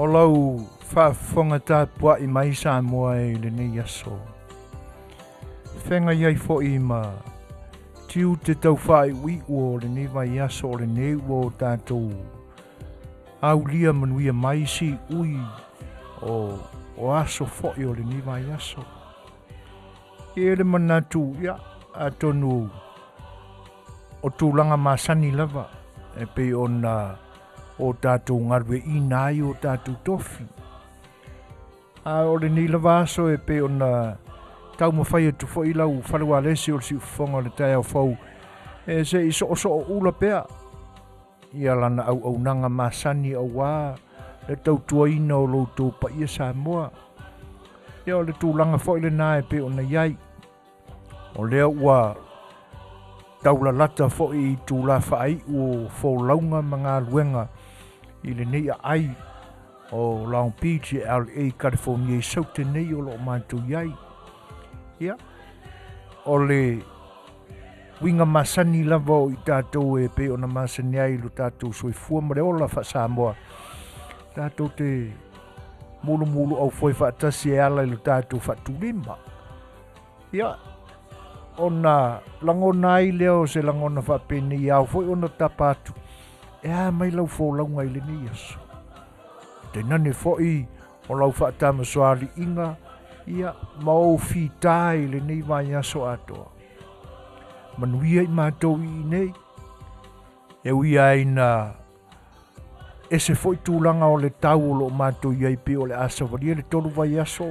Lau faafofoga tapuai mai Samoa e i lenei aso. Feagai ai foi ma tiute taufaaiuiu o lenei vaiaso o lenei ua o tatou aulia manuia mai siui o aso foi o lenei vaiaso. E le manatu, ia, atonu o tulaga masani lava e pei ona o tatou galueaiina ai o tatou tofi. A o lenei lava aso e pei ona taumafai atu foi lau faleualesi o le siufofoga o le taeao fou e se i soosoo ula pea ia lana auaunaga masani auā le tautuaina o loutou paia Samoa. Ia o le tulaga foi lenā e pei ona i ai. O lea ua taulalata foi i tula faaiu o folauga ma galuega i lenei aai o Long Beach e LA, California i Saute nei o loo matou i ai. Ia, o le uiga masani lava o i tatou e pei ona masani ai lo tatou soifua ma le ola faa-Samoa. Tatou te mulumulu au foi faatasi e ala i lo tatou faatulima. Ia, ona lagona ai lea o se lagona faapenei ao foi ona tapa atu e a mai lau folauga i lenei aso. Tainane foi o lau faatamasoaliiga ia ma ou fitā i lenei vaiaso atoa. Manuia i matou i nei, e ui ai na ese foi tulaga o le tau o loo matou i ai pei o le a savalia le 3 vaiaso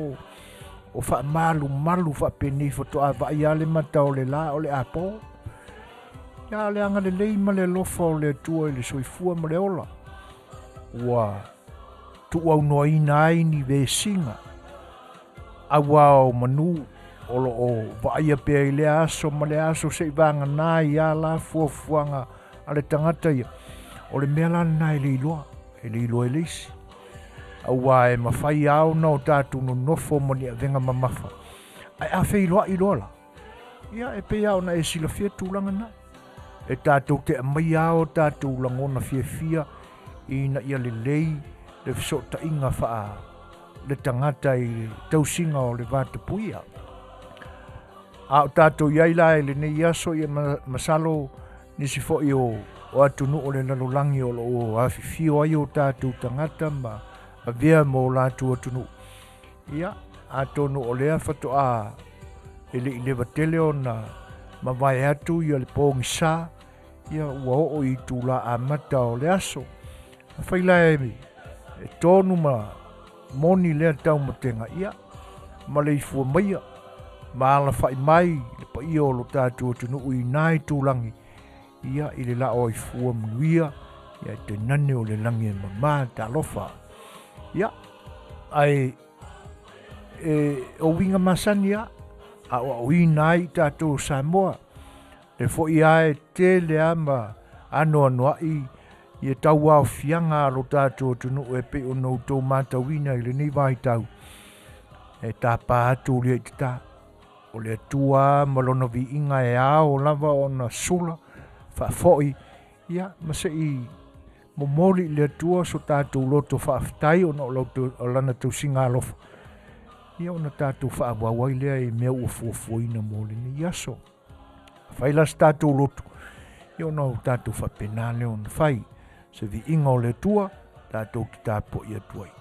o faamalumalu faapenei faatoa vaai le mata o le la o le apo. Ia le agalelei ma le alofa o le Atua i le soifua ma le ola ua tuuaunoaina ai ni vesiga auā o manu o loo vaaia pea i lea aso ma le aso se'i vagana ia la fuafuaga a le tagata ia. O le mea la lenā e le iloa, e le iloa e le isi. Auā e mafai lava ona o tatou nonofo ma ni avega mamafa. Ae a feiloai loa la, ia e pei lava ona e silafia tulaga na. E tatou te aumaia lava o tatou lagona fiafia ina ia lelei le fesootaiga faa le tagata i le tausiga o le vatapuia. A o tatou i ai la i lenei aso, ia masalo nisi foi o atunuu o le lalolagi o loo afifio ai o tatou tagata ma avea ma o latou atunuu. Ia, atonu o lea faatoa e le i leva tele ona mavae atu ia le pogisa, ia ua oo i tula amata o le aso. Afai la e tonu ma moni lea taumatega, ia ma le ifua maia ma alafai mai le paia o lo tatou atunuu i nai tulagi, ia i le lao ai fua manuia, ia e tainane o le lagi e mamā talofa. Ia, ae e o uiga masani a aoaoina ai i tatou Samoa. Le foi ae tele a ma anoanoai ia tauaofiaga a lo tatou atunuu e pei ona outou matauina i lenei vaitau. E tapa atu lia i tatā. O le Atua ma lona viiga e ao lava ona sula faafoi, ia ma se'i momoli i le Atua so tatou loto faafetai ona o lana tausiga alofa. Ia ona tatou faaauau ai lea i mea ua fuafuaina mo lenei aso. Fai la se tatou loto, ia ona o tatou faapena lea ona fai. Se viiga o le Atua, tatou te tapuai atu ai.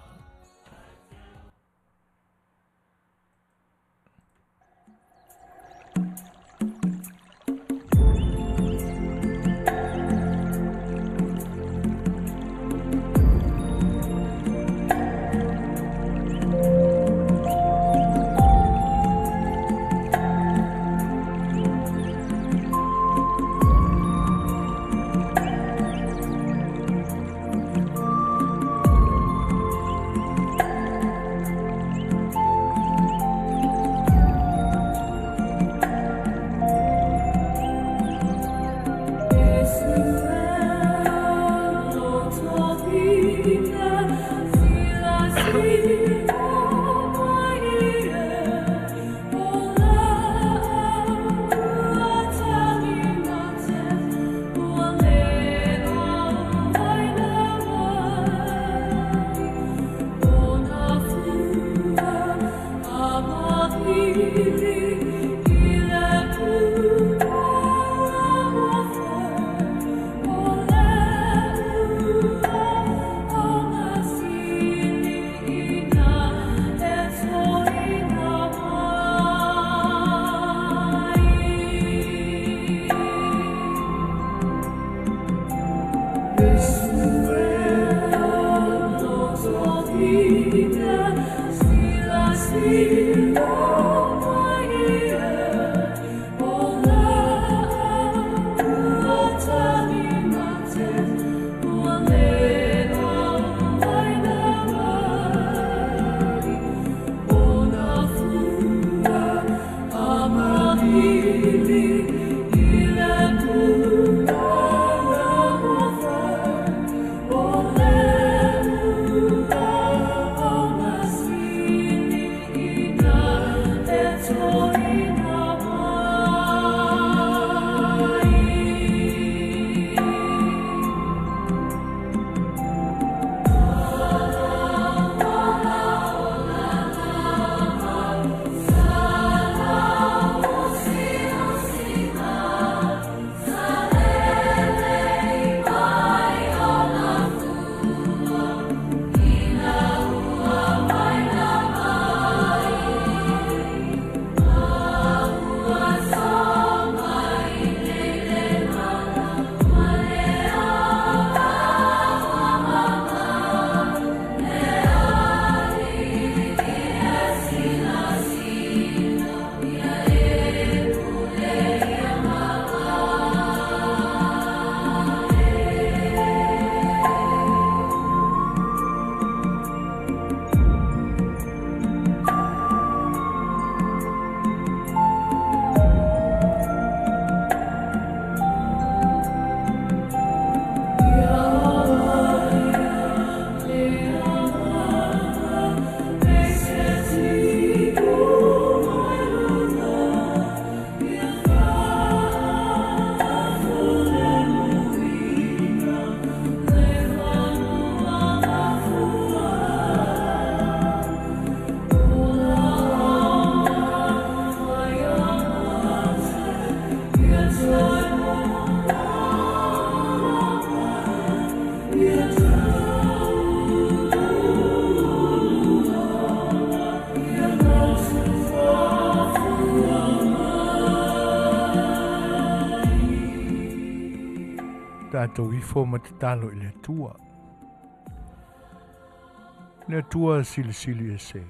Tatou ifo ma tatalo i le Atua. Le Atua silisili ese.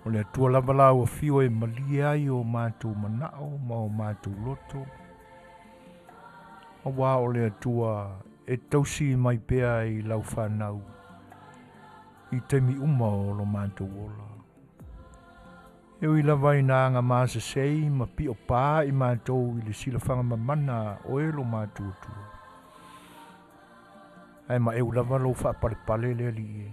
O le Atua lava la ua fio e malie ai o mātou manao ma o mātou loto. Aua o le Atua e tausi mai pea i lau whanau i taimi uma o lo mātou ola. E ui lava i nā anga maasasei ma pio pā i mātou i le silafanga mamana o e lo mātou Atua. Ae ma eu lava lo whaapalepale le ali e.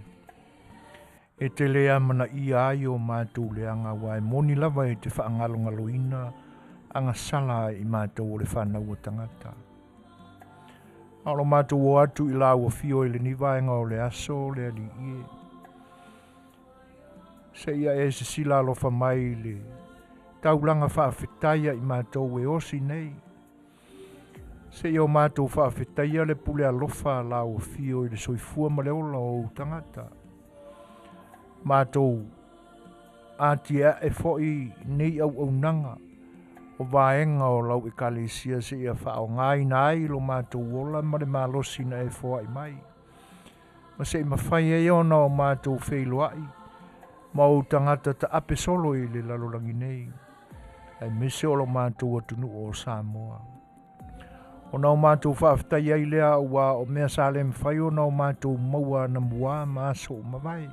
E te lea mana ia ai o mātou le anga wa e moni lava e te whaangalongaloina anga sala i mātou o le whanau o tangata. A lo mātou o atu i la ua fio i le nivaenga o le aso le ali e. Se ia e se sila alofa mai le taulanga whaafetaia i mātou e osi nei. Se ia o mātou whaafetaia le pule alofa la o fio i le soifua ma le ola o tangata. Mātou ātia e foi nei au au nanga o vaenga o lau ekalesia se ia whaongaina ai lo mātou ola ma le malosi na e foai mai. Ma se i mawhai e ona o mātou wheiloai ma o tangata ta ape solo i le lalolangi nei. Ai mese o lo mātou atunu o Samoa. O nau mātou whaafetai ai lea ua o mea sa le mwhai o nau mātou maua na mua ma aso o mawai.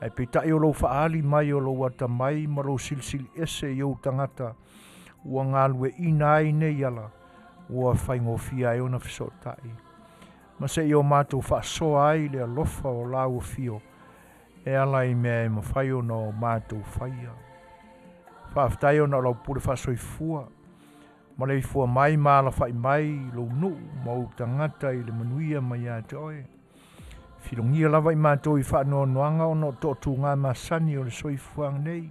Ai peitai o lo whaali mai o lo wata mai ma lo silisili ese i o tangata ua ngalue ina ai nei ala ua whaingofia ai ona whisotai. Ma se i o mātou whaasoa ai le alofa o lau fio e ala i mea e mawhai o no mātou whaia. Whaafetai o na lau pule whaasoifua ma le ifua mai ma ala whai mai lo nuu ma o tangata i le manuia mai a te oe. Filongia lava i mātou i whaanoanoanga o no tō ngā masani o le soifuang nei.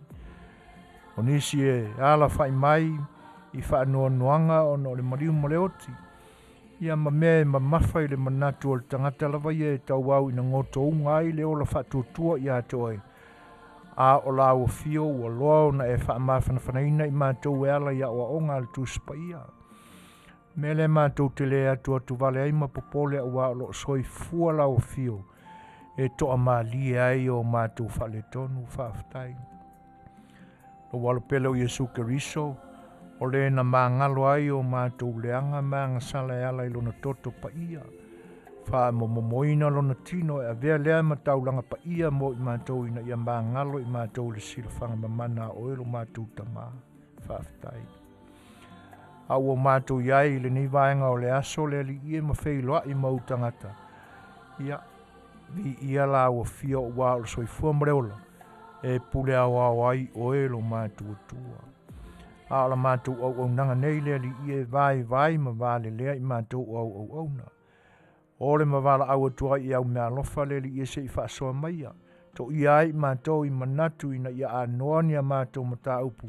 O nisi e ala whai mai i whaanoanoanga o no le mariu ma le oti. Ia ma mea e mamafa i le manatu o le tangata lava ia e tau au ina ngoto unga ai le ola whaatuatua i a te oe. A o la ua fio ua loa ona e whaamawhanawhanaina i mātou e ala i a oaonga le tūspaia. Mea lea matou te le atuatuvale ai ma popole auā o loo soifua lau afio e toamalie ai o matou faaletonu. Faafetai lou Alo Pele o Iesu Keriso, o le na magalo ai o matou leaga ma agasala e ala i lona toto paia, faamomomoina lona tino e avea lea ma taulaga paia mo i matou ina ia magalo i matou i le silafaga mamana a oe lo matou Tamā. Faafetai. A ua matou i ai i lenei vaega o le aso le Alii e ma feiloai ma ou tagata, ia, viia lau afio auā o le soifua ma le ola e pule aoao ai oe lo matou Atua. A o la matou auaunaga nei le Alii e vaivai ma valelea i matou o au auauna. O le ma valaau atu ai i au meaalofa le Alii e se i faasoa maia, toia ai i matou i manatu ina ia anoa ni a matou mataupu,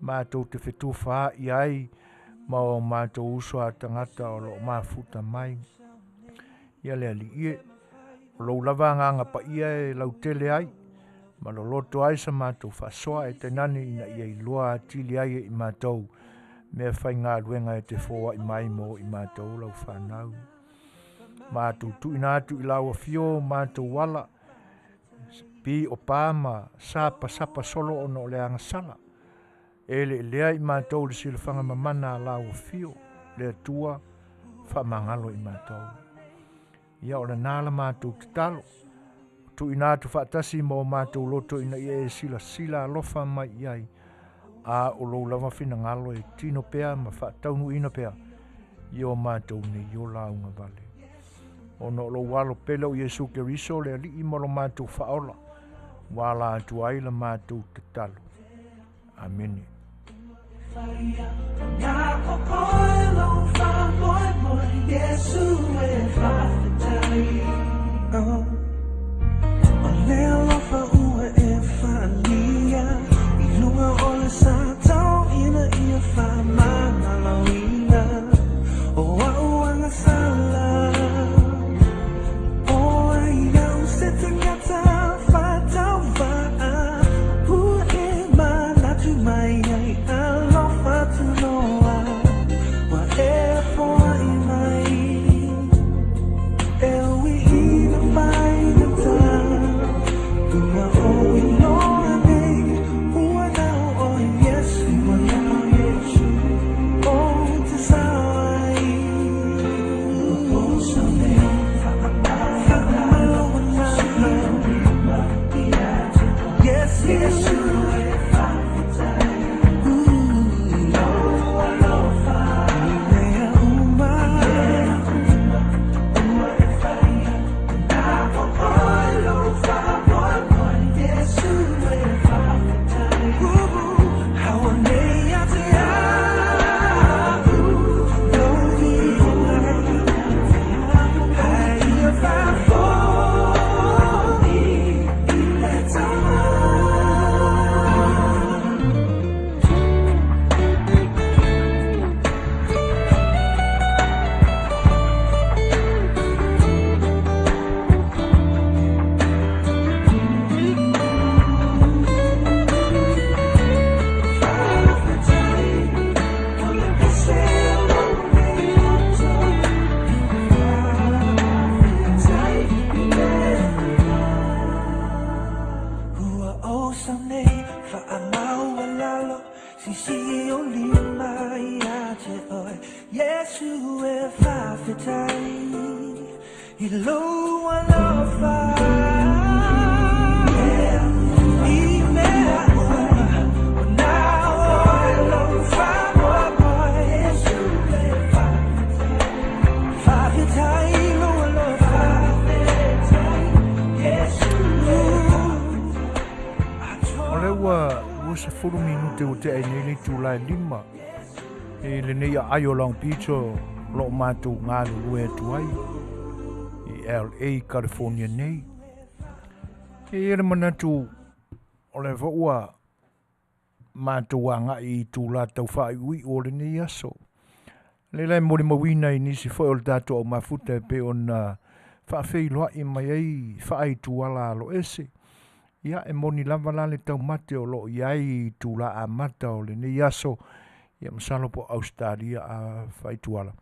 matou te fetufaai ai ma o matou uso a tagata o loo mafuta mai. Ia le Alii e, o lou lava Agaga Paia e lautele ai ma loloto ai sa matou faasoa e tainane ina ia iloa atili ai e i matou mea faigaluega e te foai mai mo i matou lau fanau. Matou tuuina atu i lau afio o matou ala, pi o pa ma sapasapa solo ona o le agasala, eleelea i matou i le silafaga mamana a lau afio, le Atua faamagalo i matou. Ia o lena la matou tatalo, tuuina atu faatasi ma o matou loto ina ia e silasila alofa mai i ai, a o lou lava finagalo e tino pea ma faataunuuina pea i o matou nei ola augavale. Ona o lou Alo pele o Iesu Keriso le Alii ma lo matou Faaola, ua ala atu ai la matou tatalo. Amene. O lea ua 20 minute ua tea ai nei le itula e 5 i lenei aai o Long Beach o loo matou galulue atu ai i LA, California nei. E i ai le manatu o lea foi ua matou agai i itula tau faaiuiu o lenei aso. Lea e molimauina i nisi foi o le tatou au mafuta e pei ona faafeiloai mai ai faaituala aloese. Ia e moni lava la le taumate o loo i ai itula amata o lenei aso. Ia masalo po o Ausetalia a faaituala,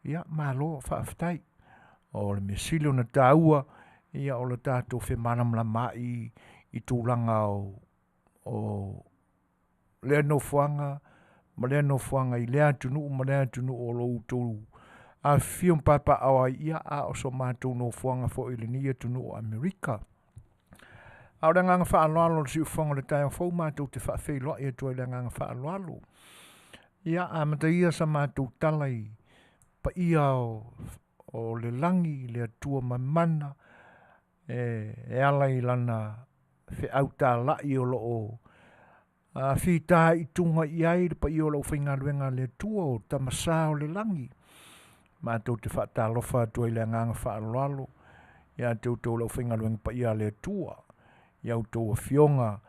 ia malo faafetai. O le mea sili ona taua, ia o le tatou femalamalamaai i tulaga o lea nofoaga ma lea nofoaga i lea atunuu ma lea atunuu o lo o outou afifio ma papaaao ai, ia a o so matou nofoaga foi i lenei atunuu o Amerika. A o le agaga faaaloalo i le siufofoga o le taeao fou matou te faafeiloai atu ai i le agaga faaaloalo. Ia amata ia sa matou tala i paia o le lagi i le Atua Mamana e ala i Lana feau talai o lo o fitaituga i ai le paia o le aufaigaluega a le Atua o Tama Sa o le Lagi. Matou te faatalofa atu ai i le agaga faaaloalo ia te outou le aufaigaluega paia a le Atua i a outou afioga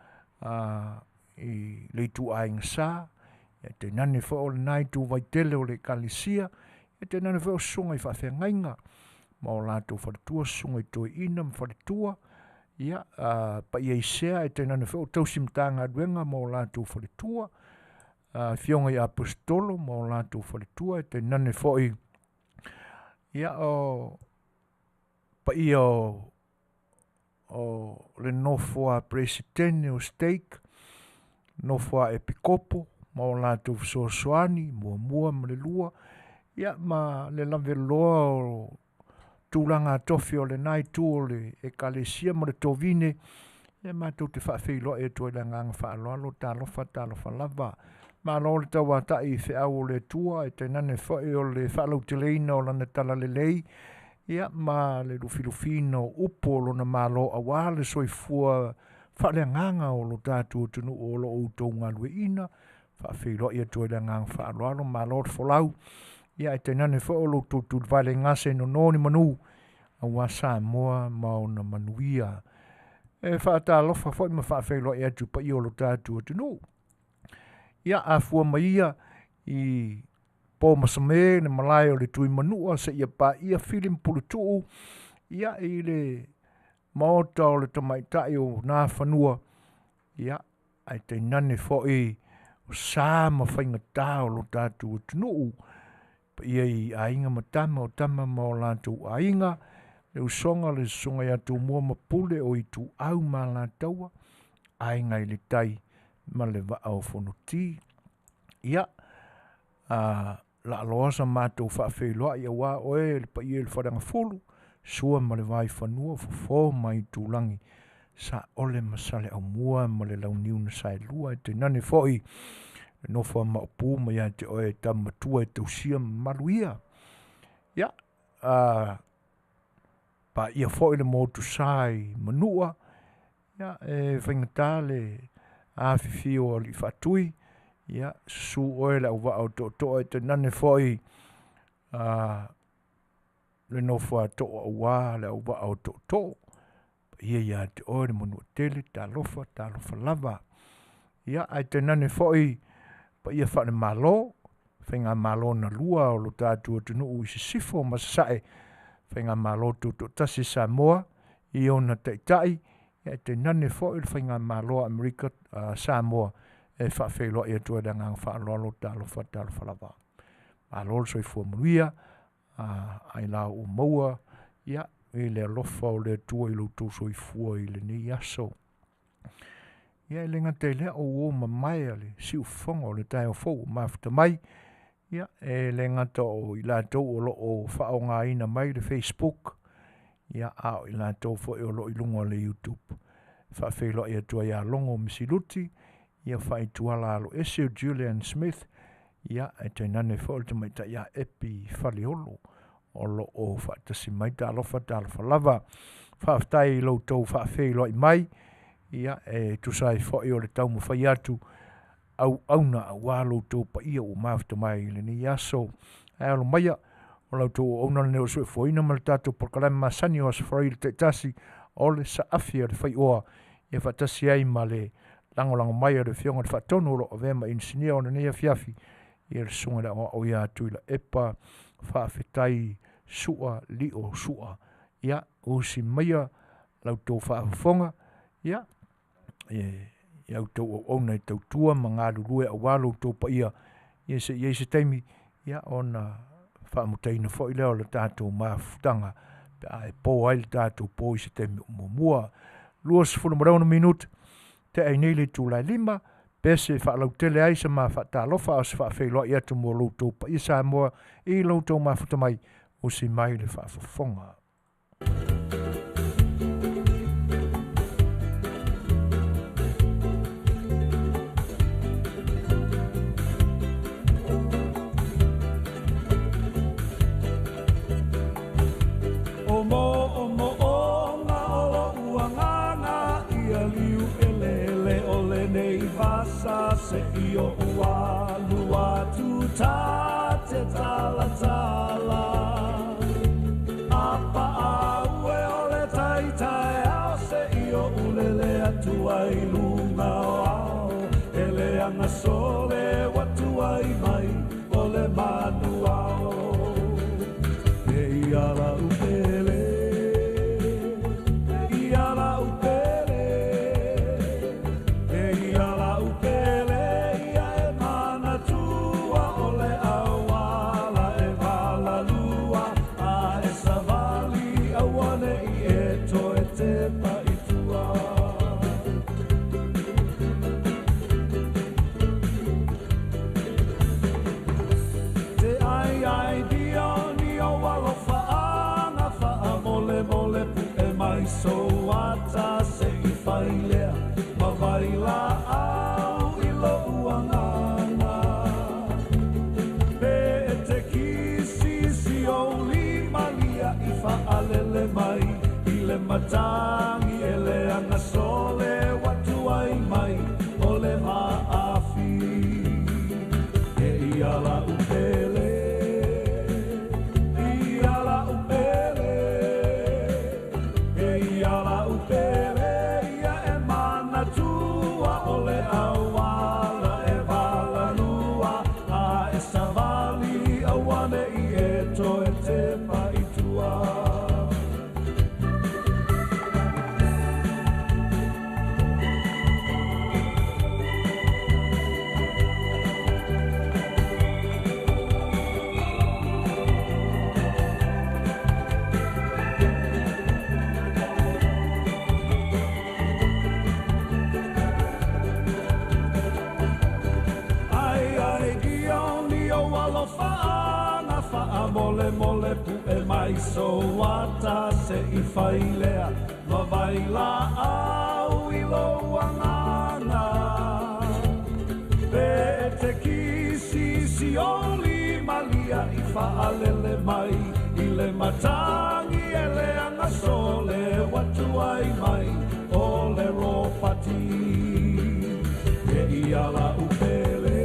i le ituaiga Sa, ae tainane foi o lena itu vaitele o le Ekalesia, ae tainane foi o susuga i faafeagaiga ma o latou faletua, susuga i toeaina ma faletua, ia, paia i sea ae tainane foi o tausi Matagaluega ma o latou faletua, afioga i Aposetolo ma o latou faletua, ae tainane foi o paia o le nofo a Peresetene o Stake, nofo a Epikopo ma o latou fesoasoani muamua ma le lua, ia ma le lavaloa o tulaga tofi o lena itu o le Ekalesia ma le tovine, ia matou te faafeiloai atu ai i le agaga faaaloalo. Talofa, talofa lava. Malo le tauatai i feau o le Atua ae tainane foi o le faalauteleina o lana talalelei, ia ma le lufilufiina o upu o lona Malo aua le soifua faaleagaga o lo tatou atunuu o lo o outou galueaiina. E faafeiloai atu ai i le agaga faaaloalo, malo le folau, ae tainane foi o lo outou tulivae le gase e nono ni manu aua Samoa ma ona manuia. E faatalofa foi ma faafeiloai atu i paia o lo tatou atunuu. Ia, a fua mai ia i Pomasame le malae o le Tuimanua seia paia Fili ma Puletuu, ia i le maota o le tamaitai o Nafanua, ia ae tainane foi o sa ma faigata o lo tatou atunuu, paia i Aiga ma Tama, o Tama ma o latou Aiga, le usoga le susuga ia Tumua ma Pule o Ituau ma Alataua, Aiga i le Tai ma le Vaa o Fonoti. Ia, laaloa sa matou faafeiloai aua oe le paia i le Faleagafulu, Sua ma le Vaifanua, Fofo ma Aitulagi, Saole ma Saleaaumua ma le Launiu na Saelua, ae tainane foi le nofo a Maopu ma ia te oe Tama Matua e tausia mamalu ia. Ia, paia foi le Motusa i Manua, ia, e faigata le afifio o Alii Faatui, ia, susu oe le Auvaa o Tootoo ae tainane foi le nofo a Too aua le Auvaa o Tootoo, paia ia te oe le Manuatele, talofa, talofa lava. Ia, ae tainane foi paia faale-Malo, faigamalo na lua o lo tatou atunuu i sisifo ma sasae, faigamalo tutoatasi a Samoa i ona taitai, ae tainane foi le faigamalo a Amerika Samoa e faafeiloai atu ai i le agaga faaaloalo. Talofa, talofa lava. Malo le soifua manuia, ailao ua maua i le alofa o le Atua i lo outou soifua i lenei aso. Ia e le gata i lea o uo mamae a le siufofoga o le taeao fou ua mafuta mai, ia e le gata o i latou o lo o faaaogaina mai le Facebook, ia a o i latou foi o lo o i luga o le YouTube. E faafeiloai atu ai ia Logo Misiluti, ia Faaituala Aloese Julian Smith, ia ae tainane foi le tamaitai ia Epi Faleolo o lo o faatasi mai. Talofa, talofa lava. Faafetai i lo outou faafeiloai mai, ia e tusa ai foi o le taumafai atu auauna aua lo outou paia ua mafuta mai i lenei aso. Ae alo maia o la outou auauna lenei o le soifuaina ma le tatou polokalame masani o Aso Faraile taitasi o le saafi a le faioa, ia faatasi ai ma le lagolago mai a le Afioga i le Faatonu o lo o avea ma inisinia o lenei afiafi, ia le susuga i le Aoao ia Tuilaepa Faafetai Sua Lio Sua. Ia, usi maia la outou faafofoga, ia, e outou auauna e tautua ma galulue aua lo outou paia. Ia se i ai se taimi, ia ona faamutaina foi lea o le tatou mafutaga pe a e po ai le tatou po i se taimi o muamua. 26 minute tea ai nei le itula e 5, pese e faalautele ai se ma faatalofa a o se faafeiloai atu mo lo outou paia Samoa i lo outou mafuta mai, usi mai le faafofoga. O mo o mo o nga o lo ua ngā ngā ia liu elele o le nei vasa se i o ua lua tu tā te tala tala. A pa a ue o le tai tai ao se i o ulele atu ai lunga o ao. Ele anga sole watu ai mai o le manu ao. E ia la upele, e ia la upele, e ia la upele, ia e manatua o le auala e valalua, a e savali auane i e toe te paitua. Te ai ai dio ni o alofa anga wha mole mole pu e mai so ata se i whailea ma vai la au i lo uangana. Pe e te kisi si o lima lia i whaalele mai i le matangi e le anga sole watu ai mai o le maafi. E ia la upele, ia la upele, e ia la upele, ia e manatua o le auala e valalua, a e savali auane i e toe te paitua. Ai, ai, dio, ni o alofa anga wha mole mole pu e mai so ata se i whailea, ma vai la au i lo angana. Pe te kisi si oli malia i whaalele mai i le matangi e le anga sole watu ai mai o le ropati. E ia la upele,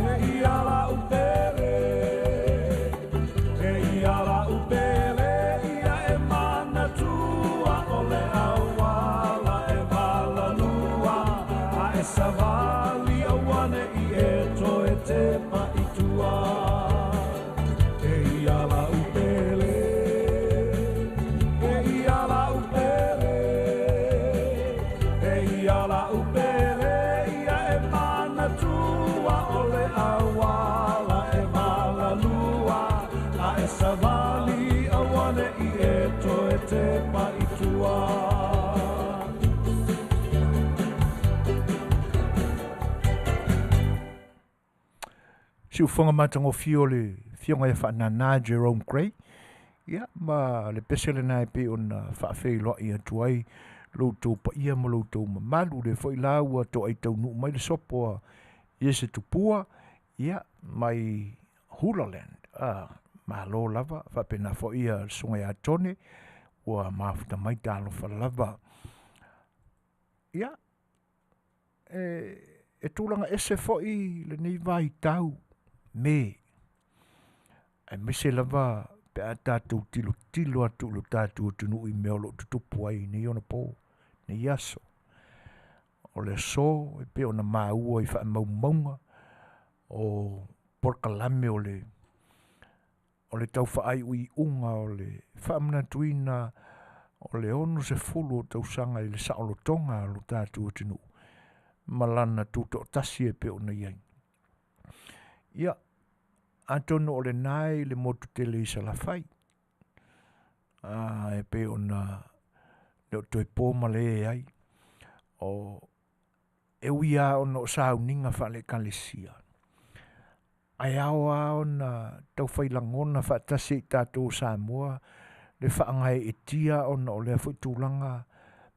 e ia la upele, e ia la upele, ia e manatua o le auala e valalua, a e savali auane i e toe te paitua. E ia la upele, e ia la upele, e ia la upele, ia e manatua o le auala e valalua, a e savali auane i e toe te paitua. Si ufonga matagofie o le fioga ia faanana Jerome Gray, ia ma le pese lena e pei ona faafeiloai atu ai lo outou paia ma lo outou mamalu, le foi la ua toai taunuu mai le sopo a Iese Tupua, ia mai Hulaland. Malo lava, faapena foi ia le susuga ia Tone, ua mafuta mai talofa lava. Ia, e tulaga ese foi lenei vaitau me. Ae maise lava pe a tatou tilotilo atu i lo tatou atunuu i mea o loo tutupu ai nei ona po, nei aso. O le aso e pei ona maua i faamaumauga o polokalame o le taufaaiuiuga o le faamanatuina o le 60 o tausaga i le saolotoga o lo tatou atunuu ma lana tutoatasi e pei ona i ai. Ia, atonu o lena i le motu tele i Salafai, e pei ona le o toe po malae ai. O, e ui lava ona o sauniga faale-Ekalesia, ae ao lava ona taufai lagona faatasi e i tatou o Samoa le faagaeetia ona o lea foi tulaga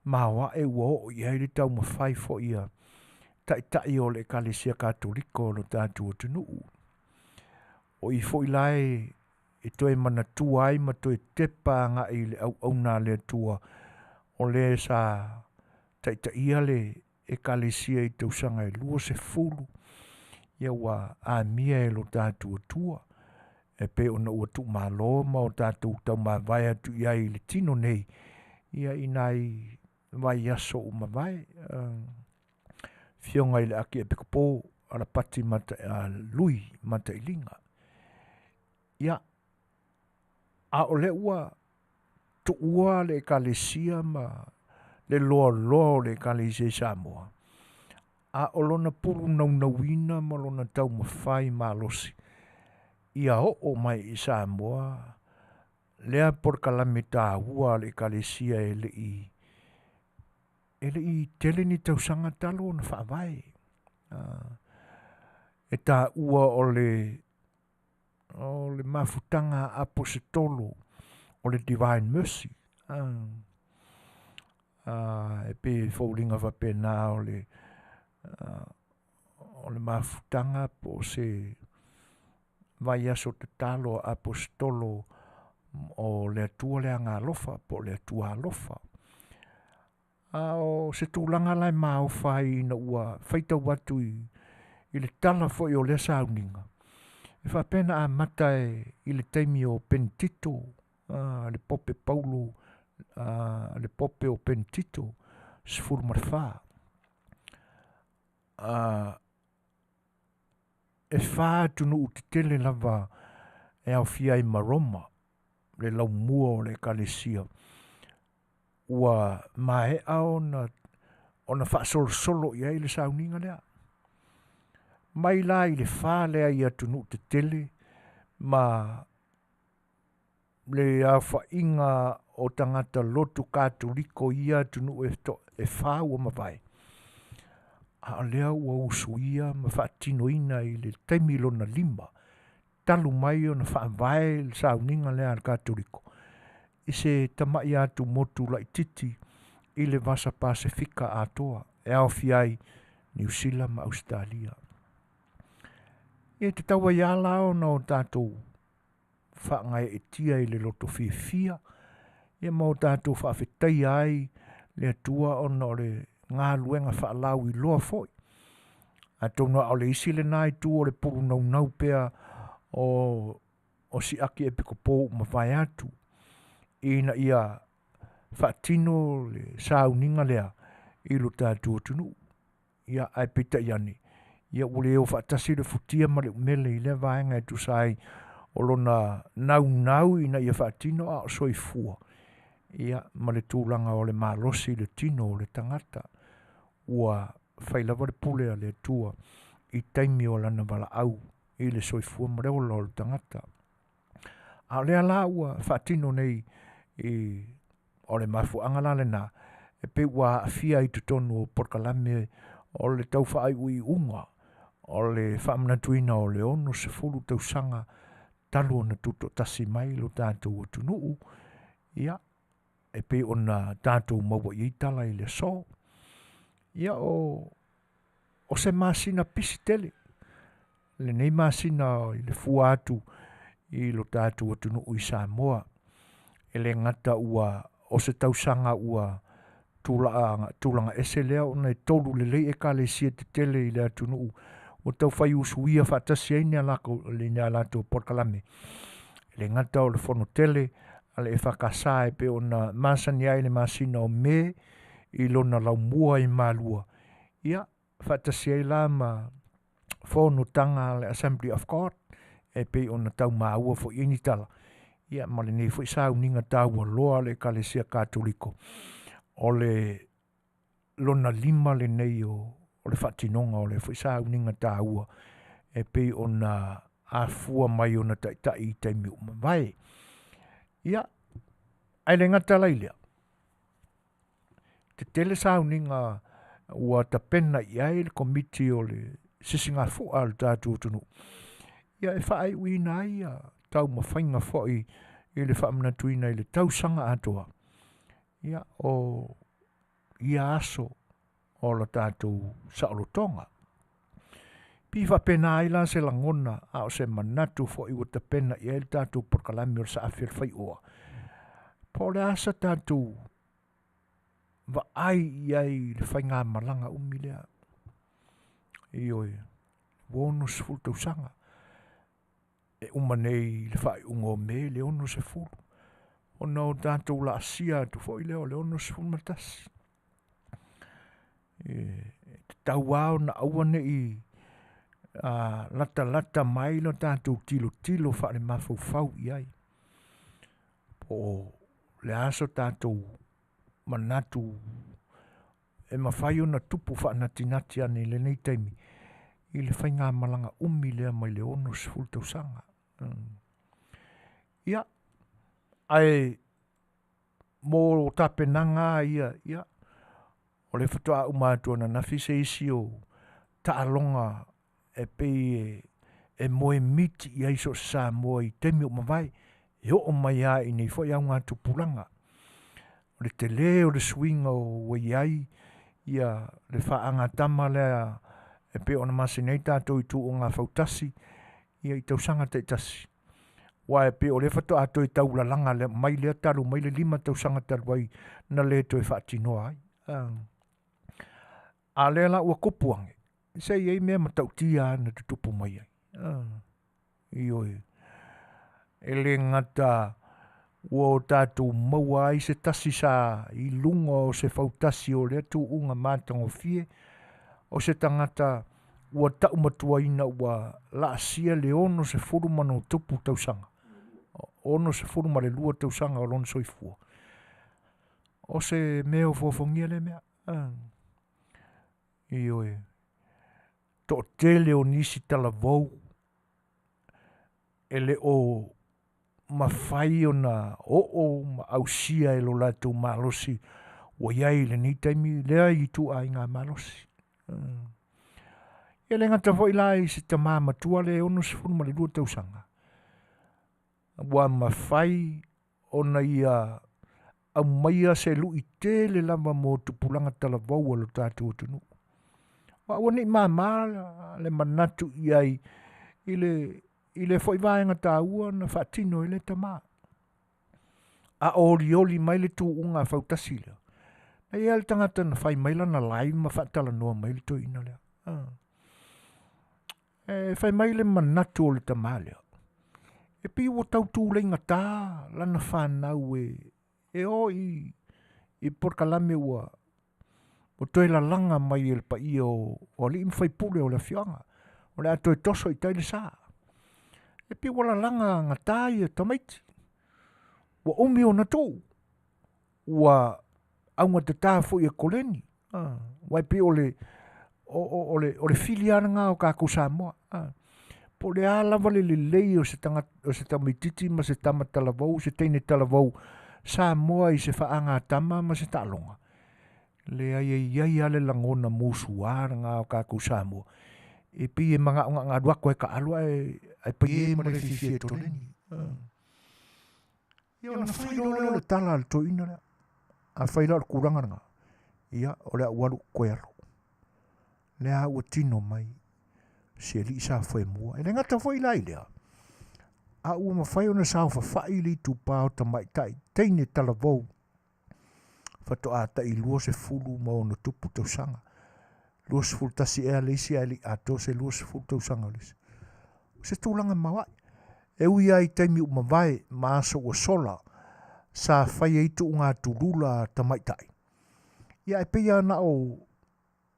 maoae ua oo i ai le taumafai foi a taitai o le Ekalesia Katoliko o lo tatou atunuu. O i foi la e toe manatua ai ma toe tepa agai i le auauna a le Atua o le sa taitaia le Ekalesia i tausaga e 20 ia ua amia e lo tatou Atua e pei ona ua tuumalo ma o tatou taumavae atu i ai i le tino nei ia i nai vaiaso ua mavae. Afioga i le Akiepikopo Alapati Lui Matailiga. Ia, a o lea ua tuua le Ekalesia ma le loaloa o le Ekalesia i Samoa, a o lona pulu naunauina ma lona taumafai malosi ia oo mai i Samoa lea polokalame taua a le Ekalesia e le i tele ni tausaga talu ona faavae. E taua o le mafutaga a Aposetolo o le Divine Mercy. E pei e foliga faapena o le mafutaga po o se vaiaso tatalo a Aposetolo o le Atua le Agaalofa po o le Atua Alofa. A o se tulaga la e maofa ai ina ua faitau atu i le tala foi o lea sauniga, e faapea na amata i le taimi o Penetito, le Pope Paulo, le Pope o Penetito 14. E fa atunuu tetele lava e aofia ai ma Roma, le laumua o le Ekalesia, ua maea ona faasolosolo i ai le sauniga lea. Mai la i le fa lea i atunuu tetele ma le aofaiga o tagata lotu Katoliko i ia atunuu e fa ua mavae, a o lea ua usuia ma faatinoina i le taimi lona lima talu mai ona faavae le sauniga lea a le Katoliko i se tamai atumotu laitiiti i le Vasa Pasefika atoa e aofia ai Niu Sila ma Ausetalia. E tatau ai lava la ona o tatou faagaeetia i le loto fiafia ia ma o tatou faafetaia ai le Atua ona o le galuega faalauiloa foi. Atonu a o le isi lena itu o le pulu naunau pea o si Akiepikopo ua mavae atu ina ia faatino le sauniga lea i lo tatou atunuu. Ia, ae peitai ane, ia ua le o faatasi le futia ma le umele i lea vaega e tusa ai o lona naunau ina ia faatino a o soifua, ia ma le tulaga o le malosi i le tino o le tagata. Ua fai lava le pule a le Atua i taimi o lana valaau i le soifua ma le ola o le tagata. A o lea la ua faatino nei i o le mafuaaga la lena e pei ua aafia i totonu o polokalame o le tau faaiuiuga o le faamanatuina o le 60 tausaga talu ona tutoatasi mai lo tatou atunuu, ia e pei ona tatou maua i ai tala i le aso. Ia o se masina pisi tele lenei masina i le fua atu i lo tatou atunuu i Samoa. E le gata ua o se tausaga ua tulaga ese lea ona e tolu lelei Ekalesia tetele i le atunuu ua taufai usuia faatasi ai ni a latou polokalame. E le gata o le fono tele a le EFKS e pei ona masani ai i le masina o Me i lona laumua i Malua, ia faatasi ai la ma fonotaga a le Assembly of God e pei ona tau maua foi i ai ni tala, ia ma lenei foi sauniga taualoa a le Ekalesia Katoliko o le lona lima lenei o le faatinoga o lea foi sauniga taua. e pei ona afua mai ona taitai i taimi ua mavae. Ia, ae le gata la i lea, tetele sauniga ua tapena i ai le Komiti o le Sisigafua a le tatou atunuu, ia e faaiuina ai ia taumafaiga foi i le faamanatuina i le tausaga atoa, ia o ia aso o lo tatou saolotoga. Pei faapena ai la se lagona a o se manatu foi ua tapena i ai le tatou polokalame o le Saafi o le Faioa. Po o le a se tatou vaai i ai i le faigamalaga umi lea. Ioe, ua 60 tausaga. E uma nei i le faaiuga o Me le 60, ona o tatou laasia atu foi lea o le 61. E tatau lava ona aua ne i latalata mai lo tatou tilotilo faalemafaufau i ai, po o le a so tatou manatu e mafai ona tupu faanatinati ane i lenei taimi i le faigamalaga umi lea mai le 60 tausaga. Ia, ae mo tapenaga ia, ia, o le faatoa uma atu ananafi se isi o taaloga e pei e moemiti i ai so o se Samoa i taimi ua mavae, e oo mai lava i nei foi augatupulaga. O le tele o le suiga ua i ai ia le faagatama lea e pei ona masani ai tatou i tuuga fautasi ia i tausaga taitasi, aua e pei o lea faatoa toe taulalaga mai lea talu mai le 5 tausaga talu ai na le toe faatinoa ai. A lea la ua tupu ane, se i ai mea matautia na tutupu mai ai. Ioe. E le gata ua o tatou maua ai se tasi sa i luga o se fautasi o lea tuuga matagofie, o se tagata ua taumatuaina ua laasia le 60 ma ona tupu tausaga, 62 tausaga o lona soifua. O se mea o foofogia lea mea. Ioe. Toatele o nisi talavou e le o mafai ona oo ma ausia e lo latou malosi ua i ai i lenei taimi lea ituaiga malosi. E le gata foi la i se tama matua le 62 tausaga, ua mafai ona ia aumaia se lui tele lava mo tupulaga talavou a lo tatou atunuu. Aua ne i mama le manatu i ai i le foi vaega taua na faatino e le tama. A olioli mai le tuuga fautasi lea, na i ai le tagata na fai mai lana live ma faatalanoa mai le toeaina lea. E fai mai le manatu o le tama lea, e pei ua tau tuleigata lana fanau e o i polokalame ua toe lalaga mai e le paia o alii ma faipule o le afioaga, o le a toe toso i tai le sa. E pei ua lalaga gata ia tamaiti, ua umi ona tuu, ua augatata foi e koleni. Aua e pei o le fili lava lena o tatou Samoa. Po o le a lava le lelei o se tagata, o se tamaitiiti ma se tama talavou, se teine talavou Samoa i se faagatama ma se taaloga, leai e i ai lava le lagona musua lena o tatou Samoa, e pei e manao na ona alu atu lava e taaalo ae paie ma le fiafia e toleni. Ia ona fai loa lea o le tala a le toeaina lea, afai la o le tulaga lena, ia o le a ou alu ou toe alu. Lea ua tino mai si alii sa foemua. E le gata foi la i lea, a ua mafai ona saofafai le itupa o tamaitai teine talavou faatoa tai 20 ma ono tupu tausaga. 21 ea le isi ae le i atoa se 20 tausaga o le isi. O se tulaga maoae. E ui lava i taimi ua mavae ma aso ua sola sa fai ai tuugatulula a tamaitai, ia ae pei lava na o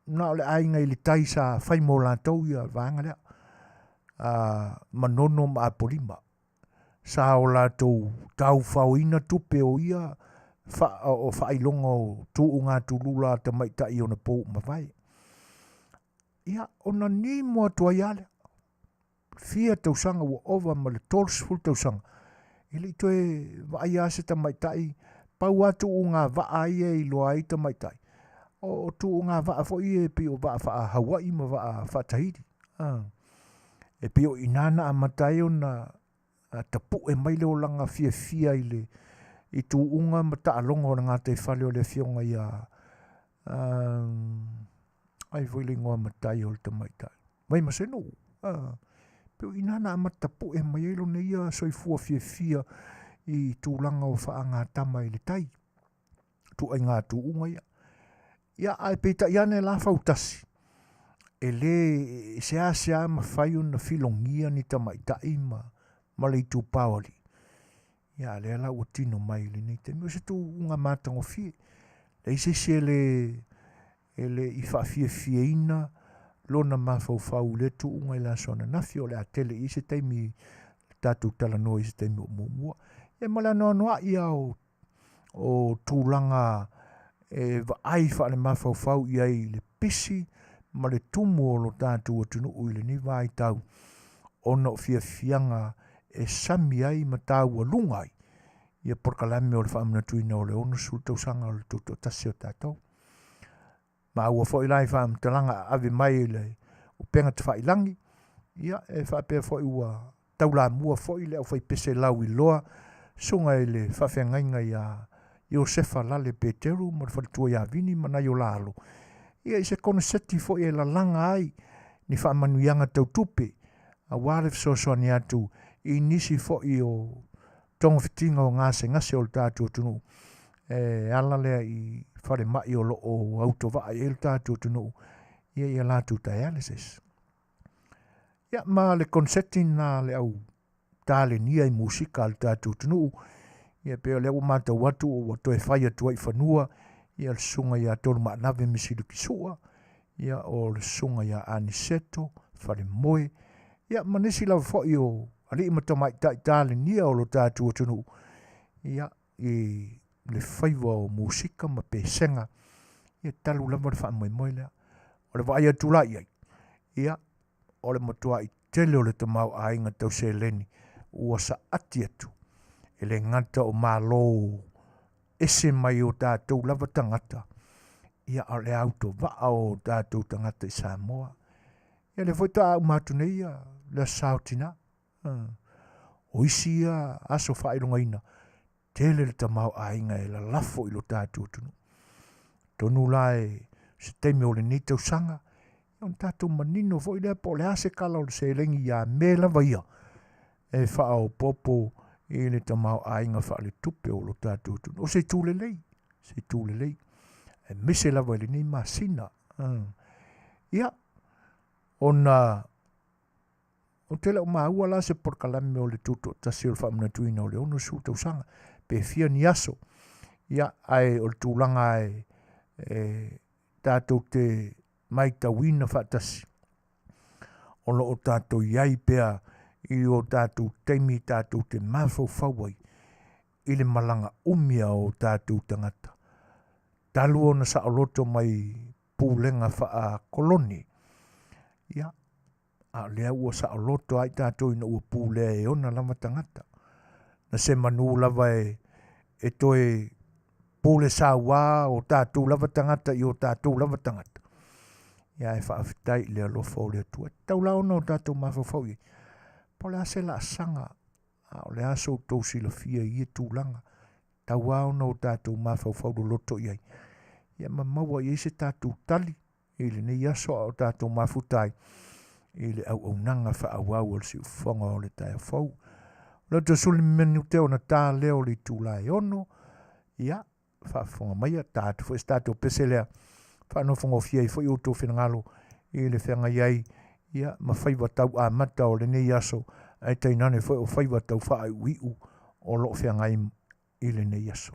na o le aiga i le tai sa fai mo latou ia vaega lea, Manono ma Apolima. Sa o latou taufaoina tupe o ia o faailoga o tuugatulula a tamaitai i ona pou ua mavae. Ia, ona nimo atu ai lava lea. Fia tausaga ua ova ma le 30 tausaga, e le i toe vaaia lava se tamaitai, pau lava tuuga vaa ia e iloa ai tamaitai, o tuuga vaa foi ia e pei o vaa faa-Hawaii ma vaa faa-Tahiti. E pei o i ina na amata ai ona tapue mai le olaga fiafia i le i tuuga ma taaloga o le gataifale o le afioga ia ai foi le igoa matai o le tamaitai Vaimasenu. Pei o i ina na amata tapue mai ai lona ia soifua fiafia i tulaga o faagatama i le tai, ituaiga tuuga ia. Ia, ae peitai ane la fautasi, e lē seasea mafai ona filogia ni tamaitai ma, ma le itupa o alii. Ia, a lea la ua tino mai i lenei taimi. O se tuuga matagofie. Leai se isi e le e le i faafiafiaina lona mafaufau i lea tuuga i le aso ananafi. O le a tele i ai se taimi tatou talanoa i se taimi o muamua. Ia ma le anoanoai lava o o tulaga e vaai faalemafaufau i ai i le pisi ma le tumu o lo tatou atunuu i lenei vaitau ona o fiafiaga e sami ai ma taualuga ai ia polokalame o le faamanatuina o le 60 tausaga o le tutoatasi o tatou. Maua foi la i faamatalaga a ave mai i le upega tafailagi, ia e faapea foi ua taulamua foi le aufaipese lauiloa susuga i le faafeagaiga ia Iosefa Lale Peteru ma le faletua ia Vini ma nai o la alo, ia i se koneseti foi e lalaga ai ni faamanuiaga tau tupe aua le fesoasoani atu i nisi foi o togafitiga o gasegase o le tatou atunuu e ala lea i falemai o lo o autovaa i ai le tatou atunuu ia i a latou dialysis. Ia ma le koneseti lena a le au talenia i musika a le tatou atunuu, ia pei o lea ua matau atu ua toe fai atu ai i fanua ia le susuga ia Tolumaanave Mesiluki Sua, ia o le susuga ia Aniseto Falemoe, ia ma nisi lava foi o alii ma tamaitai talenia o lo tatou atunuu, ia i le faiva o musika ma pesega, ia talu lava le faamoemoe lea. O le vaai atu la i ai, ia o le matuai tele o le tamaoaiga tau seleni ua saati atu, e le gata o Malo ese mai o tatou lava tagata, ia a o le autovaa o tatou tagata i Samoa. Ia lea foi faatoa uma atu nei ia le Aso Sa o Tina. O isi ia aso faailogaina, tele le tamaoaiga e lalafo i lo tatou atunuu. Atonu la e se taimi o lenei tausaga, ona tatou manino foi lea po o le a se kala o le seleni ia me lava ia e faaopoopo i le tamaoaiga faaletupe o lo tatou atunuu. O se itu lelei, se itu lelei, aemaise lava i lenei masina. Ia, ona Ou te le o maua la se polokalame o le tutoatasi o le faamanatuina o le 60 tausaga, pe fia ni aso. Ia, ae o le tulaga e, e tatou te maitauina faatasi, o lo o tatou i ai pea i o tatou taimi tatou te mafaufau ai i le malaga umi a o tatou tagata, talu ona saoloto mai pulega faakoloni. Ia, a o lea ua saoloto lava i tatou ina ua pulea e ona lava tagata. Na se manu lava e, e toe pule sauā o tatou lava tagata i o tatou lava tagata. Ia ae faafetai i le alofa o le Atua. E tatau la ona o tatou mafaufau i ai. Po o le a se laasaga, a o le a so outou silafia i ia tulaga. Tau lava ona o tatou mafaufau loloto i ai. Ia ma maua i ai se tatou tali i lenei aso a o tatou mafuta ai i le auaunaga faaauau a le siufofoga o le taeao fou. O le 65 minute ona ta lea o le itula e 6, ia, faafofoga maia, ta atu foi se tatou pese lea, faanofogofie ai foi outou finagalo i le feagai ai, ia, ma faiva tau amata o lenei aso, ae tainane foi o faiva tau faaiuiu o lo o feagai i lenei aso.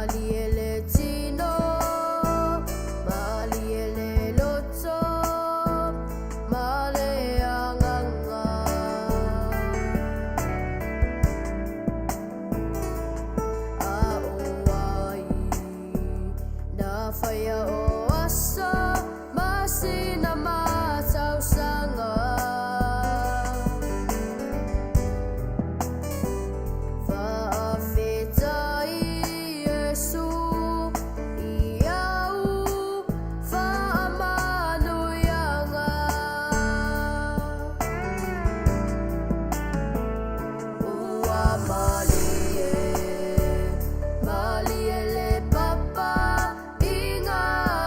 Malie le tino, malie le loto, ma le agaga. A o ai na faia o aso, masina ma tausaga. Faafetai Iesu i au faamanuiaga. Ua malie, malie le papa i galuega.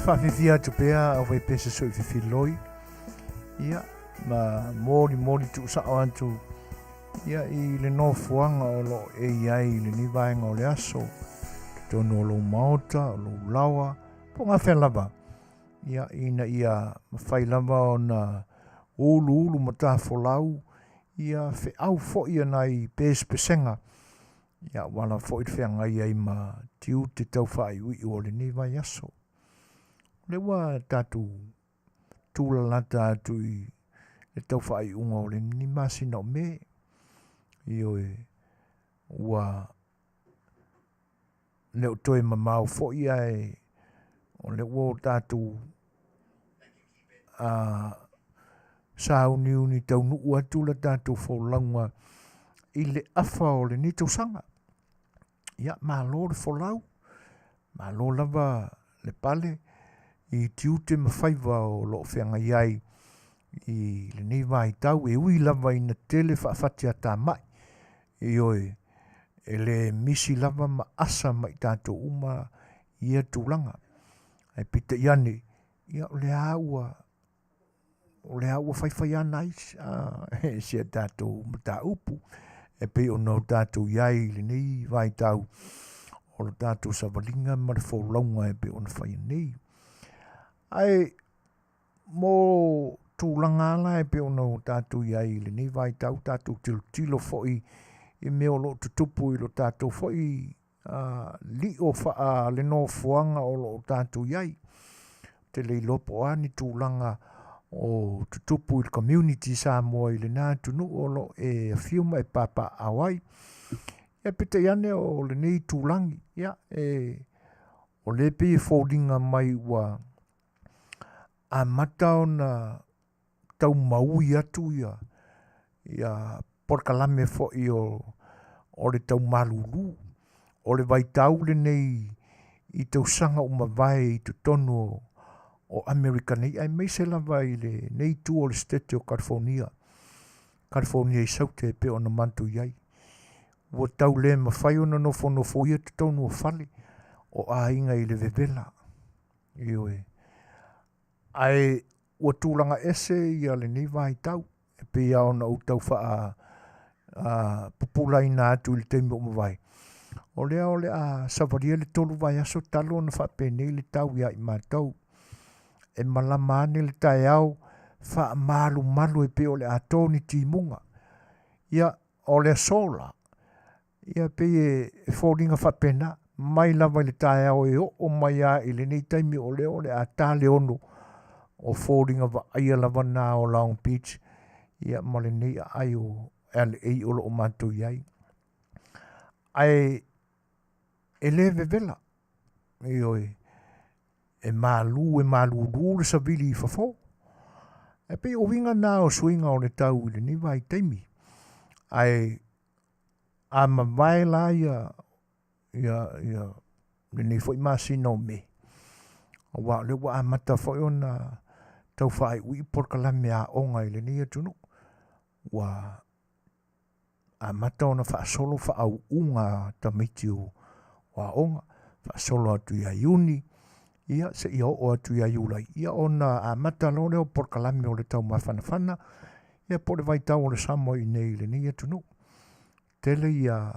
faafiafia atu pea au faipese soi fefiloi, ia, ma molimoli tuusao atu ia i le nofoaga o lo o e i ai i lenei vaega o le aso, totonu o lou maota, o lou laoa, po o gafea lava, ia, ina ia mafai lava ona uluulu matafolau ia feau foi a nai pesepesega, ia aua lava foi le feagai ai ma tiute tau faaiuiu o lenei vaiaso. O lea ua tatou tulalata atu i le tau faaiuga o lenei masina o Me. Ioe, ua le o toe mamao foi ae o lea ua tatou a sauniuni taunuu atu la tatou folauga i le afa o lenei tausaga. Ia, malo le folau, malo lava le pale i tiute ma faiva o lo o feagai ai i lenei vaitau e ui lava ina tele faafatiatamai. Ioe, e le misi lava ma asa mai i tatou uma ia tulaga. Ae peitai ane, ia o lea ua o lea ua faifai ana ai si a tatou mataupu e pei ona o tatou i ai i lenei vaitau o le tatou savaliga ma le folauga e pei ona faia nei. Ae mo tulaga la e pei ona o tatou i ai i lenei vaitau, tatou tilotilo foi i mea o lo o tutupu i lo tatou foi lio faalenofoaga o lo o tatou i ai. Ou te le iloa po o a ni tulaga o tutupu i le community Samoa i lena atunuu o lo o e afio ma e papaaao ai. Ia peitai ane o lenei itulagi, ia, e, o lea e pei e foliga mai ua amata ona tau maui atu ia ia polokalame foi o o le tau malulu. O le vaitau lenei i tausaga ua mavae i totonu o, o Amerika nei, aemaise lava i lenei itu o le Setete o California, California i Saute e pei ona matou i ai. Ua tau le mafai ona nofonofoia totonu o fale o aiga i le vevela. Ioe. Ae ua tulaga ese ia lenei vaitau e pei lava ona ou tau faa pupulaina atu i le taimi ua mavae. O lea o le a savalia le 3 vaiaso talu ona faapenei le tau ia i matou. E malama ane le taeao faamalumalu e pei o le a to ni timuga. Ia, o le aso la, ia pei e foliga faapena, mai lava i le taeao e oo mai lava i lenei taimi o lea o le a ta le 6, o foliga vaaia lava na o Long Beach ia ma lenei aai o LA o lo o matou i ai. Ae e le vevela, ioe, e malu e malulu le savili i fafo. E pei o uiga na o suiga o le tau i lenei vaitaimi. Ae a mavae la ia ia ia lenei foi masina o Me, aua o lea ua amata foi ona tau faaiuiu polokalame aoga i lenei atunuu. Ua amata ona faasolo faauuga a tamaiti o aoga, faasolo atu ia Iuni, ia seia oo atu ia Iulai, ia ona amata loa lea o polokalame o le taumafanafana, ia po o le vaitau o le summer i inei i lenei atunuu. Tele ia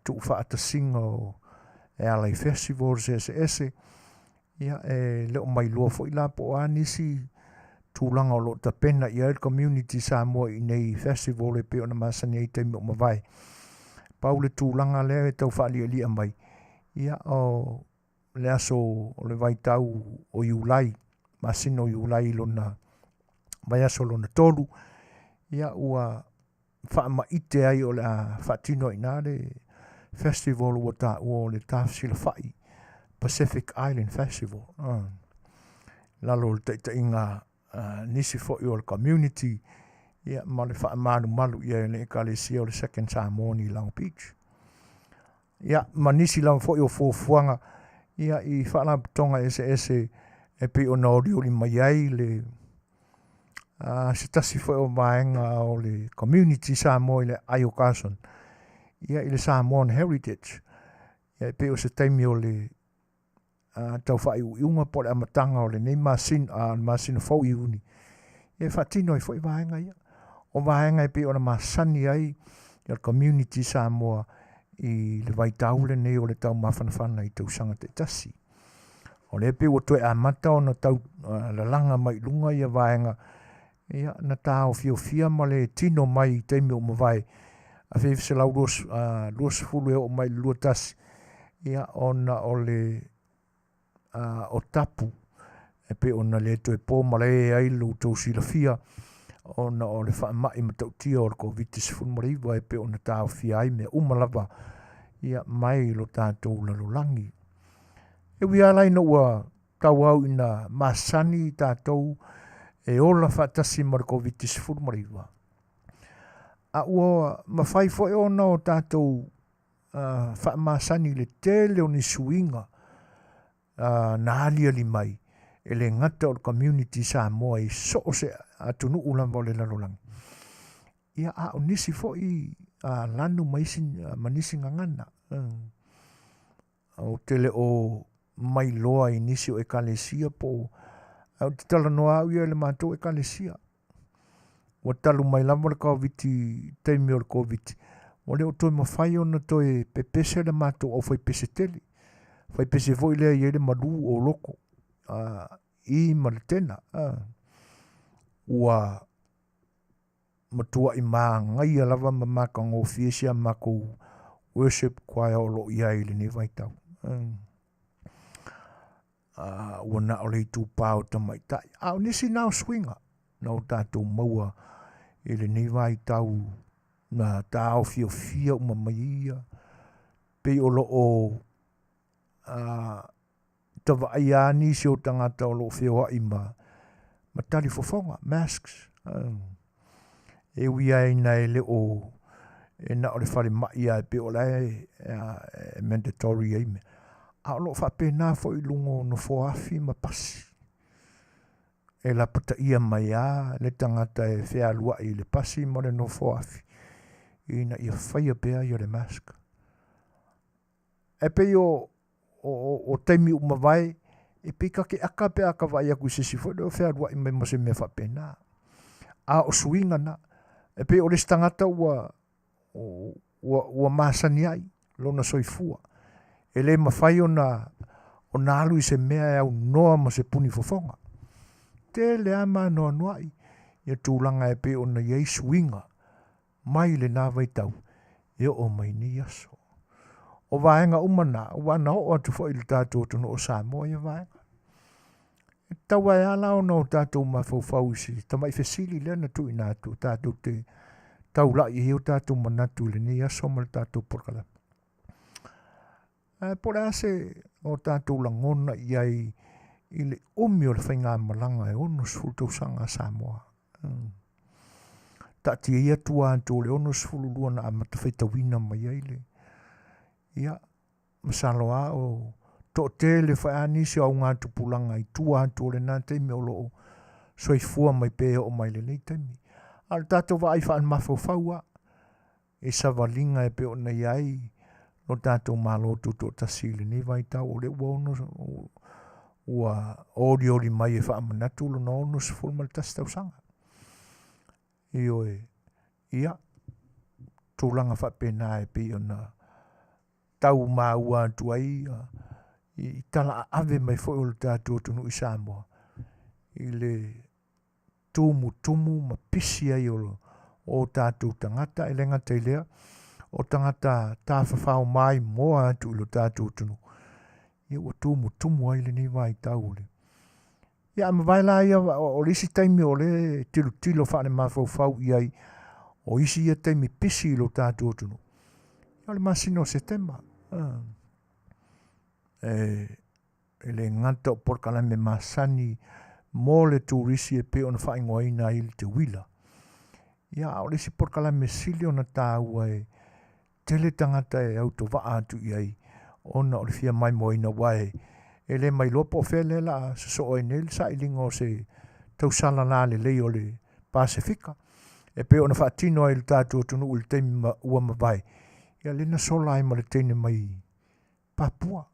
tuufaatasiga o e ala i festivals eseese, ia e le o mailoa foi la po o a nisi tulaga o lo o tapena i ai le community Samoa i inei festival e pei ona masani ai i taimi ua mavae. Pau le tulaga lea e tau faalialia mai, ia o le aso o le vaitau o Iulai, masina o Iulai lona vaiaso lona 3, ia ua faamaite ai o le a faatino ai i ina le festival ua taua o le Tafesilafai Pacific Island Festival. Lalo o le taitaiga a nisi foi o le community ia ma le faamalumalu i ai o le ekalesia o le Second Samoan i Long Beach. Ia ma nisi lava foi o fuafuaga ia i faalapotopotoga eseese e pei ona olioli mai ai le se tasi foi o vaega o le community Samoa i le aai o Carson ia i le Samoan Heritage. Ia e pei o se taimi o le tau faaiuiuga po o le amataga o lenei masina, le masina fou Iuni, e faatino ai foi vaega ia. O vaega e pei ona masani ai le community Samoa i le vaitau lenei o le taumafanafana i tausaga taitasi. O lea pei ua toe amata ona tau lalaga mai i luga ia vaega ia na taofiofia ma le tino mai i taimi ua mavae 1920 e oo mai i le 21 ia ona o le o tapu e pei ona le toe po malae ai lo outou silafia ona o le faamai matautia o le Koviti-19 e pei ona taofia ai mea uma lava ia mai lo tatou lalolagi. E ui lava la ina ua tauau ina masani tatou e ola faatasi ma le Koviti-19, a ua mafai foi ona o tatou faamasani i le tele o ni suiga na aliali mai e le gata o le community Samoa i so o se atunuu lava o le lalolagi, ia a o nisi foi lanu ma isi ma nisi gagana. Ou te le o mailoa i nisi o ekalesia po o ae ou te talanoa au ia i le matou ekalesia. Ua talu mai lava le Koviti, taimi o le Koviti, ua le o toe mafai ona toe pepese le matou aufaipese tele. Faipese foi lea e i ai le malu o loko, i ma le tena. Ua matuai magaia lava ma matagofie si a matou worship choir o lo o i ai i lenei vaitau. Ua na o le itupa o tamaitai. A o nisi na o suiga na o tatou maua i lenei vaitau na taofiofia uma mai ia, pei o lo o tavaai nisi o tagata o lo o feoai ma talifofoga, masks. E ui lava ina e le o e na o le falemai lava e pei o la e mandatory ai mea, a o lo o faapena foi i luga o nofoa afi ma pasi. E lapataia mai lava le tagata e fealuai i le pasi ma le nofoa afi ina ia faia pea ia le mask. E pei o taimi ua mavae, e pei ta te aka pe a ta vaai atu i se isi foi lea o fealuai mai ma se mea faapena. A o suiga na, e pei o le isi tagata ua masani ai lona soifua. E le mafai ona alu i se mea e aunoa ma se puni fofoga. Tele lava ma anoanoai ia tulaga e pei ona i ai suiga mai lena vaitau e oo mai nei aso. O vaega uma na, aua na oo atu foi i le tatou atunuu o Samoa ia vaega. E tatau ai lava la ona o tatou mafaufau i si tamai fesili lea na tuuina atu tatou te taulai ai o tatou manatu i lenei aso ma le tatou polokalame. Ae po o le a se o tatou lagona i ai i le umi o le faigamalaga e 60 tausaga a Samoa. Taatia ia tua atu o le 62 na amata faitauina mai ai le ia masalo lava o toatele foi lava nisi o augatupulaga i tua atu o lena taimi o lo o soifua mai pea e oo mai lenei taimi. A o le tatou vaai faamafaufau lava i savaliga e pei ona i ai lo tatou Malo Tutoatasi i lenei vaitau, o lea ua ono ua olioli mai e faamanatu lona 61 tausaga. Ioe, ia, tulaga faapena e pei ona tau maua atu ai i tala aave mai foi o le tatou atunuu i Samoa i le tumutumu ma pisi ai o tatou tagata, e le gata i lea, o tagata tafafao maimoa atu i lo tatou atunuu, ia ua tumutumu ai lenei vaitau o le Ia, a mavae la ia, o le isi taimi o le tilotilo faale-mafaufau i ai, o isi ia taimi pisi i lo tatou atunuu, o le masina o Setema. E le gata o polokalame masani mo le turisi e pei ona faaigoaina ai le teuila. Ia, a o le isi polokalame sili ona taua e tele tagata e autovaa atu i ai ona o le fia maimoaina, aua e le mailoa po o fea lea o le a sosoo ai nei le sailiga o se tausala lalelei o le Pasefika e pei ona faatino ai i le tatou atunuu i le taimi ua mavae, ia lea na sola ai ma le teine mai Papua.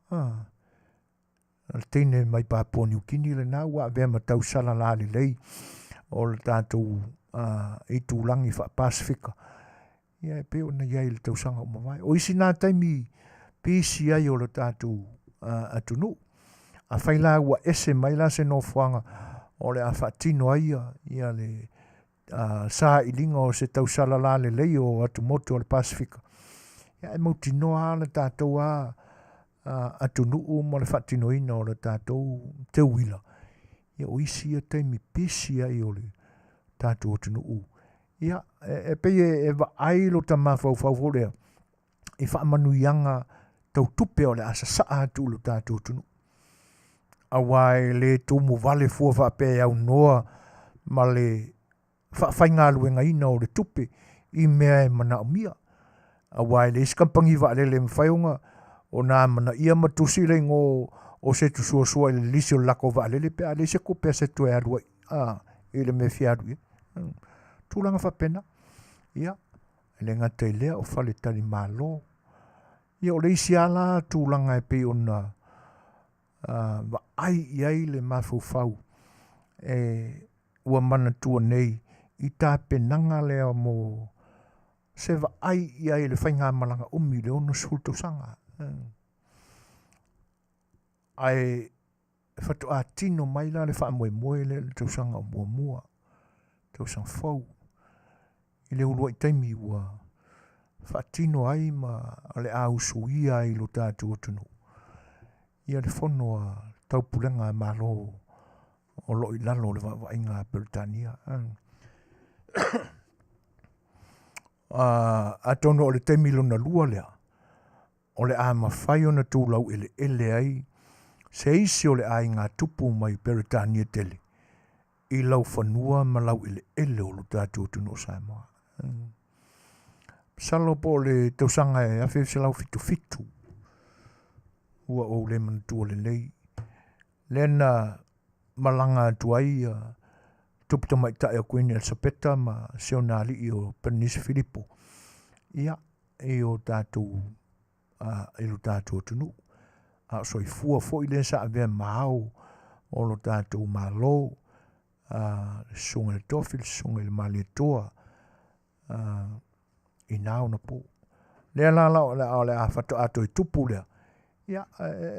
le teine mai Papua Niu Kini lena ua avea ma tausala lalelei o le tatou itulagi faa-Pasefika, ia e pei ona i ai i le tausaga ua mavae. O isi na taimi pisi ai o le tatou atunuu. Afai la ua ese mai la se nofoaga o le a faatino ai ia le sailiga o se tausala lalelei o atumotu o le Pasefika, ia e mautinoa lava le tatou lava atunuu ma le faatinoina o le tatou teuila, ia o isi ia taimi pisi ai o le tatou atunuu. Ia, e pei e vaai lo ta mafaufau foi lea i faamanuiaga tau tupe o le a sasaa atu i lo tatou atunuu. Aua e le tumu vale fua faapea e aunoa ma le faafaigaluegaina o le tupe i mea e manaomia. Aua e leai se kamupani vaalele e mafai ona ona amanaia ma tusi le igoa o se tusuasua i le lisi o le latou vaalele pe a leai se tupe a se toe alu ai a, i le mea e fia alu i ai. Tulaga faapena. Ia, e le gata i lea o faletalimalo. Ia o le isi lava la tulaga e pei ona vaai i ai le mafaufau e ua manatua nei i tapenaga lea mo se vaai i ai i le faigamalaga umi i le 60 tausaga. Ae faatoa tino mai la le faamoemoe lea i le tausaga o muamua, tausaga fou, i le uluai taimi ua faatino ai ma o le a usuia ai i lo tatou atunuu ia le fono a Taupulega a Malo o lo o i lalo o le vaavaaiga a Peretania. Atonu o le taimi lona lua lea, o le a mafai ona tulau eleele ai se isi o le aiga tupu mai Peretania tele i laufanua ma laueleele o lo tatou atunuu o Samoa. Masalo po o le tausaga e 1977 ua ou le manatua lelei, lea na malaga atu ai tupu tamaitai o Kuini Elisapeta ma si ona alii o Perenisi Filipo, ia, i o tatou i lo tatou atunuu. A o soifua foi lea sa avea ma ao o lo tatou Malo, le Susuga i le Tofi, le Susuga i le Malietoa, i na ona po. Lea la la o le a faatoa toe tupu lea, ia,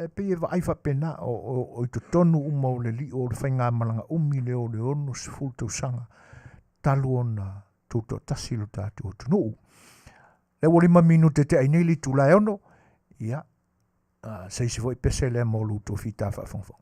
e pei e vaai faapena, o i totonu uma o le lio o le faigamalaga umi lea o le 60 tausaga talu ona tutoatasi lo tatou atunuu. Lea ua 5 minute tea ai nei le itula e 6, ia, se isi foi pese lea mo lo outou fita faafogafoga.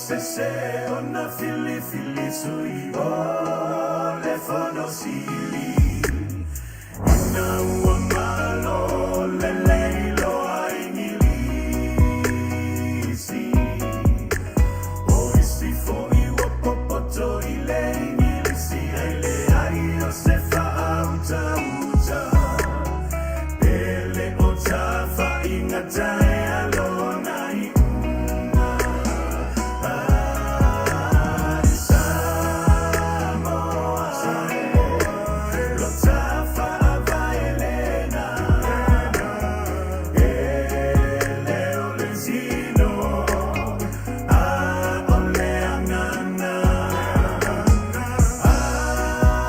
sese ona filifili sui o le Fono Sili. Ina ua malo lelei loa Igilisi, o isi foi ua popoto i le Igilisi, ae leai o se faautauta. Pe le o tafaiga taea lona iuga. Ai Samoa, lo tafaavae lena, e le o le tino, a o le agaga.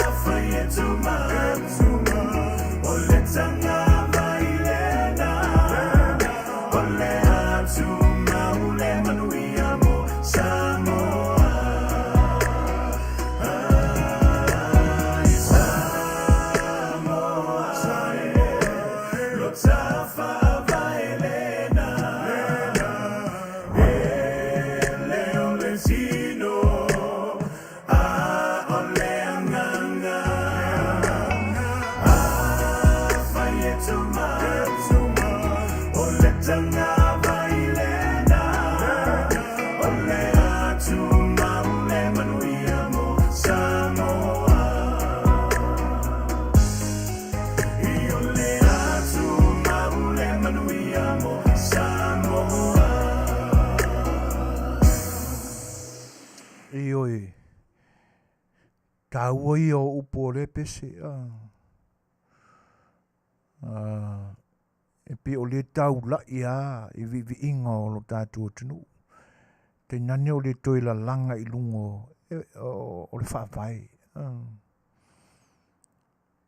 Afai e tumau, o le tagavai lena, o le a tumau le manuia mo Samoa. Ai Samoa, lo tafaavae lena, e le o le tino, a o le agaga. Afai e tumau, o le tagavai lena, o le a tumau le manuia mo Samoa. I o le a tumau le manuia mo Samoa. Ioe, taua ia o upu o lea pese. E pei o lea taulai lava i viiviiga o lo tatou atunuu. Tainane o le toe lalaga i luga o le faavae.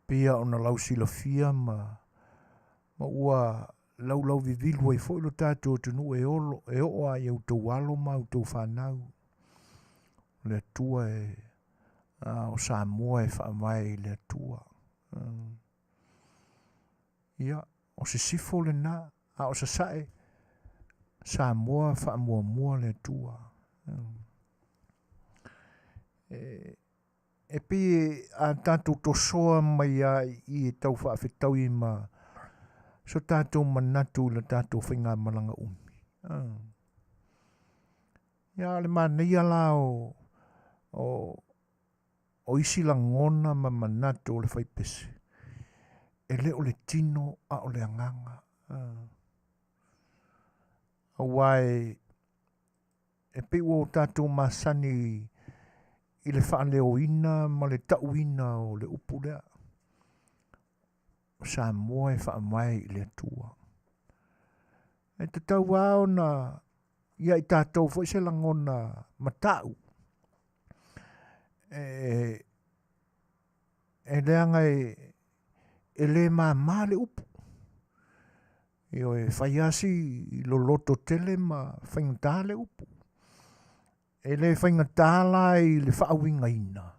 Pei lava ona lausilafia ma ua laulauvivilu ai foi lo tatou atunuu e oo lava i outou alo ma outou fanau. O le Atua o Samoa e faavae i le Atua. Ia, o sisifo lena, a o sasae, Samoa faamuamua le Atua. E pei a tatou tosoa mai lava i i e tau faafetaui ma so tatou manatu i le tatou faigamalaga umi. Ia, o le manaia la o isi lagona ma manatu o le faipese, e le o le tino a o le agaga. Aua e pei ua o tatou masani i le faaleoina ma le tauina o le upu lea. O Samoa e faavae i le Atua. E tatau lava ona ia i tatou foi se lagona matau. E leaga e le māmā le upu. Ioe, e fai lava si loloto tele ma faigata le upu. E le faigata la i le faauigaina,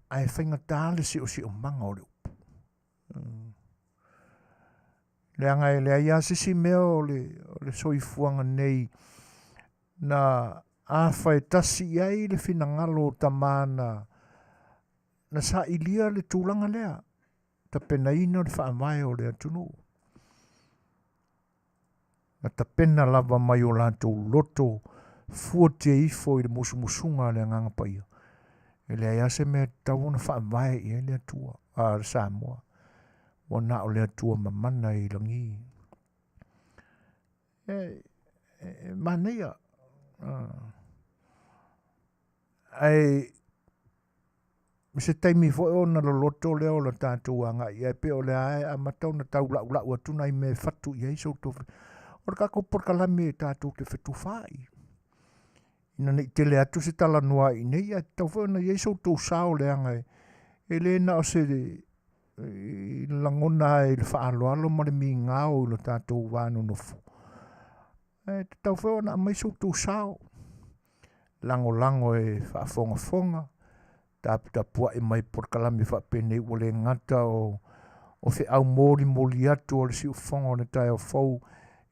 ae faigata le siosiomaga o le upu. Leaga e leai lava se isi mea o le soifuaga nei na afa e tasi i ai le finagalo o tama na sailia le tulaga lea, tapenaina le faavae o le atunuu. Na tapena lava mai o latou loto fuatia ifo i le musumusuga a le Agaga Paia. E leai lava se mea e tatau ona faavae i ai le Atua, a le Samoa. Ua na o le Atua mamana i lagi. E manaia. Ae se taimi foi ona loloto lea o le tatou agai i ai, pei o lea e amata ona tau laulau atu nai mea e fatu i ai so outou. O le tatou polokalame e tatou te fetufaai. Ina nei tele atu se talanoa i nei, ae tatau foi ona i ai so outou sao leaga e le na o se i lagona ai i le faaaloalo ma le migao i lo tatou va nonofo. Ae tatau foi ona aumai so outou sao. Lagolago e faafogafoga, taputapuai mai polokalame faapenei ua le gata o feau molimoli atu o le siufofoga o le taeao fou.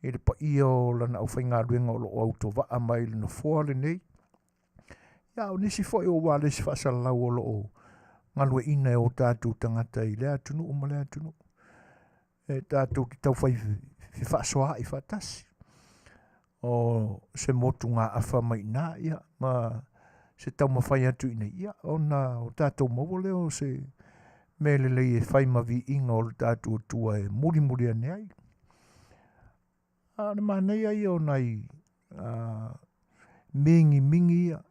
i le paia o lana aufaigaluega o lo o autovaa mai i le nofoa lenei. Ia, a o nisi foi o ualesi faasalalau o lo o galueaiina e o tatou tagata i lea atunuu ma lea atunuu, e tatou te taufai fefaasoaai faatasi. O se motugaafa mai i ina, ia, ma se taumafai atu i inei, ia, ona o tatou maua lea o se mea lelei e fai ma viiga o le tatou Atua e mulimuli ane ai. A o le manaia ia o nai mingimingi ia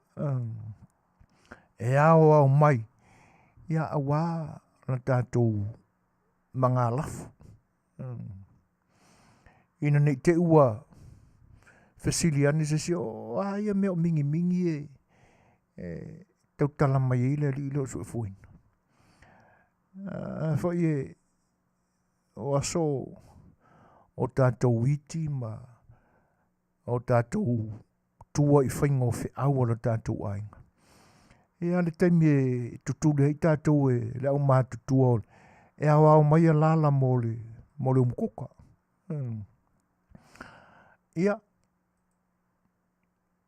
e aoao mai, ia auā le tatou magalafu. Ina ne i te i ua fesili ane se isi, o a ia mea o mingimingi e tautala mai ai le alii lea o Suefuina? A foi e o aso o tatou iti ma o tatou tua i faiga o feau a lo tatou aiga. E i ai le taimi e tutuli ai tatou e le aumatutua e aoao mai alala mo le umukuka. Ia,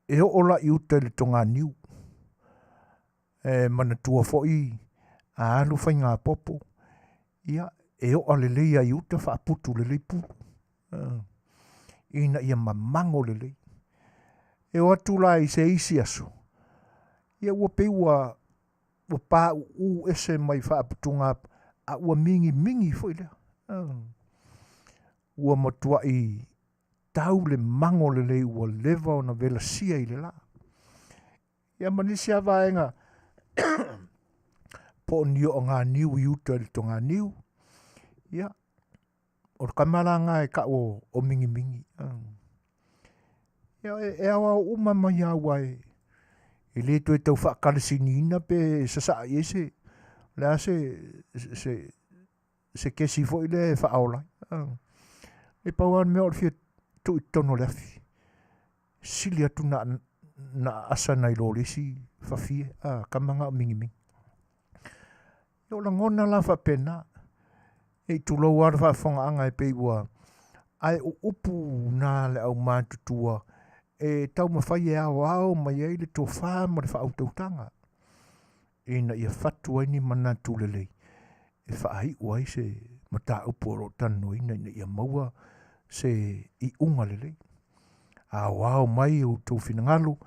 e oo la i uta i le toganiu, e manatua foi a alu faigapopo, ia, e oa lelei lava i uta faaputu lelei pulu, ina ia mamago lelei. E o atu la i se isi aso, ia ua pei ua pauu ese mai faaputuga, a ua mingimingi foi lea. Ua matuai tau le mago lelei ua leva ona velasia i le la. Ia ma nisi lava vaega po o ni oaganiu i uta i le toganiu, ia, o le tama la lena e tau o Mingimingi. Ia e aoao uma mai lava aua e le toe tau faakalesiniina pe sasaa i ai se, o le a se kesi foi lea e faaola ai. E pau lava le mea o le fia tuu i totonu o le afi, sili atu ona aasa nai lo le isi fafie, a tama na o Mingimingi. O lagona la faapena, se i tulou lava le faafofogaaga e pei ua... Ae o upu na a le aumatutua e taumafai e aoao mai ai le tofa ma le faautautaga ina ia fatu ai ni manatu lelei e faaiu ai se mataupu o lo o talanoaina ina ia maua se iuga lelei. Aoao mai outou finagalo,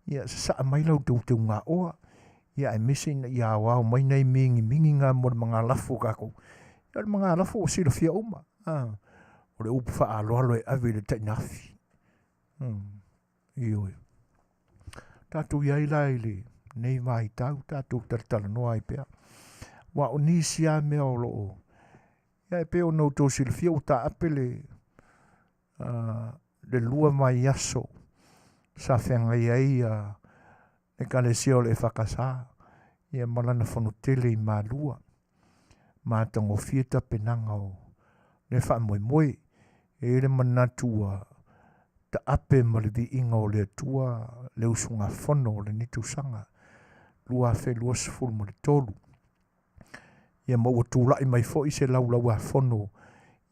ia sasaa mai la outou teugaoa, ia aemaise ina ia aoao mai nai mingimingiga mo le magalafu o tatou. Ia o le magalafu ua silafia uma, o le upu faaaloalo e ave i le tainafi. Ioe. Tatou i ai la i lenei vaitau, tatou talatalanoa ai pea. Aua o nisi lava mea o lo o... Ia e pei ona outou silafia ua taape le 2 vaiaso sa feagai ai le Ekalesia o le EFKS ia ma lana fonotele i Malua. Matagofie tapenaga o lea faamoemoe. E i ai le manatu ua taape ma le viiga o le Atua le usugafono o lenei tausaga 2023. Ia ma ua tulai mai foi se laulauafono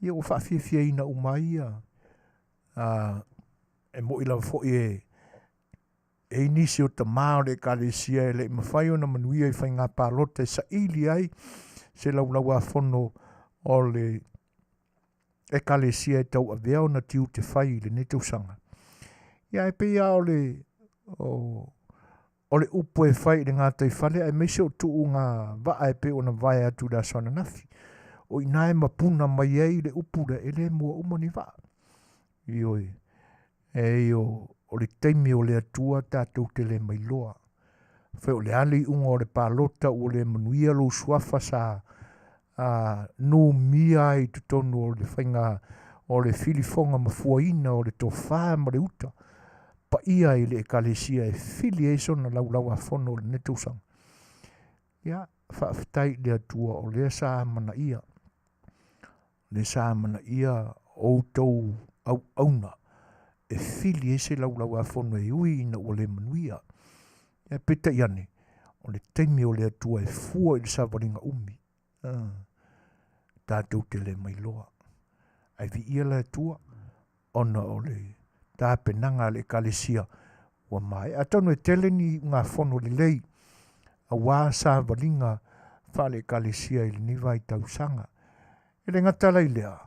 ia ua faafiafiaina uma ai e moni lava foi e i ai nisi o tama o le ekalesia e le i mafai ona manuia i faiga palota e saili ai se laulauafono o le ekalesia e tauavea ona tiute fai i lenei tausaga. Ia ae pei lava o le o le upu e fai i le gataifale aemaise o tuuga vaa e pei ona vae atu i le aso ananafi. O i ina e mapuna mai ai le upu lea, e le mua uma ni vaa. Ioe, e o le taimi o le Atua tatou te le mailoa. Afai o le a le iuga o le palota ua le manuia lou suafa sa numia ai i totonu o le faiga o le filifoga mafuaina o le tofa ma le uta paia i le ekalesia e fili ai sona laulauafono o lenei tausaga. Ia, faafetai i le Atua o lea sa amanaia, lea sa amanaia outou auauna e fili ai se laulauafono e ui ina ua le manuia. Ae peitai ane, o le taimi o le Atua e fua i le savaliga umi. Tatou te le mailoa. Ae viia le Atua. ona o le tapenaga a le Ekalesia ua maea. Atonu e tele ni iugafono lelei aua savaliga faale-Ekalesia i lenei vaitausaga. E le gata la i lea,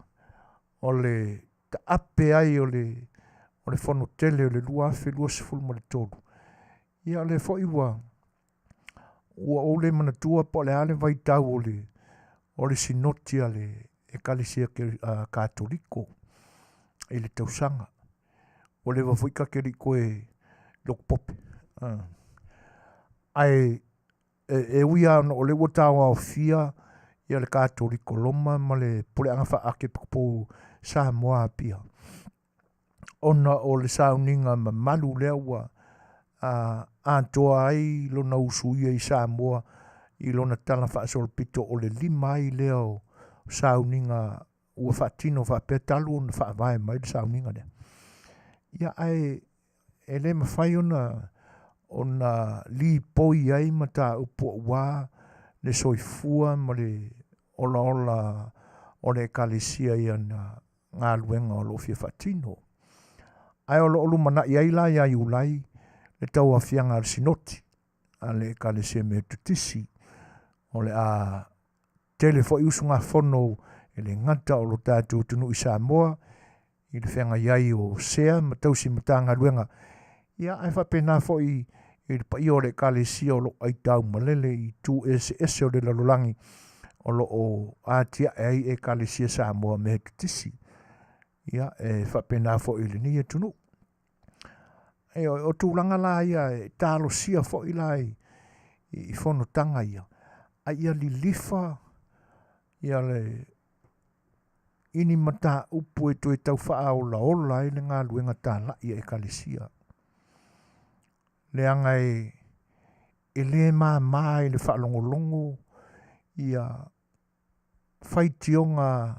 o le taape ai o le o le fono tele o le 2023, ia o lea foi ua ua ou le manatua po o le a le vaitau o le o le sinoti a le Ekalesia Katoliko i le tausaga. Ua leva foi ta te le i toe lotu pope. Ae e ui lava ona o lea ua taoaofia ia le Katoliko Roma ma le Puleaga Faa-Akepiskopo Samoa Apia, ona o le sauniga mamalu lea ua atoa ai lona usuia i Samoa i lona tala faasolopito o le 5 ai lea o sauniga ua faatino faapea talu ona faavae mai le sauniga lea. Ia ae e le mafai ona ona lipoi ai mataupu aua le soifua ma le olaola o le Ekalesia i ana galuega o lo o fia faatino. Ae o lo o lumanai ai la ia Iulai le tauaofiaga a le Sinoti a le Ekalesia Metotisi. O le a tele foi usugafono e le gata o lo tatou atunuu i Samoa i le feagai ai o sea ma tausi Matagaluega, ia ae faapena foi i le paia o le Ekalesia o lo o aitau malele i itu eseese o le lalolagi o lo o atiae ai Ekalesia Samoa Metotisi. Ia, e faapena foi i lenei atunuu. E, o tulaga la ia e talosia foi la i, i fonotaga ia, a ia lilifa ia le i ni mataupu e toe tau faaolaola ai le galuega talai a Ekalesia. Leaga e, e le māmā i le faalogologo ia faitioga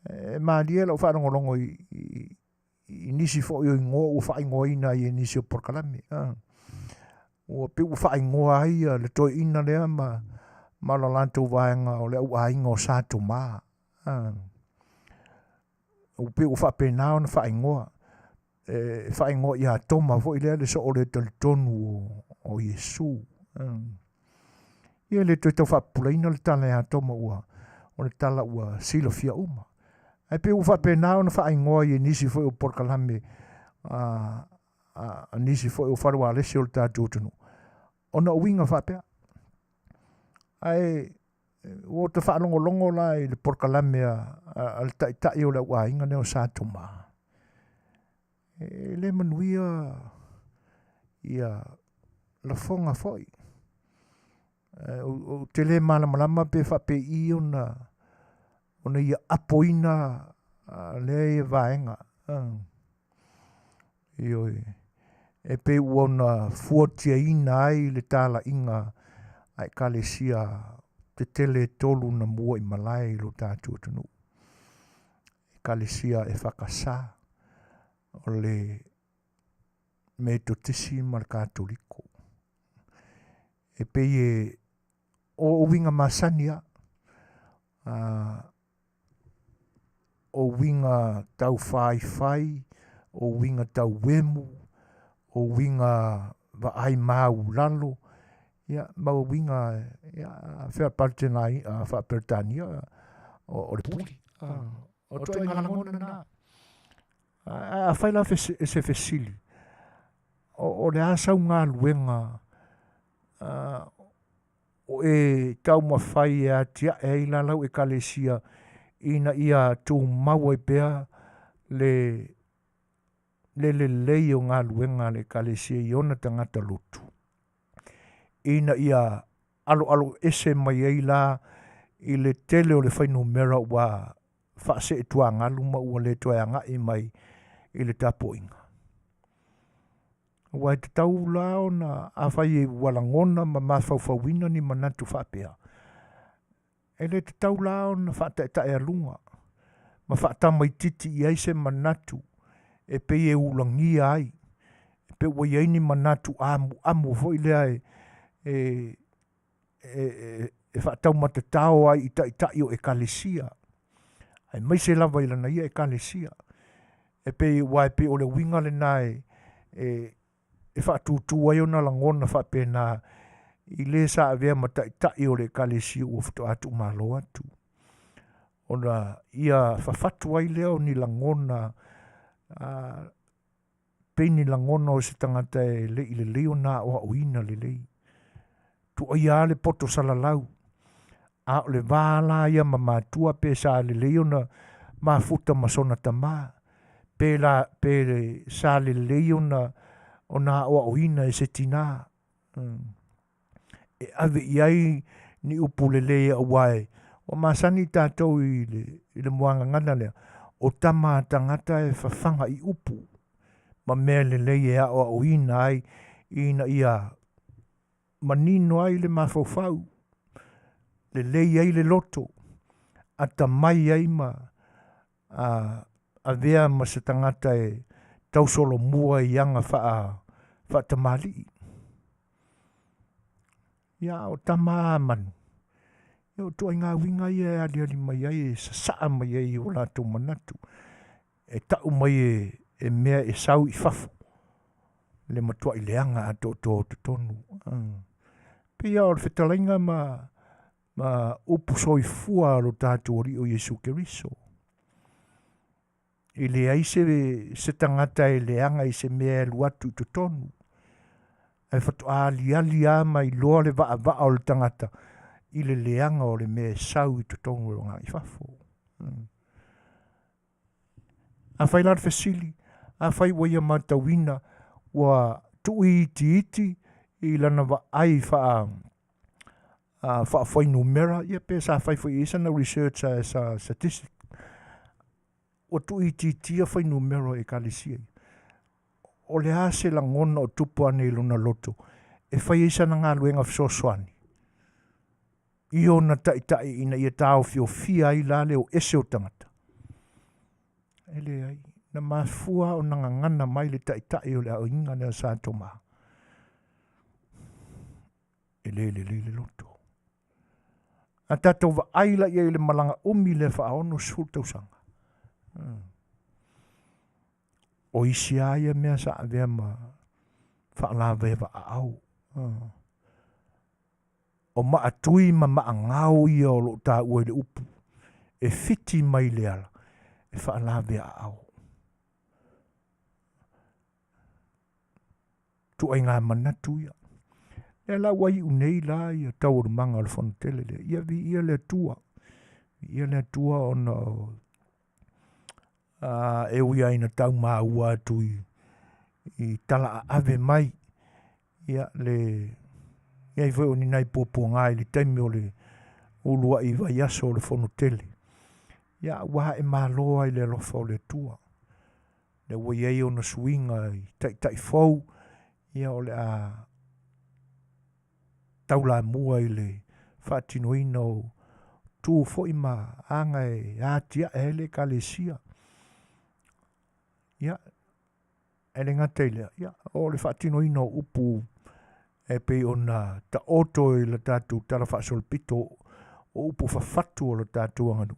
e malie lau faalogologo i, i, i nisi foi o igoa ua faaigoaina ai e nisi o polokalame. Ua pei ua faaigoa ai le toeaina lea ma, ma lo latou vaega o le auaiga o Sa Tomā. Ua pei ua faapena ona faaigoa. E faaigoa ia Toma foi lea le soo le talitonu o, o Iesu. Ia e le toe tau faapupulaina le tala ia Toma ua o le tala ua silafia uma. Ae pei ua faapena ona faaigoa i nisi foi o polokalame a, a, a nisi foi o fale ualesi o le tatou atunuu, ona o uiga faapea. Ae ua ta faalogologo la i le polokalame a, a, a le taitai o le auaiga lea o Sa Tomā, e le manuia ia lafoga foi. Ou te le malamalama pe faapei ona ona ia apoina lea ia vaega. Ioe. E pei ua ona fuatiaina ai le talaiga a ekalesia tetele e tolu na mua i malae i lo tatou atunuu. Ekalesia EFKS, o le Metotisi ma le Katoliko. E pei e o uiga masani a, o uiga tau faifai, o uiga tau emu, o uiga vaai maulalo, ia, ma uiga, ia, fea faa-Peretania, o le puli. O ituaiga lagona na. Ae afai la se fesili, o le a sau galuega o e taumafai e atiae ai la lau ekalesia ina ia tumau ai pea le le lelei o galuega a le ekalesia i ona tagata lotu, ina ia aloalo ese mai ai la i le tele o le fuainumera ua faaseetuagalu ma ua le toe agai mai i le tapuaiga. Aua e tatau la ona afai ua lagona ma mafaufauina ni manatu faapea, e le tatau la ona faataetaealuga ma faatamaititi i ai se manatu e pei e ulagia ai, e pei ua i ai ni manatu amuamu foi lea e, e, e, e faataumatatao ai i taitai o ekalesia, aemaise lava i lana ia ekalesia. E pei, aua e pei o le uiga lena e, e, e faatūtū ai ona lagona faapena i le sa avea ma taitai o le Ekalesia ua faatoa tuumalo atu. Ona ia fafatu ai lea o ni lagona a, pei ni lagona o se tagata e le i lelei ona aoaoina lelei. Tuaia lava le poto salalau, a o le va la ia ma matua pe sa lelei ona mafuta ma sona tamā, pe la, pe sa lelei ona, ona aoaoina e se tinā. E ave i ai ni upu lelei aua e ua masani tatou i le, i le muagagana lea, o tama a tagata e fafaga i upu ma mea lelei e aoaoina ai ina ia manino ai le mafaufau, lelei ai le loto, atamai ai ma a, avea ma se tagata e tausolomua i aga faa, faatamalii. Ia, o tama a manu, ia o ituaiga uiga ia e aliali mai ai, e sasaa mai ai i o latou manatu, e tau mai e, e mea e sau i fafo, le matuai leaga atoatoa o totonu. Pei lava o le fetalaiga ma, ma upu soifua a lo tatou Alii o Iesu Keriso. E leai se, se tagata e leaga i se mea e alu atu i totonu. Ae faatoa aliali lava ma iloa le vaavaa o le tagata i le leaga o le mea e sau i totonu o lona i fafo. Hmm. Afai la le fesili, afai ua ia matauina ua tuuitiiti i lana vaai faa faafuainumera, ia pe sa fai foi i ai sana research a sa statistic, ua tuuitiitia fuainumera o Ekalesia ia. O le a se lagona o tupu ane i lona loto e fai ai sana galuega fesoasoani i ona taitai ina ia taofiofia ai la le o ese o tagata? E leai, na mafua ona gagana mai le taitai o le aiga lea sa Tomā. E le lelei le loto. A tatou vaai la i ai i le malaga umi lea faa-60 tausaga. Hmm. O isi lava ia mea sa avea ma faalavea aau. Hmm. O maatui ma maagao ia o loo taua i le upu e fiti mai le ala e faalavea aao. Ituaiga manatu ia. Lea la ua iu nei la ia taualumaga o le fono tele lea. Ia viia le Atua. Viia le Atua ona o e ui lava ina tau maua atu i, i tala aave mai ia le i ai foi o ni nai puapuaga i le taimi o le uluai vaiaso o le fono tele. Ia ua ae malo ai le alofa o le Atua. Lea ua i ai ona suiga i taitai fou, ia o le a taulamua i le faatinoina o tu foi ma aga e atiae ai le Ekalesia. Ia, e le gata i lea, ia, o le faatinoina o upu e pei ona taoto i le tatou tala faasolopito o upu fafatu o le tatou aganuu,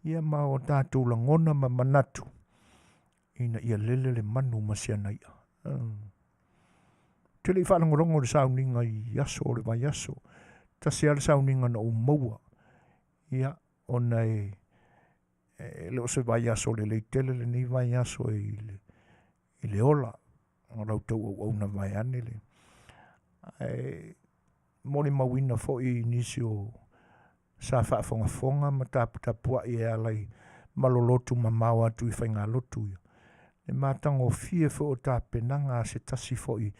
ia ma o tatou lagona ma manatu ina ia lele le manu ma si ana i'a. Ou te le i faalogologo i le sauniga i aso o le vaiaso. Tasi lava le sauniga na ou maua, ia, ona e, e le o se vaiaso lelei tele lenei vaiaso i le, i le ola o la outou auauna vaeane le. Ae molimauina foi i nisi o sa faafogafoga ma taputapuai e ala i malolotu mamao atu i faigalotu ia. Le matagofie foi o tapenaga a se tasi foi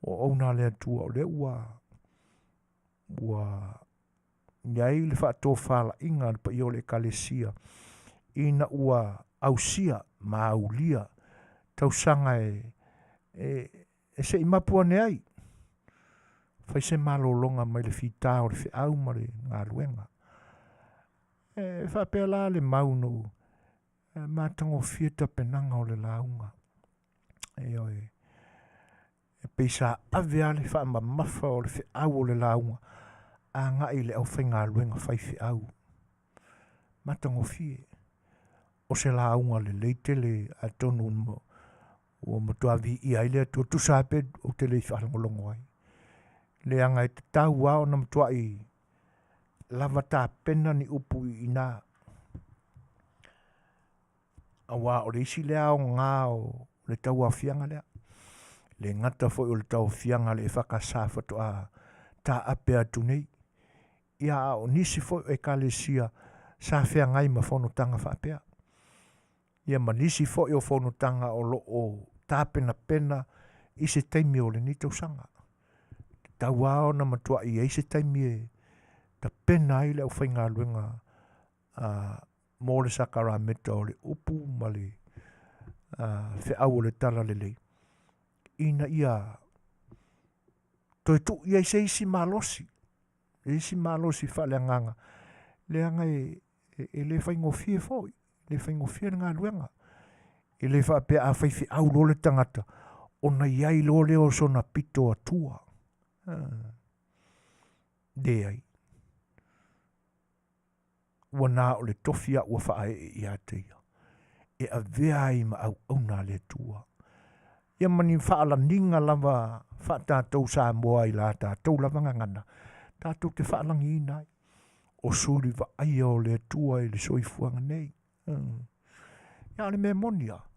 o auauna a le Atua o lea ua ua i ai le faatofalaiga a le paia o le Ekalesia ina ua ausia ma aulia tausaga e, e, e se i mapu ane ai. Fai se malologa mai le fita o le feau ma le galuega. E faapea la le mau no e matagofie tapenaga o le lauga. Ioe. E pei sa ave lava le faamamafa o le feau o le lauga agai i le aufaigaluega faifeau. Matagofie. O se lauga lelei tele atonu ua matua viia ai le Atua, tusa lava pe ou te le i faalogologo ai. Leaga e tatau lava ona matuai lava tapena ni upu i ina, auā o le isi lea aoga o le tauaofiaga lea. E le gata foi o le tauaofiaga a le EFKS faatoa taape atu nei, ia a o nisi foi o Ekalesia sa feagai ma fonotaga faapea. Ia ma nisi foi o fonotaga o lo o tapenapena i se taimi o lenei tausaga. E tatau lava ona matuai i ai se taimi e tapena ai le aufaigaluega a mo le sakarameta o le upu ma le feau o le talalelei ina ia toe tuu i ai se isi malosi, se isi malosi faaleagaga, leaga e, e le faigofie foi, e le faigofie le galuega. E le faapea a faifeau loa le tagata, ona i ai loa lea o sona pito atua. Leai. Ua na o le tofi a ua faaee ia te ia, e avea ai ma auauna a le Atua. Ia ma ni faalaniga lava faatatou Samoa i la tatou lava gagana, tatou te faalagiina ai, o suli vaaia o le Atua i le soifuaga nei. Ia, a o le mea moni lava,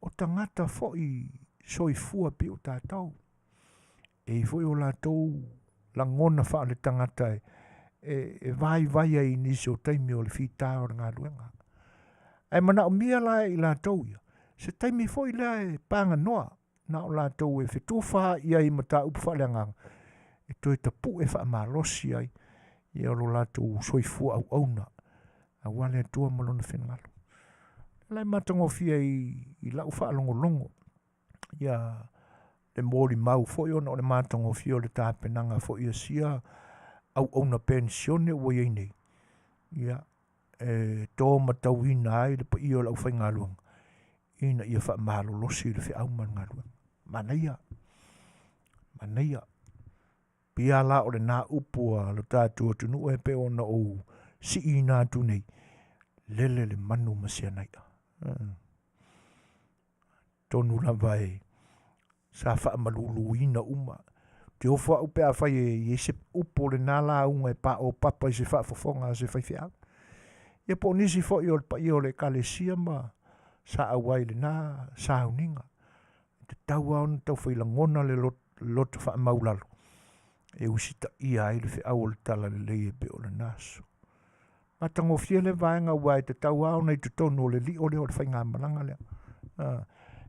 o tagata foi soifua pei o tatou. E i ai foi o latou lagona faaletagata e, e, e vaivai ai i nisi o taimi o le fita o le galuega. Ae manaomia la e i latou ia, se taimi foi lea e paganoa, na o latou e fetufaai i ai i mataupu faaleagaga, e toe tapue faamalosi ai ia lo latou soifua auauna, aua le Atua ma Lona finagalo. O le ala e matagofie ai i lau faalogologo, ia le molimau foi ona o le matagofie o le tapenaga foi a sia auauna penisione ua i ai nei, ia, e to matauina ai le paia o le aufaigaluega ina ia faamalolosi le feau ma le galuega. Manaia, manaia. Pia la o lena upu a lo tatou atunuu e pei ona ou siiina atu nei, lele le manu ma si ana i'a. Tonu lava e sa faamaluluina uma. Te ofo au pe afai e i ai se upu o lena lauga e paopapa i se faafofoga a se faifeau. Ia po o nisi foi o le paia o le Ekalesia ma sa auai i lena sauniga. E tatau lava ona taufai lagona le loto faamaulalo e usitaia ai le feau o le talalelei e pei o lena aso. Matagofie le vaega aua e tatau lava ona i totonu o le lio lea o le faigamalaga lea.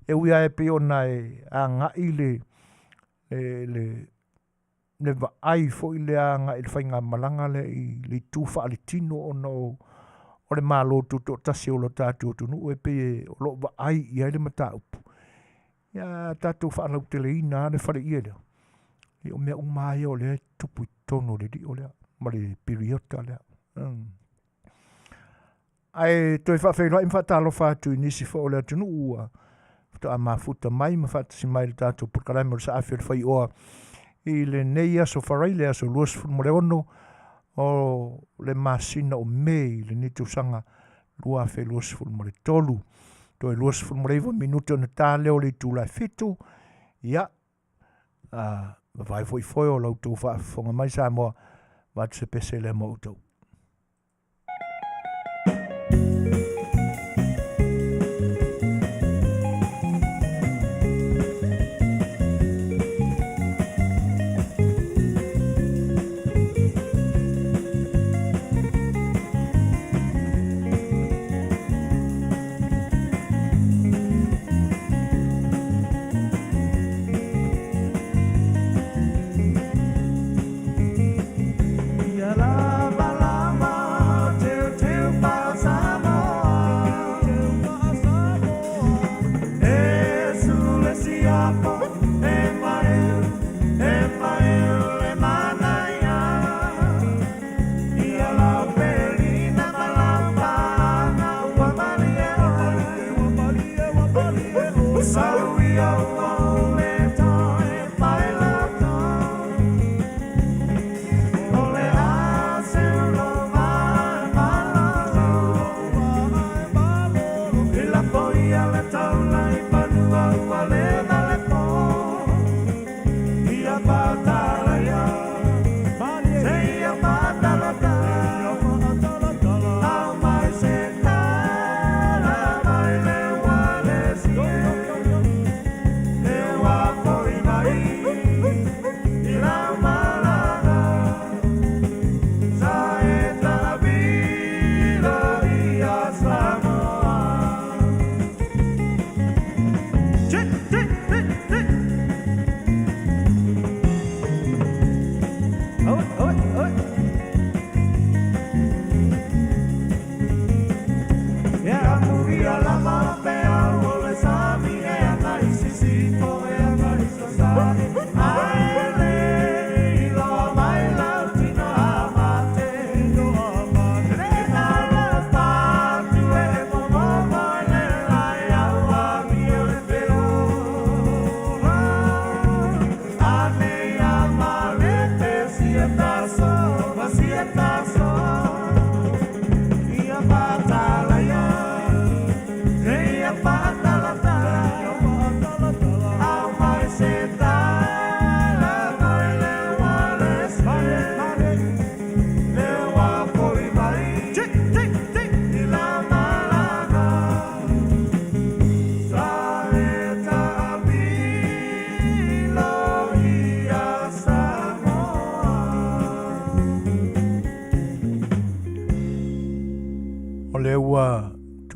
E ui lava e pei ona e agai le, le, le, le vaai foi lea agai i le faigamalaga lea i le itu faaletino ona o, o le Malo Tutoatasi o lo tatou atunuu e pei e, o lo o vaai i ai le mataupu. Ia tatou faalauteleina lava le faleie lea. Ia o mea uma lava ia o lea e tupu i totonu o le lio lea ma le piriota lea. Ae toe faafeiloai ma faatalofa atu i nisi foi o le atunuu ua faatoa mafuta mai ma faatasi mai i le tatou polokalame o le Saafi o le Faioa i lenei aso Faraile, aso 26 o le masina o Me i lenei tausaga 2023. Toe 29 minute ona ta lea o le itula e 7. Ia, vavae foi foe o la outou faafofoga mai Samoa, avatu se pese lea mo outou.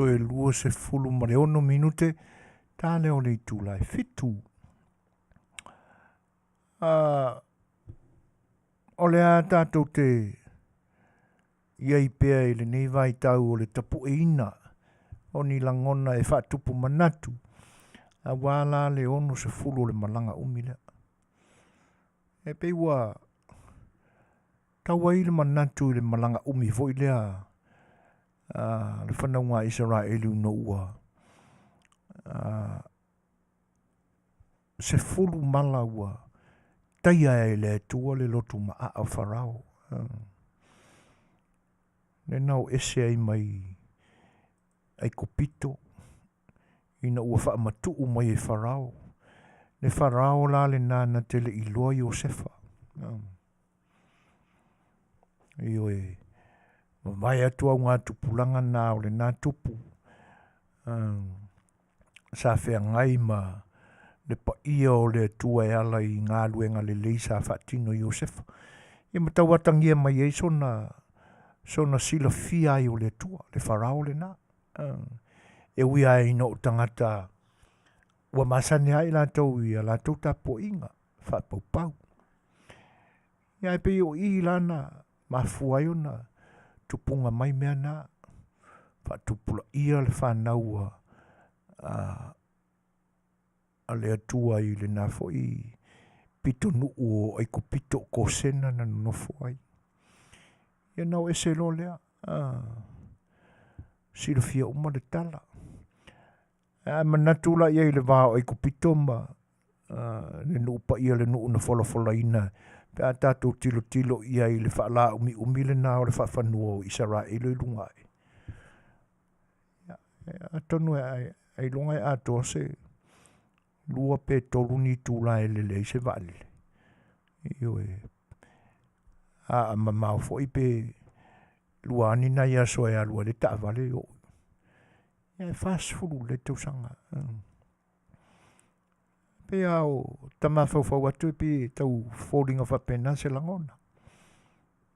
Toe 26 minute ta lea o le itula e 7. O le a tatou te i ai pea i lenei vaitau o le tapueina o ni lagona e faatupu manatu, aua la le 60 o le malaga umi lea. E pei ua tau ai le manatu i le malaga umi foi lea a le fanauga a Isaraelu ina ua 10 mala ua taia ai e le Atua le loto maaa o Farao. Lea na o ese ai mai Aikupito ina ua faamatuu mai e Farao. Le Farao la lena na te le iloa Iosefa. Ioe, mavae atu augatupulaga na o lena tupu sa feagai ma le paia o le Atua e ala i galuega lelei sa faatino e Iosefa. Ia ma tauatagia mai ai sona, sona silafia ai o le Atua, le Farao lena. E ui lava ina o tagata ua masani lava i latou i a latou tapuaiga faapaupau. Ia ae pei o i la na mafua ai ona tupuga mai mea na, faatupulaia le fanau a a le Atua i lena foi pitonuu o Aikupito o Kosena na nonofo ai. Ia na o ese loa lea, silafia uma le tala. A manatu la i ai i le va o Aikupito ma le nuu paia, le nuu na folafolaina, pe a tatou tilotilo i ai i le faalaumiumi lena o le faafanua o Isaraelu i luga ae. Atonu ailoga e atoa se 2 pe 3 ni itula e lele ai se vaalele. Ioe. A mamao foi pe 2 ni nai aso e alu ai le taavale i o'u. Ia e 40 lelei tausaga. Pei lava o ta mafaufau atu e pei e tau foliga faapena se lagona.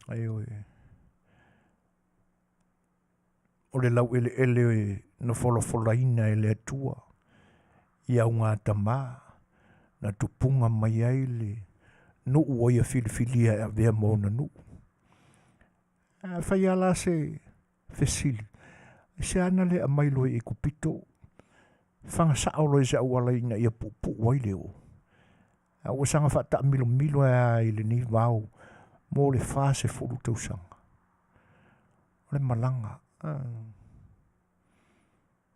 Ioe. O le laueleele na folafolaina e le Atua i augatama na tupuga mai ai le nuu ua ia filifilia e avea ma ona nuu. A fai lava la se fesili, aisea na le aumai loa i Aikupito, faga sao loa i se auala ina ia puupuu ai le oo. A ua saga faataamilomilo ai lava i lenei vao mo le 40 tausaga. O le malaga.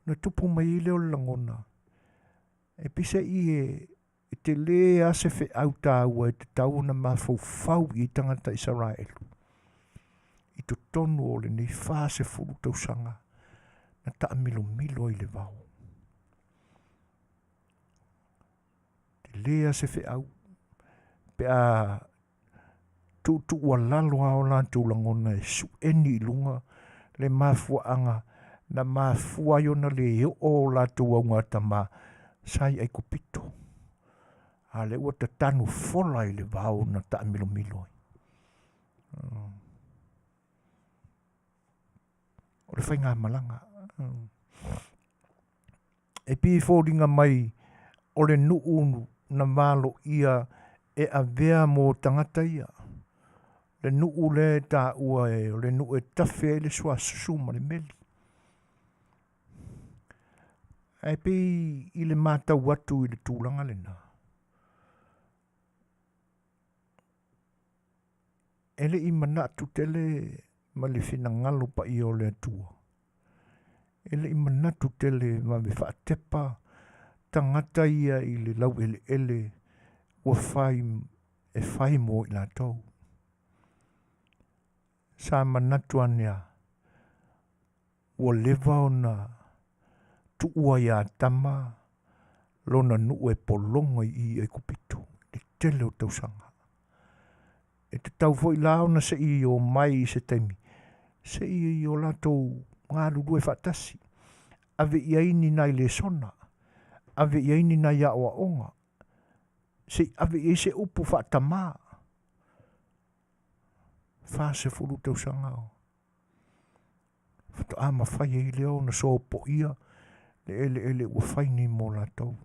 Na tupu mai ai lea o le lagona, e peiseai e tele lava se feau taua e tatau ona mafaufau i ai tagata Isaraelu i totonu o lenei 40 tausaga na taamilomilo ai i le vao. Tele lava se feau pe a tuutuualalo lava o latou lagona e sueni i luga le mafuaaga na mafua ai ona le oo o latou augatama sa i Aikupito, a o lea ua tatanu fola i le vao na taamilomilo ai. O le faigamalaga. E pei e foliga mai o le nuu na valoia e avea mo tagata ia. Le nuu lea e taua e o le nuu e tafe ai le suasusu ma le meli. Ae pei i le matau atu i le tulaga lena, e le i manatu tele ma le finagalo paia o le Atua. E le i manatu tele vave faatepa tagata ia i le laueleele ua fai e fai mo i latou. Sa manatu ane a, ua leva ona tuua ia Atama lona nuu e pologa i i Aikupito i le tele o tausaga. E tatau foi la ona se i o mai i se taimi, se i o latou galulue faatasi, ave i ai ni nai lesona, ave i ai ni nai aoaoga, se i ave i ai se upu faatamā. 40 tausaga o. Faatoa mafai ai lea ona sopoia le eleele ua fai nei mo latou.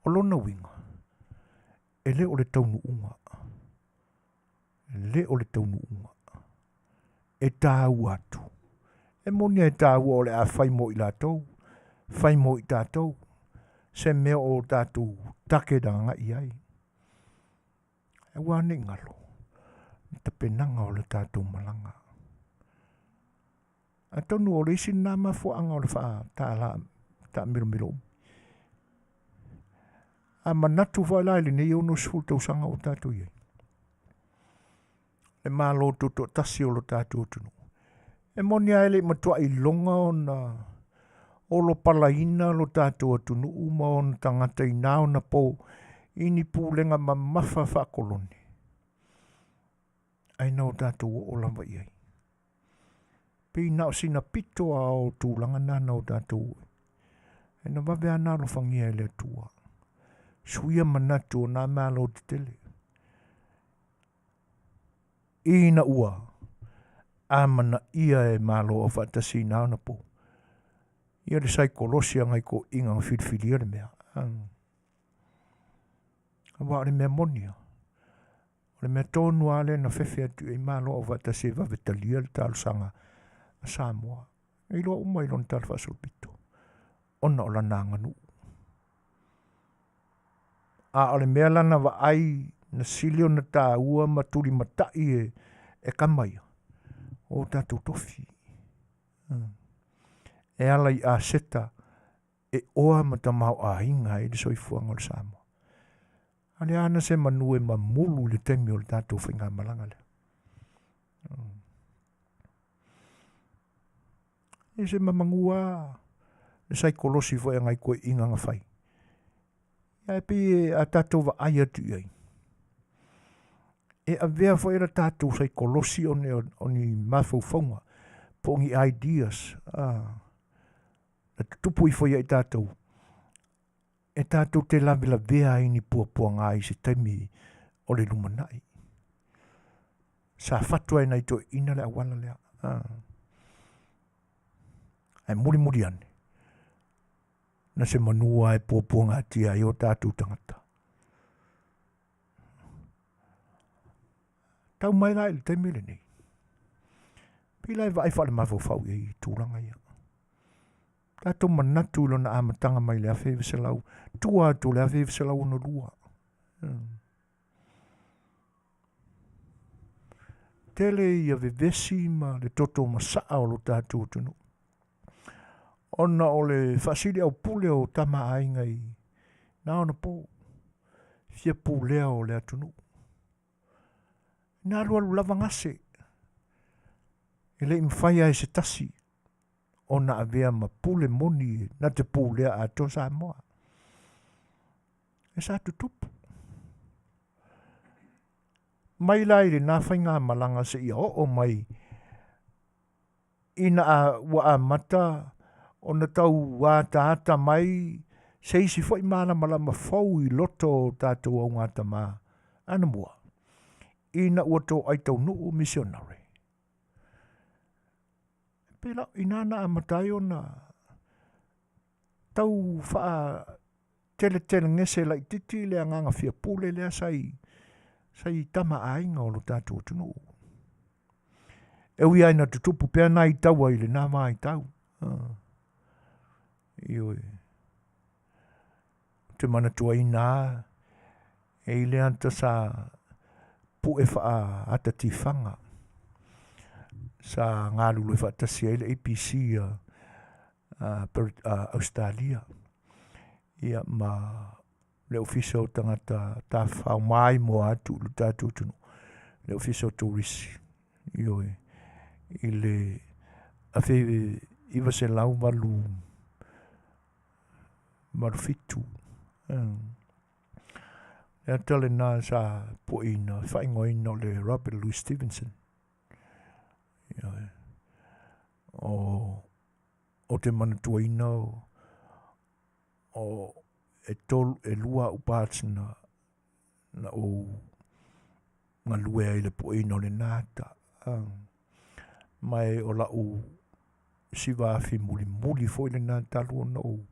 O lona uiga, e le o le taunuuga, e le o le taunuuga e taua atu. E moni e taua o le a fai mo i latou, fai mo i tatou, se mea o tatou take agai ai. Aua ne i galo le tapenaga o le tatou malaga. Atonu o le isi lena mafuaaga o le faataamilomilo umi. A manatu foi la i lenei 60 tausaga ua tatou i ai, le Malo Tutoatasi o lo tatou atunuu, e moni lava e le i matuai iloga ona olopalaina lo tatou atunuu ma ona tagata i na ona po i ni pulega mamafa faakolone, ae na o tatou oo lava i ai. Pei na o sina pito lava o tulaga na na o tatou oo ai. Na vave lava ona alofagia e le Atua, suia manatu o na malo tetele, ina ua amanaia e Malo Aufaatasi i na ona po ia le saikolosi a nai toeaiina na filifilia le mea. Aua o le mea moni lava, o le mea tonu lava lea na fefe atu i ai Malo Aufaatasi e vave talia le talosaga a Samoa. E iloa uma i lona talafaasolopito, ona o lana aganuu. A o le mea la na vaai na sili ona taua ma tulimatai e tama ia, o tatou tofi. E ala i aseta e oa ma tamaoaiga ai le soifuaga o le Samoa. A le ana se manu e mamulu i le taimi o le tatou faigamalaga lea. E se mamanu lava le saikolosi foi a nai toeaiina na fai. Ae pei a tatou vaai atu i ai, e avea foi le tatou saikolosi o ni mafaufauga po o ni ideas na tutupu ifo ia i tatou, e tatou te lavelavea ai ni puapuaga i se taimi o le lumanai. Sa fatu ai nai toeaiina le auala lea. Ae mulimuli ane, na se manu lava e puapuagatia ai o tatou tagata. Tau mai la i le taimi lenei, pei la e vaai faalemafaufau i ai i tulaga ia. Tatou manatu i lona amataga mai le 1900, tua atu o le 1962. Tele ia vevesi ma le toto masaa o lo tatou atunuu, ona o le faasiliaupule o tama aiga i na ona po, fia pulea o le atunuu. Na alualu lava gase, e le i mafai lava e se tasi ona avea ma pule moni na te pulea atoa Samoa. E sa tutupu. Mai la i lena faigamalaga seia oo mai ina ua amata ona tau ataata mai se isi foi malamalama fou i loto o tatou augatama anamua, ina ua toai taunuu misionare. Pei la ina na amata ai ona tau faateletelegese laitiiti le agaga fia pule lea sai tama aiga o lo tatou atunuu. E ui lava ina tutupu pea nai taua i lena vaitau. Ioe. Ou te manatuaina lava, e i le ata sa pue faaatatifaga, sa galulue faatasi ai le ABC a Ausetalia, ia ma le Ofisa o Tagata Tafafao Maimoa atu i lo tatou atunuu, le Ofisa o Turisi, ioe, i le 1987. Le ata lena sa pueina, faaigoaina o le Robert Louis Stevenson. Ioe. O te manatuaina o e tolu, e lua au parts na ou galue ai i le pueina o lena ata. Mai o lau siva afi mulimuli foi lena talu ona ou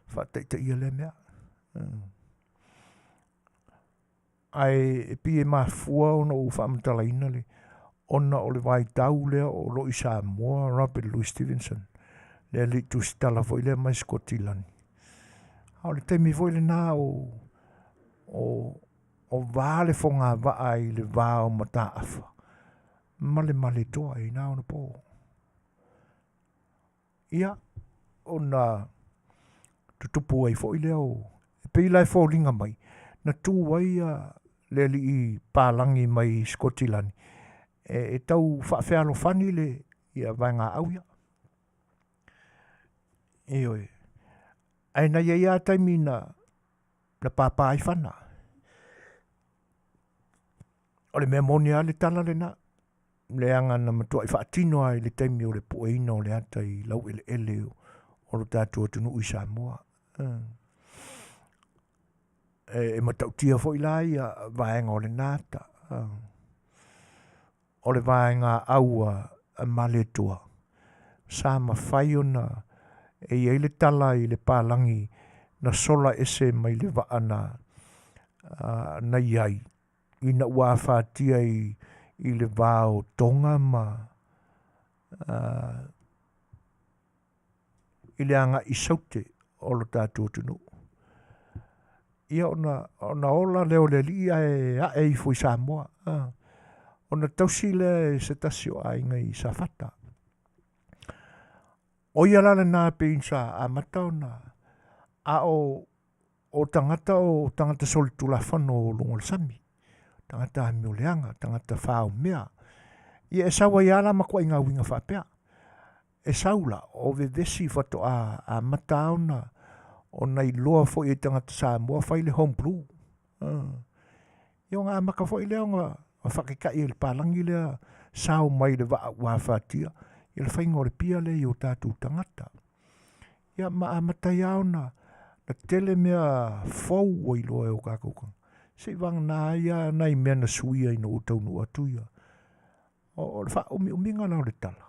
faataitaia lea mea. Ae e pei e mafua ona ou faamatalaina le ona o le vaitau lea o lo o i Samoa Robert Louis Stevenson, le alii tusitala foi lea mai Sikotilani. A o le taimi foi lena o o o va le fogavaa i le va o Mataafa ma le Malietoa i na ona po. Ia, ona tutupu ai foi lea o, e pei la e foliga mai, na tu ai ia le alii palagi mai Sikotilani e, e tau faafealofani le ia vaegaau ia. Ioe. Ae na i ai lava taimi na, na pāpā ai fana. O le mea moni lava le tala lena, leaga na matuai faatino lava i le taimi o le pueina o le ata i laueleele o lo tatou atunuu i Samoa. E, e matautia foi la ia vaega o lena ata. O le vaega au a Malietoa, sa mafai ona e i ai le tala i le palagi na sola ese mai le vaa na, na i ai, ina ua afatia i, i le va o Tonga ma i le agai i Saute o lo tatou atunuu. Ia ona, ona ola lea o le alii ae ae ifo i Samoa. Ona tausi lea e se tasi o aiga i Safata. O ia la lena pei sa amata ona a o o tagata o tagata solitulafono o luga o le sami, tagata amioleaga, tagata faomea. Ia e sau ai lava la ma kuaiga uiga faapea. E sau la, o vevesi faatoa amata ona ona iloa foi e tagata Samoa fai le home brew. Ia ona amata foi lea ona faataitai e le palagi lea sao mai le vaa ua afatia ia le faiga o le pia lea i o tatou tagata. Ia ma amata ai lava ona na tele mea fou ua iloa e o tatou tagata. Se i vagana ai lava nai mea na suia ina ua taunuu atu ia. O le faaumiumiga la o le tala,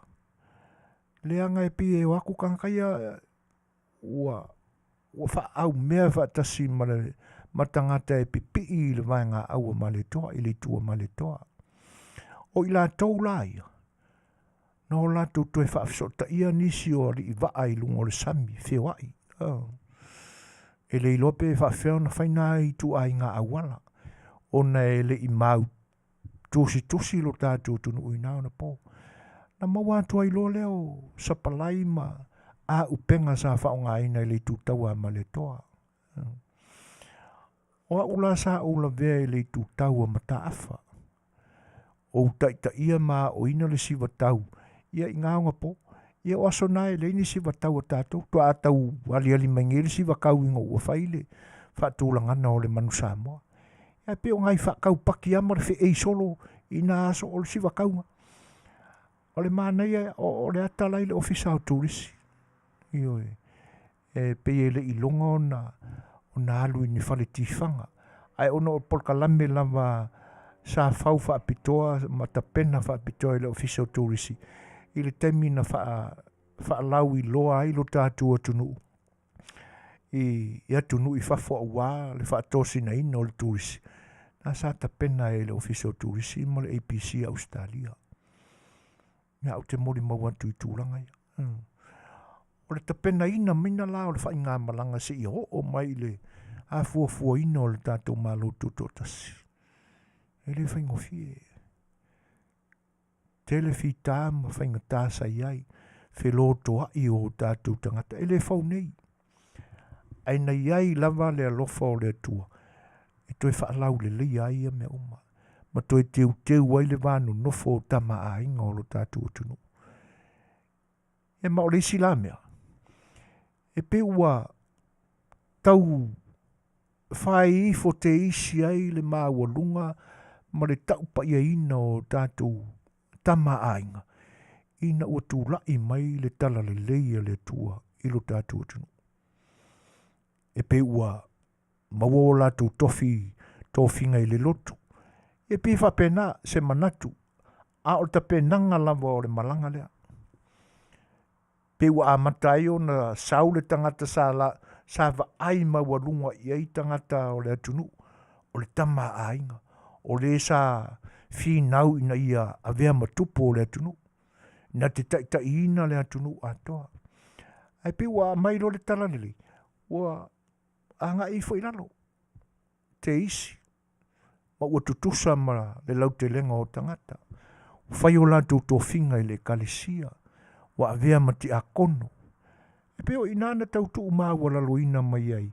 leaga e pei e o atu tagata ia ua ua faaaumea faatasi ma le ma tagata e pipii i le vaegaau a Malietoa, i le itu a Malietoa. O i latou la ia, na o latou toe faafesootaia nisi o alii vaa i luga o le sami, feoai. Oh. E le iloa pe faafefea ona fai na ituaiga auala, ona e le i mau tusitusi lo tatou atunuu i na ona po. Na maua atu ai loa lea o sapalai ma aupega sa faaaogaina i le itu taua a Malietoa. O au la sa ou lavea i le itu taua Mataafa. Ou taitaia ma aoina le siva tau ia i ngā ona po. Ia o aso na e leai ni siva tau a tatou. Tuaa tau aliali mai nei le siva kau ina ua fai le faatulagana o le manu Samoa. Ae pei o nai faataupaki lava ma le feei solo i nā aso o le siva kauga. O le manaia o le ata la i le ofisa o turisi. Ioe. E pei e le i iloga ona ona alu i ni fale tifaga. Ae ona o polokalame lava sa fau faapitoa ma tapena faapitoa i le ofisa o turisi i le taimi na faa faalauiloa ai lo tatou atunuu i, i atunuu i fafo aua le faatosinaina o le turisi, na sa tapena e le Ofisa o Turisi ma le ABC a Ausetalia. Ia ou te molimau atu i tulaga ia. Hmm. O le tapenaina maina la o le faigamalaga seia oo mai i le afuafuaina o le tatou Malo Tutoatasi. E le faigofie. Tele fita ma faigata sa i ai, felotoa'i o tatou tagata, e le fou nei. Ae na i ai lava le alofa o le Atua e toe faalauleleia ai ia mea uma, ma toe teuteu ai le va nonofo o tama aiga o lo tatou atunuu. E ma o le isi la mea, e pei ua tau fai ifo te isi ai le maualuga ma le taupaiaina o tatou tama aiga, ina ua tulai mai le talalelei a le Atua i lo tatou atunuu. E pei ua maua o latou tofi tofiga i le lotu. E pei e faapena se manatu, a o le tapenaga lava o le malaga lea. Pei ua amata ai ona sau le tagata sa la, sa vaai maualuga i ai tagata o le atunuu, o le tama a aiga, o le sa finau ina ia avea ma tupu o le atunuu, na te taitaiina le atunuu atoa. Ae pei ua aumai loa le talalelei, ua agai ifo i lalo te isi, ma ua tutusa ma le lautelega o tagata. Ua fai o latou tofiga i le ekalesia, ua avea ma tiakono. E pei o i ina na tau tuumaualaloina mai ai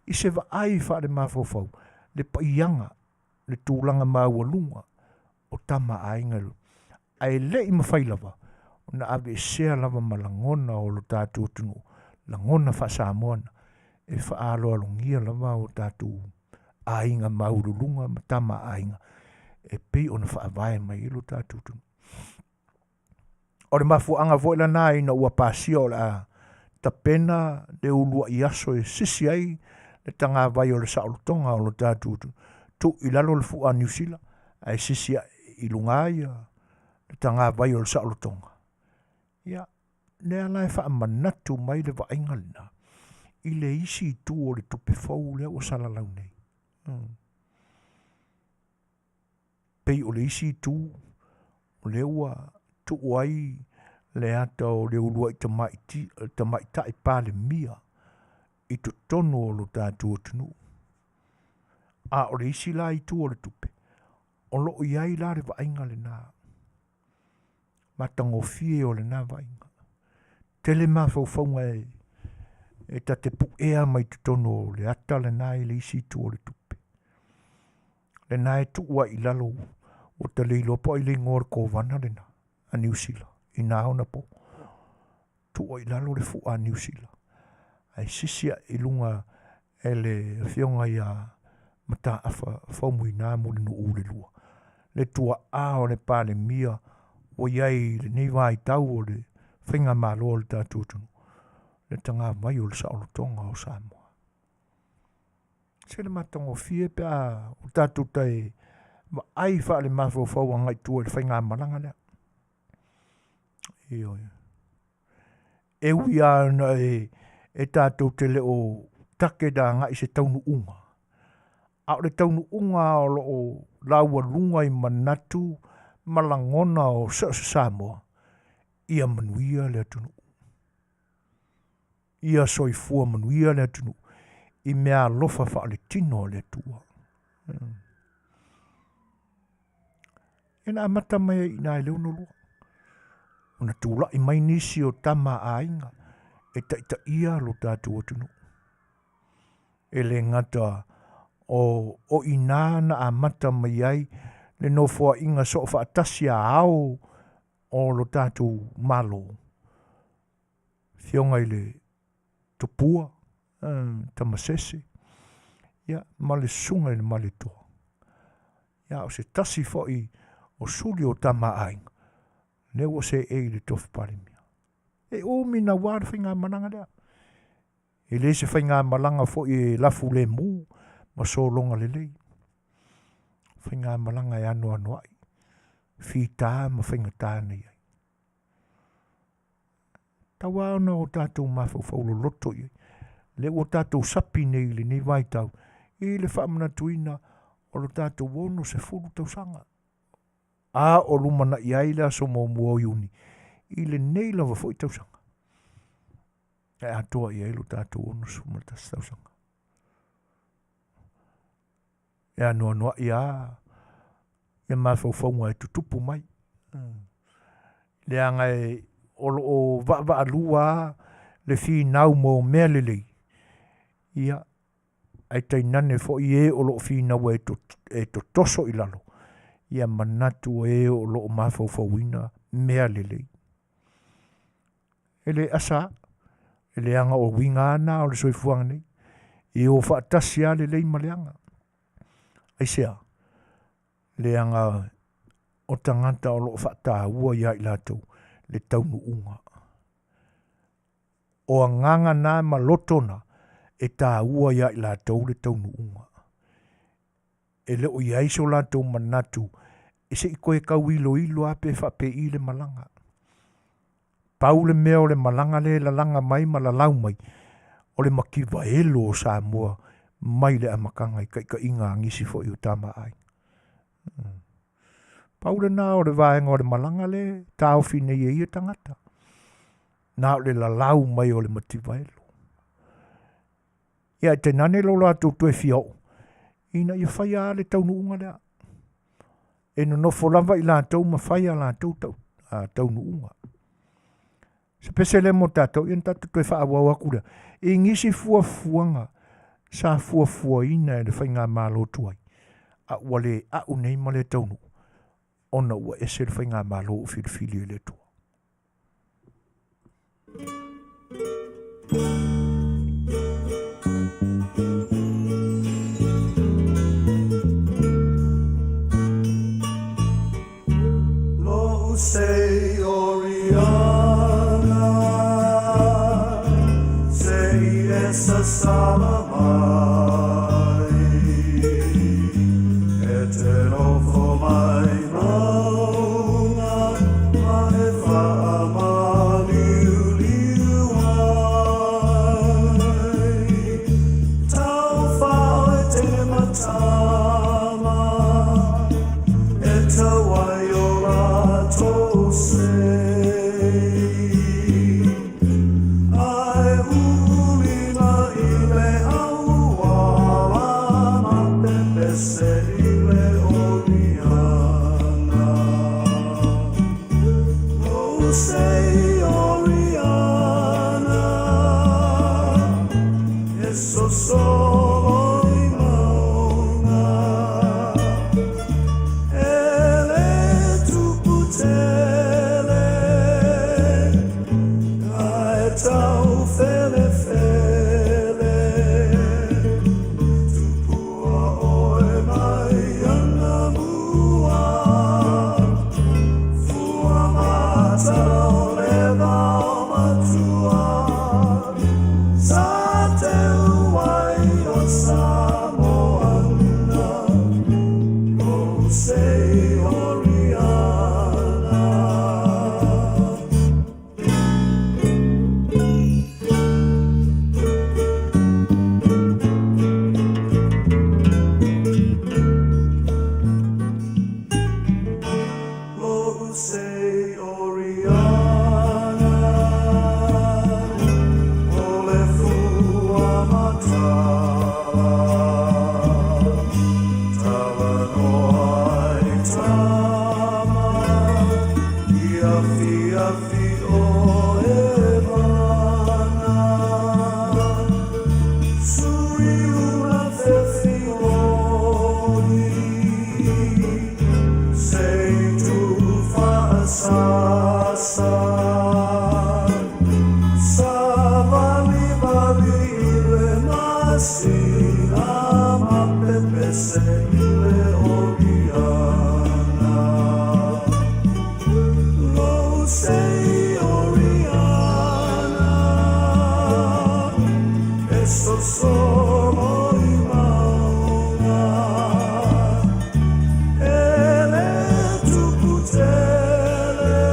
i se vaai faalemafaufau le paiaga, le tulaga maualuga o tama a aiga, ae le i mafai lava ona aveesea lava ma lagona o lo tatou atunuu, lagona faa-Samoa na e faaaloalogia lava o tatou aiga maualuluga ma tama a aiga e pei ona faavae mai ai lo tatou atunuu. O le mafuaaga foi lena ina ua pasia o le a tapena le uluai aso e sisi ai le tagavai o le saolotoga o lo tatou tuu i lalo le fua a Niu Sila ae sisi ae i luga ia le tagavai o le saolotoga. Ia, lea la e faamanatu mai le vaaiga lena i le isi itu o le tupe fou lea ua salalau nei. Pei o le isi itu o lea ua tuu ai le ata o le uluai tamaitai Palemia i totonu o lo tatou atunuu. A o le isi la itu o le tupe, o lo o i ai la le vaaiga lena, matagofie o lena vaaiga. Tele mafaufauga e ta te puea mai totonu o le ata lena i le isi itu o le tupe. Lena e tuu ai i lalo, ua ta le iloa po o ai le igoa o le kovana lena a Niu Sila i na ona po. Tuu ai i lalo le fua a Niu Sila, ae sisi ae i luga e le afioga ia Mataafa Faumuina Mulinuu le lua, le tuaa o le Palemia ua i ai i lenei vaitau o le faigamalo a le tatou atunuu, le tagavai o le saolotoga o Samoa. Se le matagofie pe a o tatou tai vaai faalemafaufau agai i tua i le faigamalaga lea. Ioe. E ui lava ona e tatou te le o take da agai i se taunuuga, a o le taunuuga o lo o laualuga i manatu ma lagona o so o se Samoa, ia manuia le atunuu. Ia soifua manuia le atunuu i mea alofa faaletino a le Atua. Ia na amata mai ai i ina i le 62, ona tulai mai nisi o tama a aiga e taitaia lo tatou atunuu. E le gata o ina na amata mai ai le nofoaiga soofaatasi a ao o lo tatou Malo, Afioga i le Tupua, Tamasese, ia, ma le Susuga i le Malietoa. Ia, o se tasi foi o suli o tama a aiga, lea ua seei i le tofi Palemia. E umi naua le faigamalaga lea. E le se faigamalaga foi e lafu lemu ma sologa lelei. Faigamalaga e anoanoai, fita ma faigata na i ai. Tau lava ona o tatou mafaufau loloto i ai. Lea ua tatou sapi nei i lenei vaitau i le faamanatuina o lo tatou 60 tausaga. A o lumanai ai le aso muamua o Iuni i lenei lava foi tausaga. E atoa i ai lo tatou 61 tausaga. E anoanoai lava ia mafaufauga e tutupu mai. Leaga e o lo o vaavaalua lava le finau mo mea lelei, ia, ae tainane foi e o lo o finaua e totoso i lalo, ia manatu e o lo o mafaufauina mea lelei. E le asa lava, e leaga o uiga lava na o le soifuaga nei, e o faatasi lava lelei ma leaga. Aisea? Leaga o tagata o lo o faataua ia i latou le taunuuga. O agaga na ma loto na e taua ia i latou le taunuuga. E le o i ai so latou manatu e se i toe tau iloilo lava pe faapei le malaga. Pau le mea o le malaga lea e lalaga mai ma lalau mai, o le mativa elo o Samoa mai le amataga i taitaiga a nisi foi o tama a aiga. Pau lena o le vaega o le malaga lea e taofi nei e ia tagata, na o le lalau mai o le mativa elo. Ia ae tainane lo latou toe fia oo ina ia faia lava le taunuuga lea. E nonofo lava i latou ma fai a latou tau, a, taunuuga. Se pese lea mo tatou, ia na tatou toe faaauau atu lea i nisi fuafuaga sa fuafuaina e le faigamalo tuai, a ua le a'u nei ma le taunuu ona ua ese le faigamalo ua filifili e le Atua. Lo'u sei Oriana, se i e sasala mai, e te nofo mai mauga ma e faamaliuliu ai. Taufa oe teine ma tama, e tau ai o latou sei. Ae ulina i le auala ma pepese i le Oriana. Lo'u sei Oriana, e sosolo i mauga, e le tupu tele, ae tau felefele. Tupua oe mai anamua, fua mata o le vaomatua, sa teu ai o Samoana, lo'u sei Oriana. Lo'u sei Oriana, o le fua matala, talanoa ai tama, i afiafi o e mana. Sui una fefioni, sei tu faasasa. Sa vali vali i le masina ma pepese i le Oriana. Lo'u sei Oriana, e sosolo i mauga, e le tupu tele,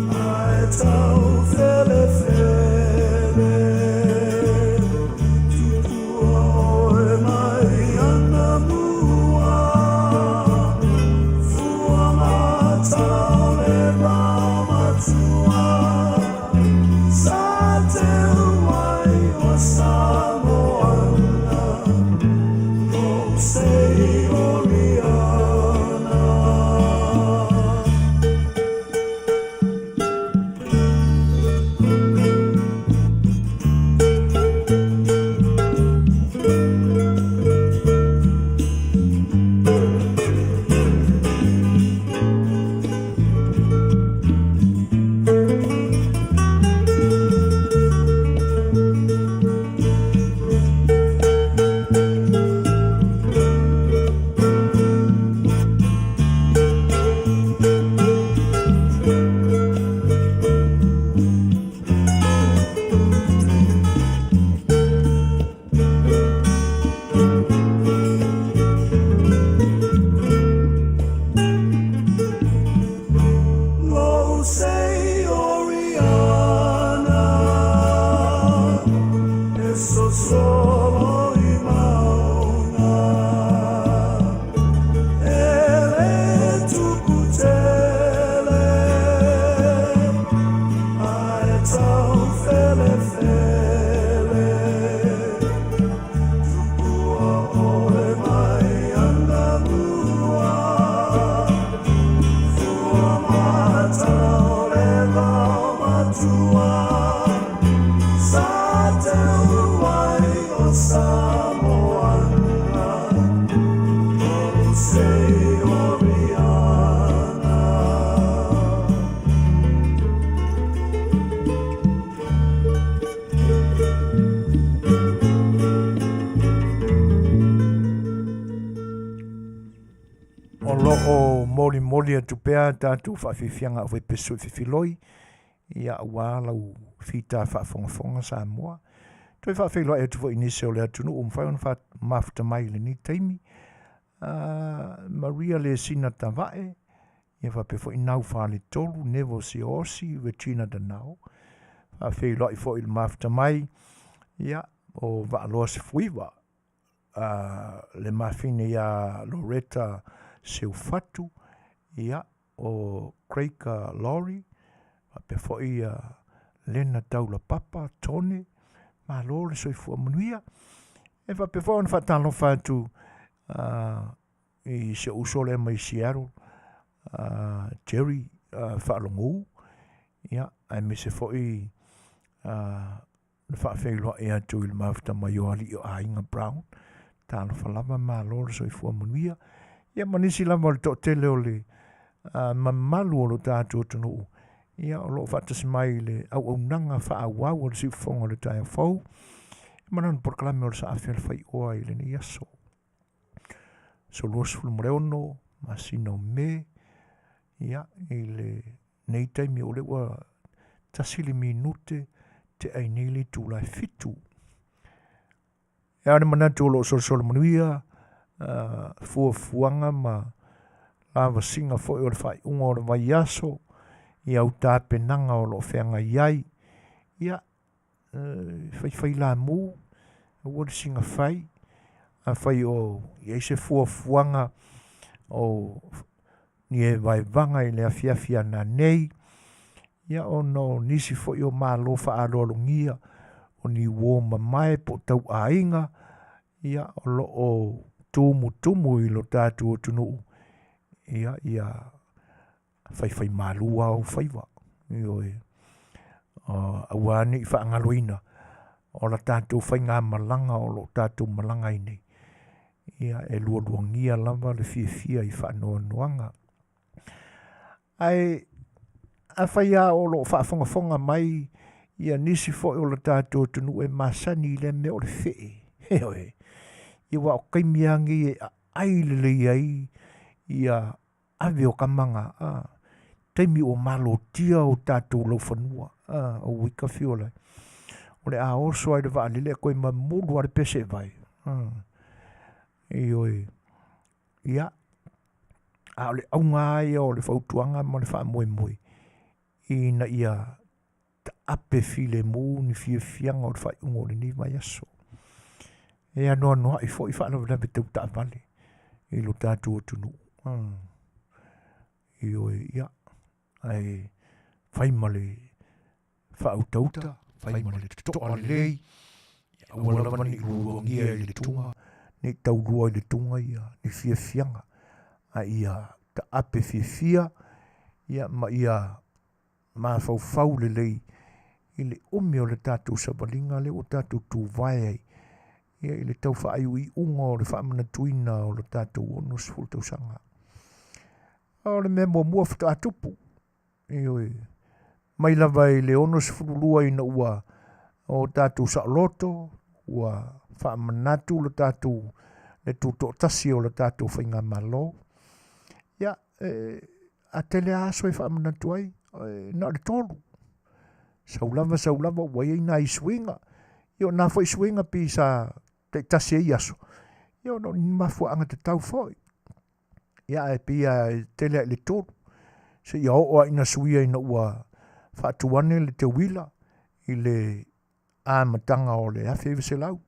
ae tau felefele. Tupua oe mai lo'o molimoli atu pea tatou faafiafiaga aufaipesu e fefiloi, ia aua lau fita faafogafoga Samoa. Toe faafeiloai atu foi i nisi o le atunuu ua mafai ona mafuta mai i lenei taimi. Maria Lesina Tavae, ia faapea foi Nau Faletolu, Nevo Siaosi, Regina Danao. Faafeiloai foi i le mafuta mai, ia, o Vaaloa Sefuiva, le mafine ia Loretta Seufatu, ia, o Craig Laurie, faapea foi ia Lena Taulapapa, Tone, malo le soifua manuia. E faapea foi ona faatalofa atu i si ou uso lea mai Seattle, Jerry Faalogou, ia, aemaise foi le faafeiloai atu i le mafuta mai o alii o aiga Brown. Talofa lava, malo le soifua manuia. Ia ma nisi lava o le toatele o le mamalu o lo tatou atunuu, ia o lo o faatasi mai i le auaunaga faaauau a le siufofoga o le taeao fou, ma lana polokalame o le Saafi a le Faioa i lenei aso. Aso 26 masina o Me, ia, i lenei taimi o lea ua tasi le minute tea ai nei le itula e 7. E ao le manatu o lo o solosolo manuia fuafuaga ma lavasiga foi o le faaiuga o le vaiaso i au tapenaga o lo o feagai ai. Ia, faifai lamu, aua le siga fai, afai o i ai se fuafuaga o ni e vaevaga i le afiafi a nanei, ia ona o nisi foi o malo faaaloalogia, o ni uo mamae po o tauaiga, ia o lo o tumutumu i lo tatou atunuu, ia ia faifaimalu lava ou faiva, ioe, aua ne i faagaloina o la tatou faigamalaga o lo o tatou malaga ai nei, ia e lualuagia lava le fiafia i faanoanoaga. Ae afai lava o lo o faafogafoga mai ia nisi foi o le tatou atunuu e masani i lea mea o le fee, ioe, ia aua o taimi lava nei e aai lelei ai ia ave o kamaga, a, taimi ua malotia o tatou laufanua, a, aua ka fiu lai. O le a oso ai le vaalele e toe mamulu lava le pese e vai. A, ioe, ia, a o le auga lava ia o le fautuaga ma le faamoemoe, ina ia taape filemu ni fiafiaga o le faaiuga o lenei vaiaso. E anoanoai foi faalavelave tau taavale i lo tatou atunuu. Ioe, ia, ae fai ma le faautauta, fai ma le totoa lelei, ia aua lava ne i lualuagia i le tuga, ne i taulua i le tuga ia ni fiafiaga, a ia taape fiafia, ia ma ia mafaufau lelei i le umi o le tatou savaliga lea ua tatou tuvae ai ia i le tau faaiuiuga o le faamanatuina o le tatou 60 tausaga. O le mea muamua faatoa tupu, ioe, mai lava i le 62 ina ua o tatou saoloto, ua faamanatu le tatou le tutoatasi o le tatou faigamalo. Ia, e, a tele lava aso e faamanatu ai, na o le 3. Sau lava, sau lava, ua i ai nai suiga. Ia o nā foi suiga pei sa taitasi ai aso, ia ona o ni mafuaaga tatau foi. Ia ae pei lava e tele lava i le 3. Seia oo lava ina suia ina ua faatu ane le teuila i le amataga o le 1900.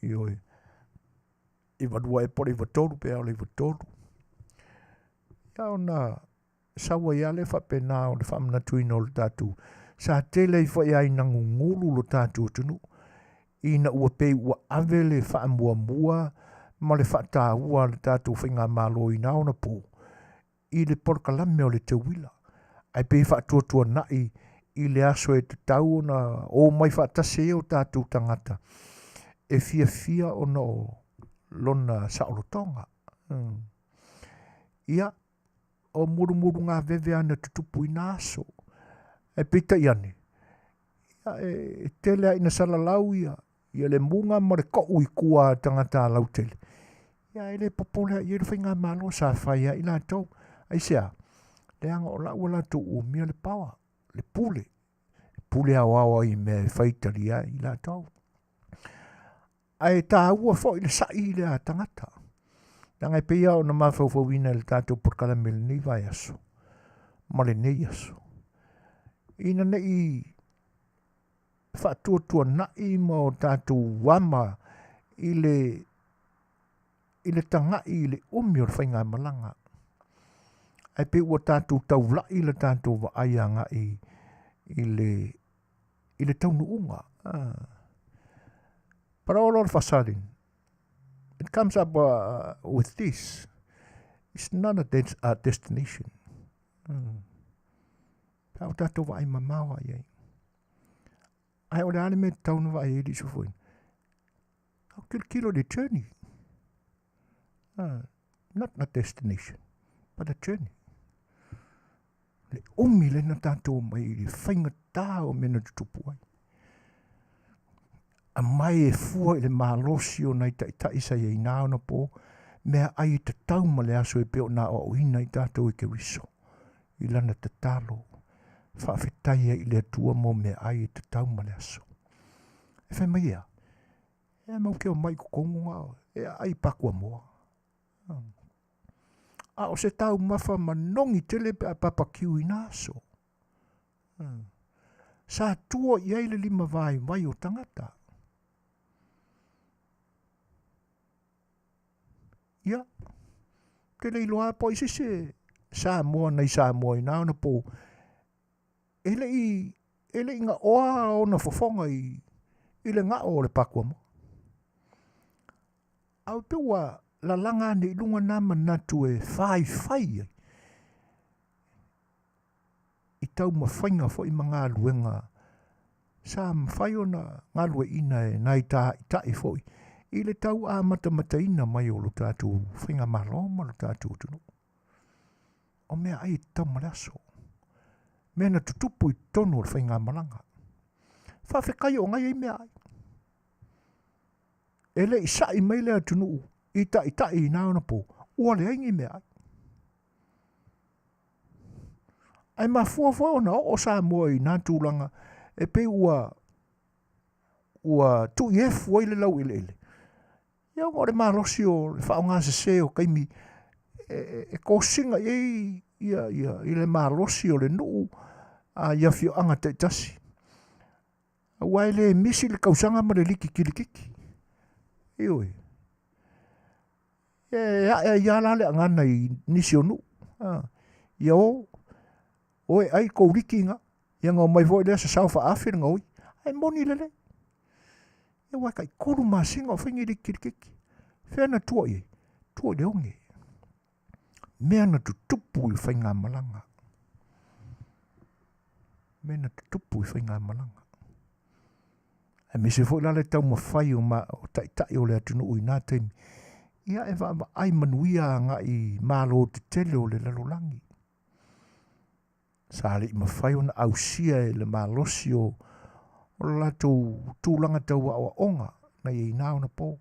Ioe. 92 ea po o le 93 pe a o le 93. Ia ona sau ai lava lea faapena o le faamanatuina o le tatou, sa tele ai foi lava ina gugulu lo tatou atunuu, ina ua pei ua ave le faamuamua ma le faataua a le tatou faigamalo i na ona po i le polokalame o le teuila, ae pei e faatuatuanai i le aso e tatau ona o mai faatasi ai o tatou tagata e fiafia ona o lona saolotoga. Ia, o mulumulugaveve lava na tutupu i na aso. Ae peitai ane, ia, e tele lava ina salalau ia, ia le muga ma le kou i tua a tagata lautele. Ia, e le popole lava i ai le faigamalo, sa fai lava i latou. Aisea? Leaga o la ua latou umia le power, le pule, e pule aoao ai i mea e fai talia ai i latou. Ae taua foi le sa'i lea a tagata. Leaga e pei lava ona mafaufauina i le tatou polokalame i lenei vaiaso ma lenei aso, ina ne i faatuatuana'i ma o tatou ama i le i le taga'i i le umi o le faigamalaga, ae pei ua tatou taula'i le tatou vaai agai i le i le taunuuga. But all of a sudden, it comes up with this. It's not a, des a destination. Pe a o tatou vaai mamao a i ai. Ae o le a le mea e tatau ona vaai ai le isufoina? Au tilotilo i le journey. Not a destination, but a journey. Le umi lea na tatou mai i le faigata o mea na tutupu ai. Aumai e fua i le malosi o nai taitai sa i ai na ona po, mea ai e tatau ma le aso e pei ona aoaoina i tatou e Keriso i lana tatalo, faafetai ai i le Atua mo meaai e tatau ma le aso. E fai mai ea, e mau te omai i totonu na e aai pakuamoa. A o se taumafa manogi tele pe a papakiu i na aso. Sa tua i ai le limavaivai o tagata. Ia, te le iloa po ai se isi Samoa nai Samoa i na ona pou e le i e le i gaoa ona fofoga i i le gao o le pakuamoa. A pe ua lalaga ane i luga nā manatu e faifai ai i taumafaiga foi ma galuega sa mafai ona galueaiina e nai tāita'i foi i le tau amatamataina mai o lo tatou faigamalo ma lo tatou atunuu. O meaai e tatau ma le aso, mea na tutupu i totonu o le faigamalaga. Faafetai o nai ai meaai. E le i sa'i mai le atunuu i taitai i na ona po, ua leai ni meaai. Ae mafua foi ona oo Samoa i na tulaga e pei ua ua tuiefu ai le laueleele. Ia ona o le malosi o le faaaoga sese o taimi e, e, e kosiga i ai ia, ia, i le malosi o le nuu a i afioaga taitasi. Aua e le misi le tausaga ma le liki kilikiki. Ioe. E ae ai lava la le agana i nisi o nuu. Ia o, o e ai kou liki ina. Ia na omai foi lea sasao faaafi le gaoi. Ae moni lelei. Ia aua e tai tolu masina o fai ni liki kilikiki. Fea na tua i ai? Tua i le oge. Mea na tutupu i le faigamalaga. Mea na tutupu i faigamalaga. Aemaise foi la le taumafai o, ma, o taitai o le atunuu i nā taimi, ia e vaavaai manuia agai i malo tetele o le lalolagi. Sa le i mafai ona ausia e le malosi o, o le latou tulaga tau aoaoga na i ai na ona po.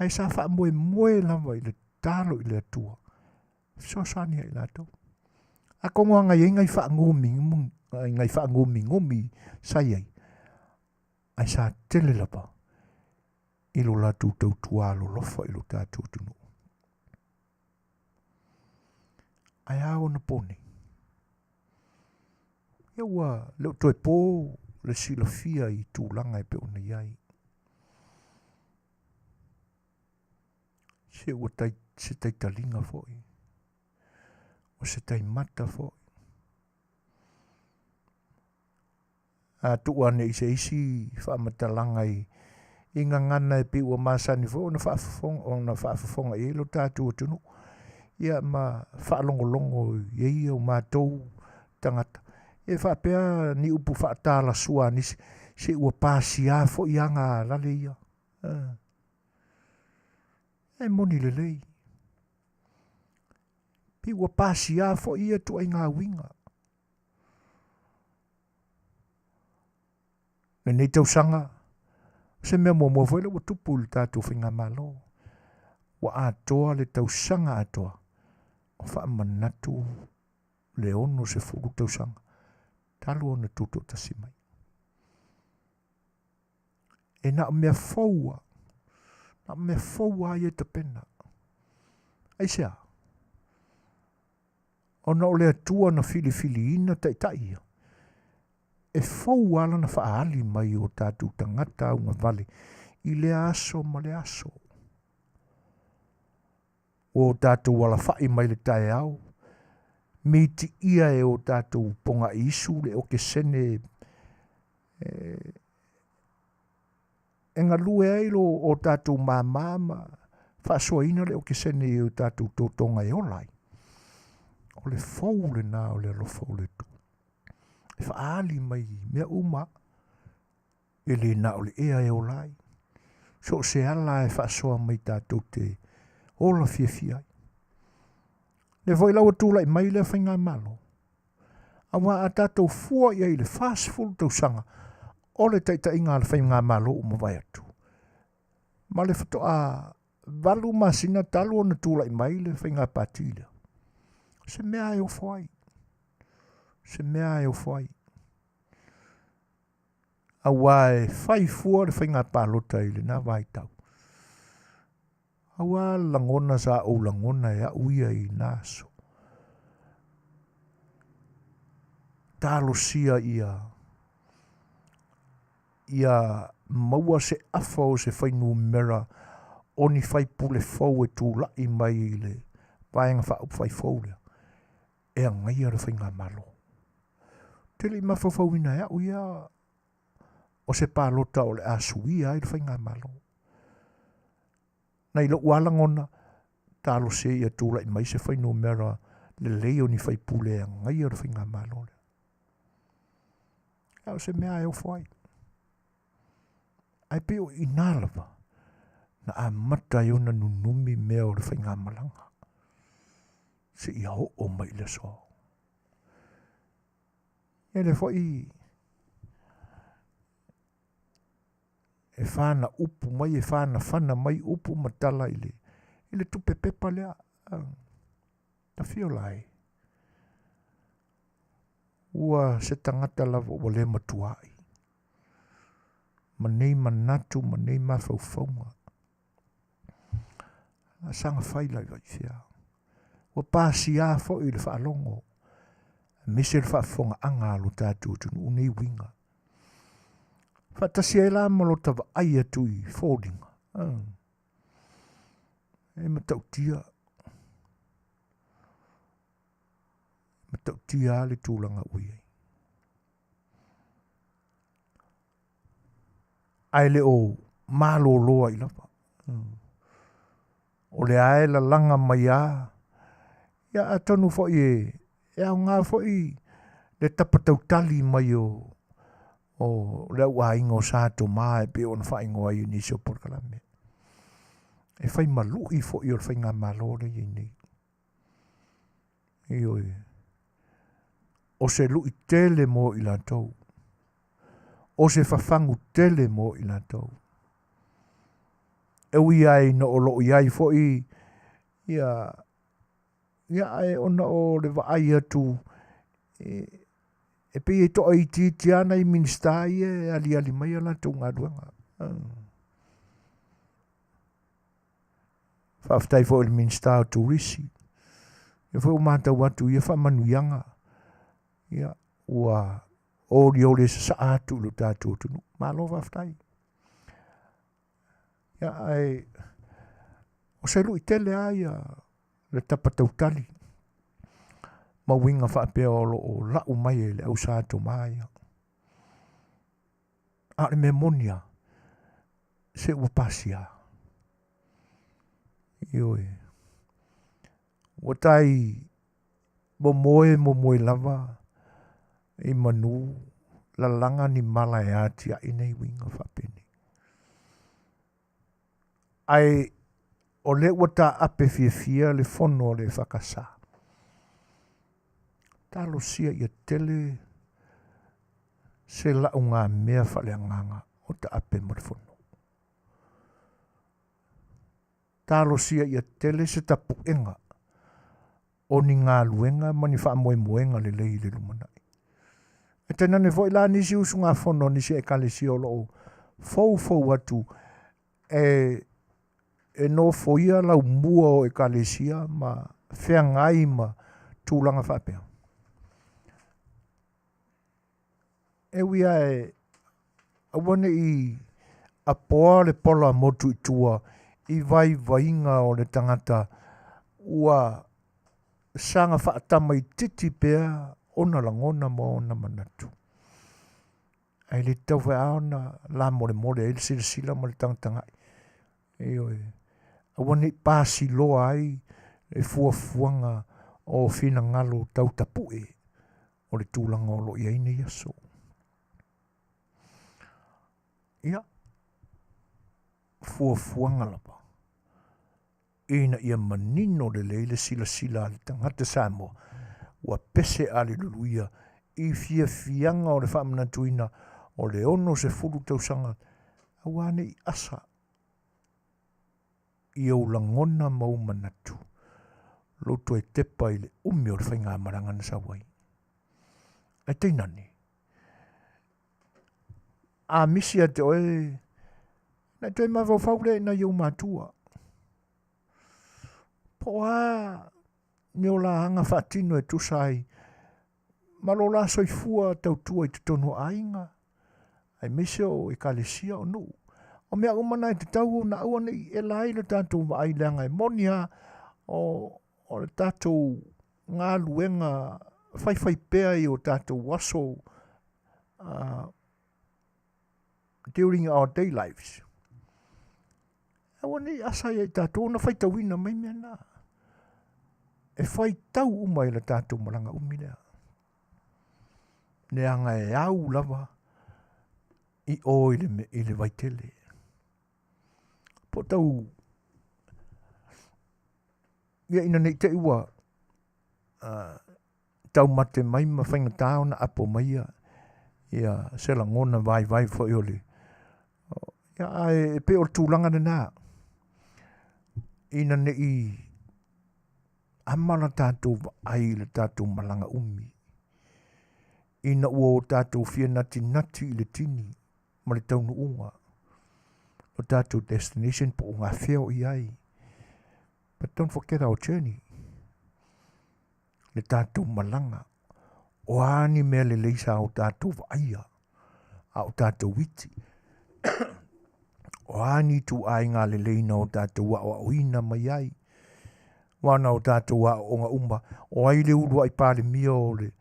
Ae sa faamoemoe lava i le tatalo i le Atua fesoasoani ia i latou. Atonu lava na i ai nai faagomigumi, nai faagomigumi sa i ai, ae sa tele lava i lo latou tautua alolofa i lo tatou atunuu. Ae a ona po nei? Ia ua le o toe po le silafia i tulaga e pei ona i ai. Se ua tai, se taitaliga foi, o se taimata foi. A tuu ane i se isi faamatalaga i, i gagana e pei ua masani foi ona faafofoga, ona faafofoga i ai lo tatou atunuu. Ia ma faalogologo i ai o matou tagata. E faapea ni upu faatalasua a nisi, se ua pasia foi aga a lale ia. E moni lelei. Pei ua pasia foi ia ituaiga uiga. Lenei tausaga, o se mea muamua foi lea ua tupu i le tatou faigamalo. Ua atoa le tausaga atoa. Faamanatu le 60 tausaga talu ona tutoatasi mai. E na o mea fou lava, na o mea fou lava ia e tapena. Aisea? Ona o le Atua na filifiliina taitai ia, e fou lava lana faaali mai i o tatou tagata augavale i lea aso ma lea aso. Ua o tatou alafai mai le taeao, mitiia e o tatou pogaiisu le okesene e galue ai lo o tatou māmā ma faasoaina le okesene i o tatou totoga e ola ai. O le fou lena o le alofa o le Atua. E faaali mai i mea uma, e le na o le ea e ola ai. So o se ala e faasoa mai tatou te ola fiafia ai. Lea foi la ua tulai mai lea faigamalo. Aua a tatou fua i ai i le 40 tausaga o le taitaiga a le faigamalo ua mavae atu, ma le faatoa 8 masina talu ona tulai mai le faiga pati lea, se mea e ofo ai. Se mea e ofo ai. Aua e fai fua le faiga palota i lena vaitau. Aua le lagona sa ou lagona e au ia i na aso. Talosia ia ia maua se afa o se fuainumera o ni faipule fou e tulai mai i le Vaega Faaupufai fou lea e agaia le faigamalo. Ou te le i mafaufauina e au ia o se palota o le a suia ai le faigamalo. Nai lou lava lagona, talosia ia tulai mai se fuainumera lelei o ni faipule e agaia le faigamalo lea. A o se mea e ofo ai. Ae pei o i ina lava na amata ai ona nunumi mea o le faigamalaga seia oo mai i le aso. Ia lea foi e fana upu mai, e fanafana mai upu ma tala i le, i le tupe pepa lea. Tafio la e. Ua se tagata lava ua le matuai ma nei manatu ma nei mafaufauga. A saga fai la i vaifea. Ua pasia foi le faalogo, aemaise le faafofogaaga a lo tatou atunuu nei uiga. Faatasi ai la ma lo ta vaai atu i foliga. E matautia. Matautia lava le tulaga ua i ai. Ae le o malolo ai lava. O lea e lalaga mai lava. Ia atonu foi e, e aoga foi le tapa tautali mai o, o le au aiga o Sa Tomā e pei ona faaigoa ai i nisi o polokalame. E fai ma lu'i foi o le faigamalo lea e i ai nei. Ioe. O se lu'i tele mo i latou. O se fafagu tele mo i latou. E ui ai ina o lo o i ai foi ia, ia ae ona o le vaai atu e, e pei e toaitiiti lava nai Minisita ia e aliali mai a latou galuega. Faafetai foi i le Minisita o Turisi. Lea foi ua matau atu i ia faamanuiaga, ia, ua olioli e sasaa atu i lo tatou atunuu. Malo faafetai. Ia, ae o se lui tele lava ia le tapa tautali ma uiga faapea o lo o lau mai e le au Sa Tomā ia. A o le mea moni lava, se ua pasia. Ioe. Ua tai momoe momoe lava i manu lalaga ni mala e atiae nei uiga faapenei. Ae o lea ua taape fiafia le fono a le EFKS. Talosia ia tele se laugamea faaleagaga o taape mo le fono. Talosia ia tele se tapuega. o ni galuega ma ni faamoemoega lelei i le lumanai. E tainane foi la nisi usugafono a nisi Ekalesia o lo o foufou atu e e nofoia laumua o Ekalesia ma feagai ma tulaga faapea. E ui lava e aua ne i apoa le pola motu i tua i vaivaiga o le tagata ua saga faatamaititi pea ona lagona ma ona manatu. Ae le tatau foi lava ona lamolemole ai le silasila ma le tagatagai. Ioe. Aua ne i pasiloa ai le fuafuaga o finagalo tau tapue o le tulaga o lo o i ai nei aso. Ia, fuafuaga lava ina ia manino lelei le silasila a le tagata Samoa ua pese aleluluia i fiafiaga o le faamanatuina o le 60 tausaga aua ne i asa i ou lagona ma ou manatu lou toe tepa i le umi o le faigamalaga na sau ai. Ae tainane, a misi ia te oe, na e toe mafaufau lea i nai ou matua. Po o a ni o la aga faatino e tusa ai ma lo la soifua tautua i totonu o aiga, aemaise o ekalesia o nuu. O mea uma na e tatau ona aua ne i ela ai le tatou vaai leaga e moni lava o, o le tatou galuega faifaipea i o tatou aso during our day lives. Aua ne i asa ia i tatou ona faitauina mai mea na. E faitau uma i le tatou malaga umi lea. Leaga e au lava i o i le, i le vaitele. Po tau ia ina nei te i ua taumate mai ma faigata ona apo mai ia, ia se lagona vaivai foi o le ia, ae e pei o le tulaga lena ina ne i ama la tatou vaai i le tatou malaga umi ina ua o tatou fia natinati i le tini ma le taunuuga o tatou destination po o gafea o i ai. But don't forget our journey. Le tatou malaga. O a ni mea lelei sa o tatou vaaia, a o tatou iti. O a ni ituaiga lelei na o tatou aoaoina mai ai. Aua na o tatou aooga uma, o ai le uluai Palemia o le,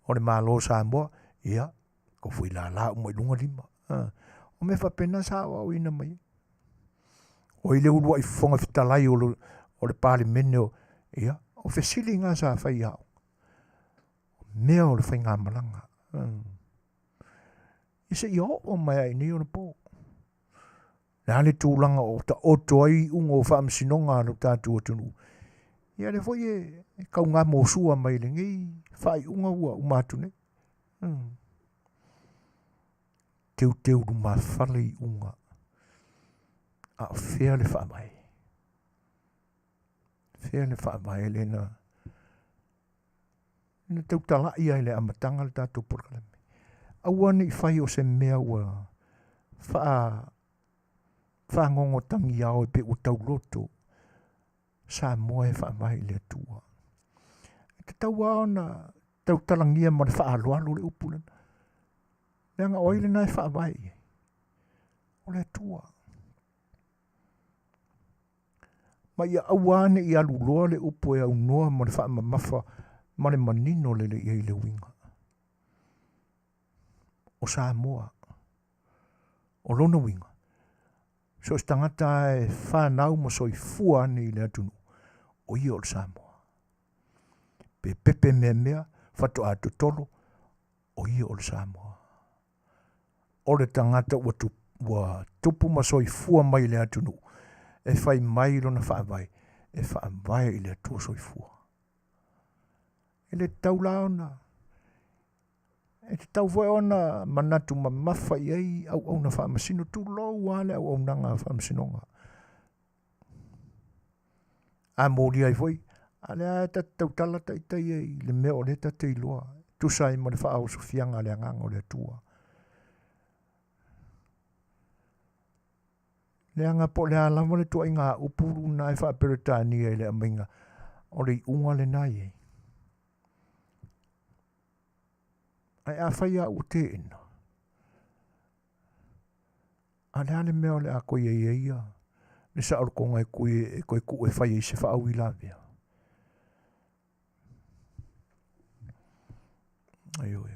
o le Malo o Samoa? Ia, kau foi lala uma i luga lima. O mea faapena sa aoaoina mai ai. O ai le uluai Fofoga Fetalai o le, o le Palemene o, ia, o fesili na sa fai i aoga. O mea o le faigamalaga. Ia seia oo mai lava i nei ona po. Le a le tulaga o taoto ai iuga o faamasinoga a lo tatou atunuu. Ia lea foi e kaugamosua mai lenei faaiuga ua uma atu nei. Teuteu lumafale iuga. A o fea le faavae? Fea le faavae lea na na tautalai ai le amataga le tatou polokalame. Aua ne i fai o se mea ua faa fagogotagiao e pei ua tauloto Samoa e faavae i le Atua. E tatau lava ona tautalagia ma le faaaloalo le upu lena. Leaga o ai lena e faavae i ai? O le Atua. Ma ia aua ne i aluloa le upu e aunoa ma le faamamafa ma le manino lelei i ai le uiga. O Samoa. O lona uiga, so o se tagata e fanau ma soifua ane i le atunuu, o ia o le Samoa. Pe pepe meamea, faatoa totolo, o ia o le Samoa. O le tagata ua, tu, ua tupu ma soifua mai i le atunuu, e fai mai lona faavae, e faavae i le Atua soifua. E le tatau la ona e tatau foi ona manatu mamafa i ai auauna faamasino, tulou lava le auaunaga faamasinoga. A molia ai foi, A lea e ta te tautala ita ia i le mea o lea ta te iloa, tusa ai ma le faaosofiaga a le Agaga o le Atua. Leaga po o le a lava le tuuaiga upu lena e faa-Peretania i le aumaiga, o le iuga lena e i ai. Ae afai lava ua teena, a le a le mea o le a toe i ai ai ia le saolotoga e toe, e toe tuu e fai ai se faauilavea? Ioe.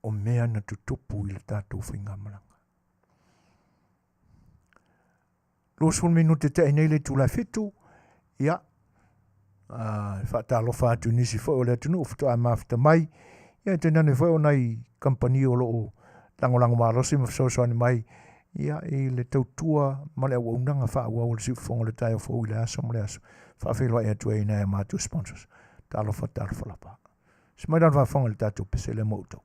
O mea na tutupu i le tatou faigamalaga. 20 minute tea nei le itula e 7, ia, e faatalofa atu i nisi foi o le atunuu faatoa mafuta mai, ia tainane foi o nai kamupani o lo o lagolago malosi ma fesoasoani mai, ia, i le tautua ma le auaunaga faaauau a le Siufofoga o le taeao fou i le aso ma le aso. Faafeiloai atu ai i nai a matou sponsors. Talofa, talofa lava. Se mai lalo faafofoga i le tatou pese lea mo outou.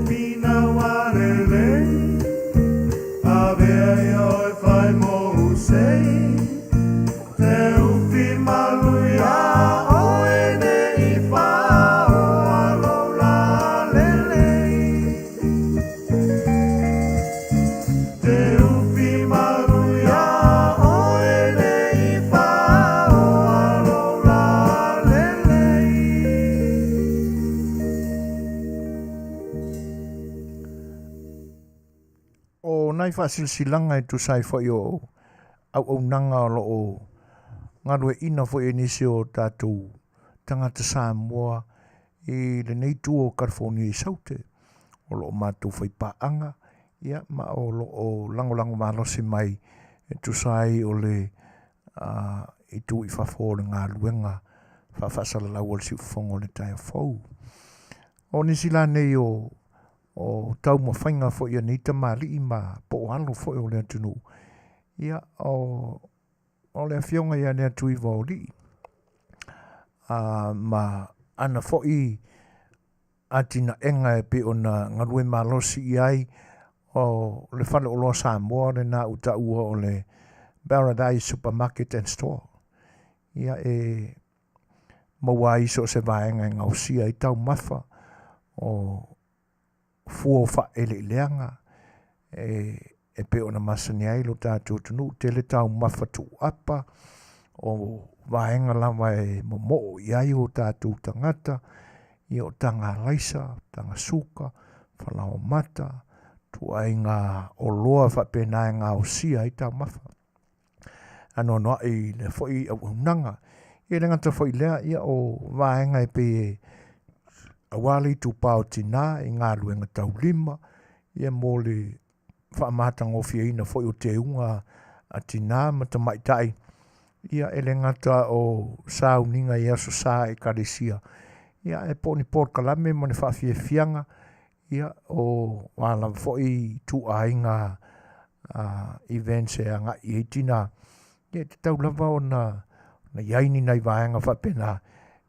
finau a lelei, Avea ia oe fai moʻu sei, Te ufi malu iā oe ne i paoa lou lā lelei. Te ufi malu iā oe ne i paoa lou lā lelei. O nai faasilasilaga e tusa ai foi o auaunaga o lo o galueaiina foi e nisi o tatou tagata Samoa i lenei itu o California i Saute, o lo o matou faipaaga, ia ma o lo o lagolago malosi mai e tusa ai o le itu i fafo o le galuega faafaasalalau a le siufofoga o le taeao fou. O nisi la nei o o taumafaiga foi a nei tamalii ma po o alo foi o le atunuu, ia, o, o le afioga ia Leatuivaoalii, a, ma ana foi atinaega e pei ona galue malosi i ai, o le faleoloa Samoa lena ua taua o le Paradise Supermarket and Store. Ia, e maua ai so o se vaega e gaosia ai taumafa o fua o faaeleeleaga e, e pei ona masani ai lo tatou atunuu, tele taumafa tuuapa o vaega lava e momoo i ai o tatou tagata, ia o taga alaisa, taga suka, falaoamata, ituaiga oloa faapena e gaosia ai taumafa. Anoanoai i lea foi auaunaga. E le gata foi i lea, ia o vaega e pei e aua le itupa o tina i galuega taulima, ia mo le faamatagofieina foi o teuga a tina ma tamaitai, ia e le gata o sauniga i aso sa e ekalesia, ia ae po o ni polokalame ma ni faafiafiaga, ia o a lava foi ituaiga events e agai i ai tina, ia e tatau lava ona i ai ni nai vaega faapena,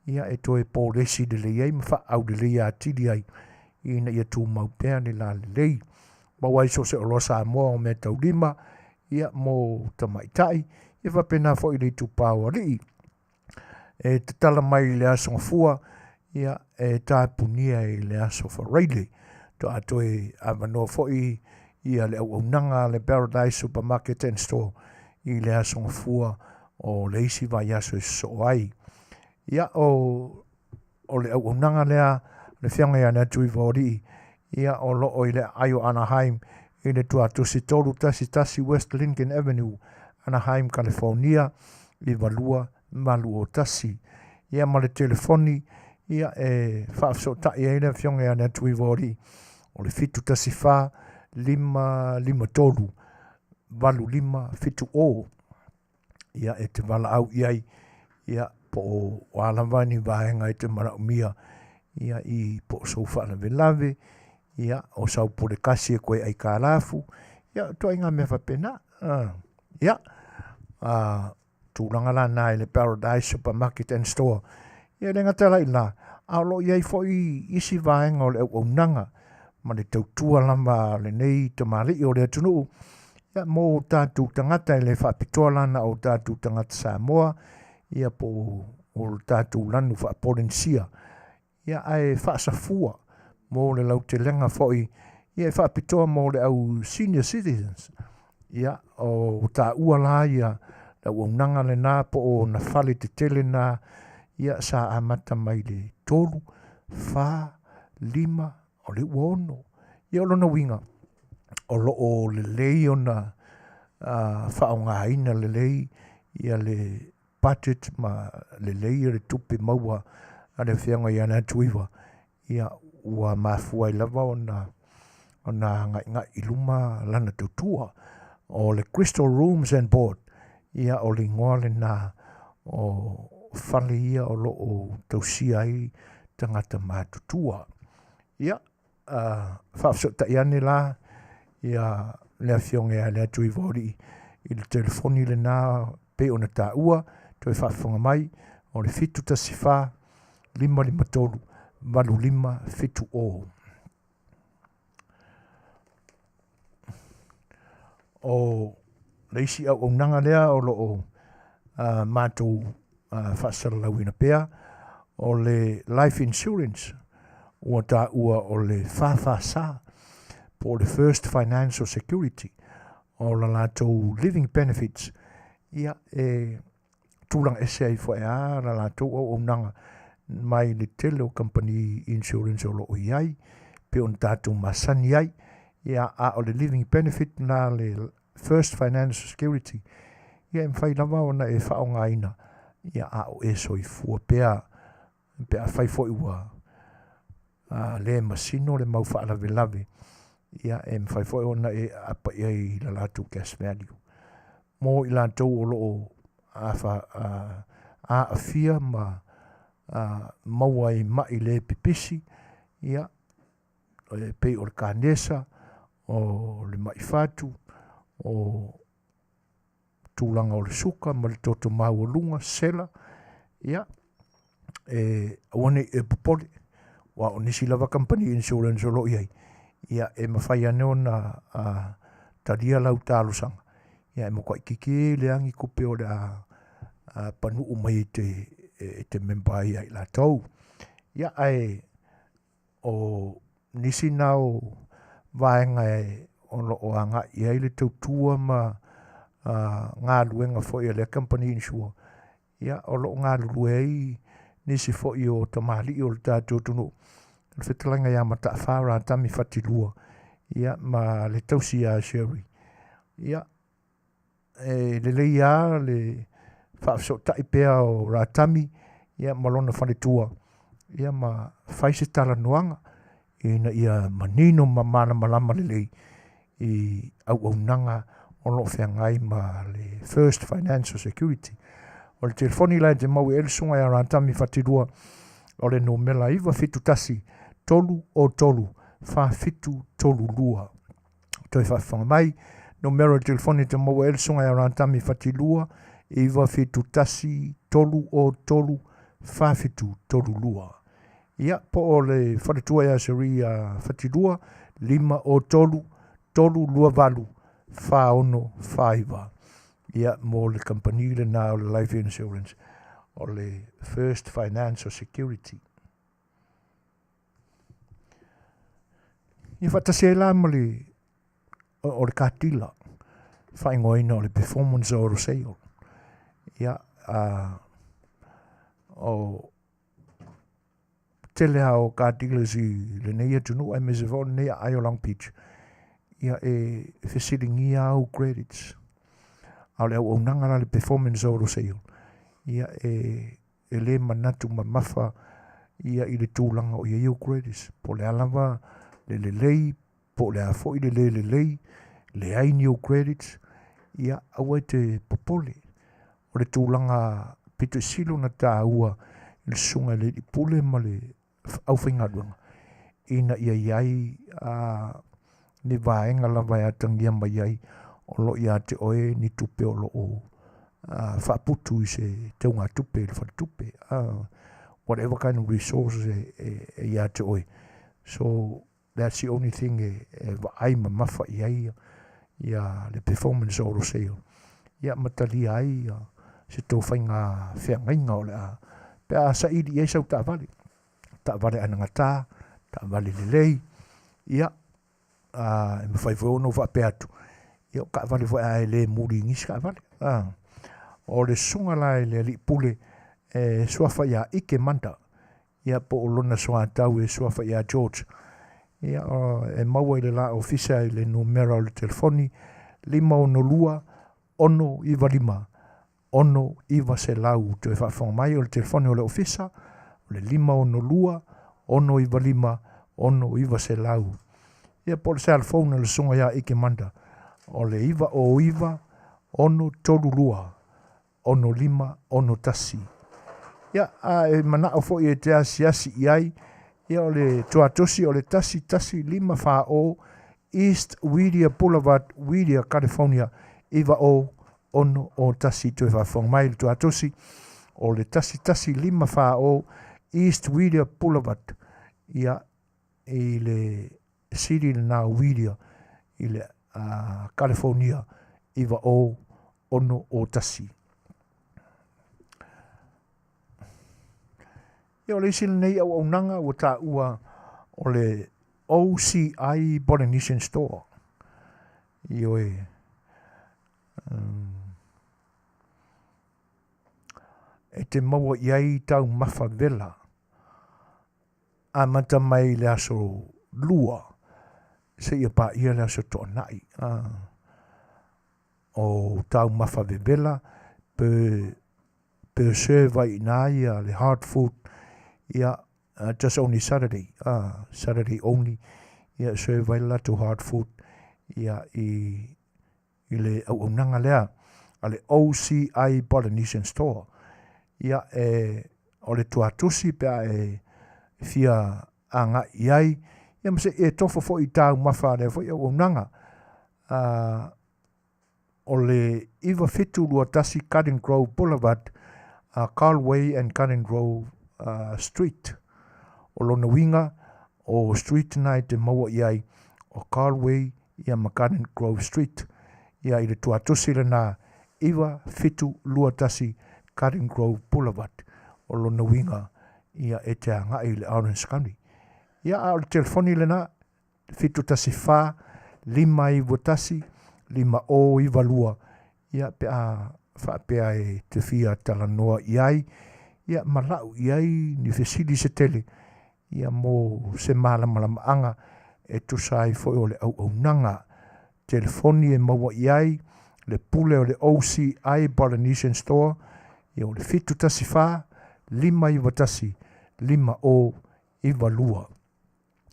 ia e toe polesi lelei ai ma faaauleleia atili ai ina ia tumau pea le lalelei. Maua ai so o se oloa Samoa o meataulima, ia mo tamaitai, ia faapena foi i le itupa o alii. E tatala mai i le Aso Gafua, ia, e tapunia i le Aso Faraile. Toa toe avanoa foi ia le auaunaga a le Paradise Supermarket and Store i le Aso Gafua o le isi vaiaso e sosoo ai. Ia, o, o le auaunaga lea le Afioga ia Leatuivaoalii, ia, o lo o i le aai o Anaheim i le tuatusi 311 West Lincoln Avenue, Anaheim, California, 92801. Ia ma le telefoni, ia, e faafesootai ai le Afioga ia Leatuivaoalii, o le 714 553 8570. Ia, e te valaau i ai, ia, po o a lava ni vaega e te manaomia, ia, i po o sou faalavelave, ia, o sau polekasi e koe aikalafu, ia, o ituaiga mea faapena. Ia, tulaga la na i le Paradise Supermarket and Store. Ia, e le gata la i la, a o lo o i ai foi isi vaega o le auaunaga ma le tautua lava a lenei tamalii o le atunuu, ia, mo tatou tagata e le faapitoa la na o tatou tagata Samoa, ia po o le tatou lanu faapolenisia, ia ae faasafua mo le lautelega foi, ia e faapitoa mo le au senior citizens. Ia, o taua la ia le auaunaga lena po o na fale tetele na, ia sa amata mai le 3, 4, 5, o le ua 6. Ia o lona uiga, o lo o lelei ona faaaogaina lelei ia le budget ma lelei le tupe maua a le Afioga ia Leatuiva, ia ua mafua ai lava ona ona agaigai i luma lana tautua. O le Crystal Rooms and Board, ia o le igoa lena o fale ia o lo o tausia ai tagata matutua. Ia, faafesootai ane la ia le Afioga ia Leatuivaoalii i le telefoni lena pei ona taua, toe faafofoga mai, o le 714 553 8570. O le isi auaunaga lea o lo o matou faasalalauina pea, o le life insurance ua taua o le FFS po o le First Financial Security o la latou living benefits, ia e tulaga ese ai foi a la latou auaunaga mai le tele o kamupani insurance o lo o i ai pei ona tatou masani ai. Ia, a o le living benefit na le First Financial Security, ia e mafai lava ona e faaaogaina, ia a o e soifua pea, pe afai foi ua le masino le mau faalavelave, ia e mafai foi ona e aapa i ai i la latou cash value. Mo i latou o lo o aafia ma maua ai mai le pipisi, ia e pei o le kanesa, o le mai fatu, o tulaga o le suka ma le toto maualuga, sela, ia, e aua ne i e popole, aua o nisi lava kamupani insurance o lo o i ai, ia e mafai ane ona talia lau talosaga, ia e matuai tetele lava ni tupe o le a panuu mai e te, e te member ai ia i latou. Ia ae o nisi na o vaega e o lo o agai i ai le tautua ma galuega foi a lea kamupani insure, ia o lo o galulue ai nisi foi o tamalii o le tatou atunuu, le fetalaiga ia Mataafa Ratami Fatilua, ia ma le tausi ia Sherry. Ia, e lelei lava le faafesootai pea o Ratami ia ma lona faletua, ia ma fai se talanoaga ina ia manino ma malamalama lelei i auaunaga o lo o feagai ma le First Financial Security. O le telefoni la e te maua i ai le susuga ia Ratami Fatilua o le numera 971 303 4732. Toe faafofoga mai, numera o le telefoni e te maua ai le susuga ia Ratami Fatilua 971 303 4732. Ia, po o le faletua ia Cherie ia Fatilua, 503 328 4649. Ia, mo le kamupani lena o le Life Insurance, o le First Financial Security. Ia faatasi ai la ma le o le katila faaigoaina o le performance auto sale. Ia, o tele lava o car dealers i lenei atunuu aemaise foi o lenei aai o Long Beach, ia e fesiligia au credits. A o le auaunaga la le performance auto sale, ia e e le manatu mamafa ia i le tulaga o i ai ou credits. Po o le a lava le lelei, po o le a foi le le lelei, leai ni ou credits, ia aua e te popole. O le tulaga pito i sili ona taua i le susuga i le alii pule ma le aufaigaluega, ina ia i ai ni vaega lava e atagia mai ai o lo o ia te oe ni tupe o lo o faaputu i se teugatupe i le faletupe, whatever kind of resources e ia te oe. So that's the only thing e vaai mamafa i ai ia le performance auto sale, ia ma talia ai se tou faiga feagaiga o le a pe a saili i ai sau taavale, taavale anagata, taavale lelei, ia e mafai foi ona ou faapea atu, ia o taavale foi a e le muli i nisi taavale. O le susuga la i le alii pule e suafa ia Ike Manda, ia po o lona soatau e suafa ia George. Ia, e maua i le la ofisa i le numera o le telefoni 562 695 6900. Toe faafofoga mai o le telefoni o le ofisa o le 562 695 6900. Ia po o le cell phone a le susuga ia Ike Manda o le 909 632 6561. Ia, a e manao foi e te asiasi i ai, ia o le tuatosi o le 11540 East Whittier Boulevard, Whittier, California 90601. Toe faafofoga mai le tuatosi o le 11540 East Whittier Boulevard, ia i le city lena o Whittier i le California 90601. Ia, o le isi lenei auaunaga ua taua o le OCI Polynesian Store. Ioe. E te maua i ai taumafa vela amata mai i le aso Lua seia paia le aso Toanai. O taumafa vevela pe pe serve ai i ina ia le hard food ia just only Saturday, Saturday only ia serve ai le latou hard food ia i i le auaunaga lea a le OCI Polynesian Store. Ia, e, o le tuatusi pe a e fia agai i ai, ia ma se i e tofo foi i taumafa a lea foi auaunaga. O le 9721 Garden Grove Boulevard, Galway and Garden Grove Street. O lona uiga, o street na e te maua i ai o Galway ia ma Garden Grove Street. Ia i le tuatusi lena 9721 Garden Grove Boulevard. O lona uiga ia e te agai i le Orange County. Ia a o le telefoni lena 714 591 5092 ia pe a faapea e te fia talanoa i ai ia ma lau i ai ni fesili se tele ia mo se malamalamaaga e tusa ai foi o le auaunaga telefoni e maua i ai le pule o le OCI Polynesian Store ia o le 714 591 5092.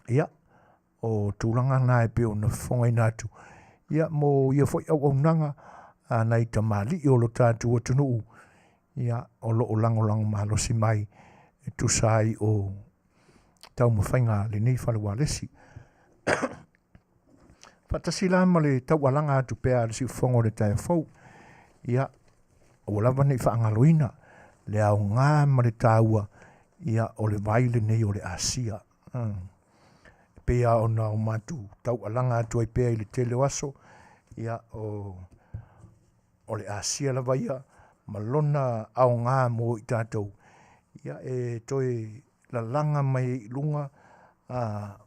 Ia, o tulaga na e pei ona fofogaina atu ia mo ia foi auaunaga a nai tamalii o lo tatou atunuu ia o lo o lagolago malosi mai e tusa ai o taumafaiga a lenei fale ualesi. Faatasi la ma le taualaga atu pea a le siufofoga o le taeao fou. Ia, aua lava ne i faagaloina le aoga ma le taua ia o le vai lenei o le Asia. E pei lava ona o matou taualaga atu ai pea i le tele o aso, ia o, o le Asia lava ia ma lona aoga mo i tatou, ia e toe lalaga mai ai i luga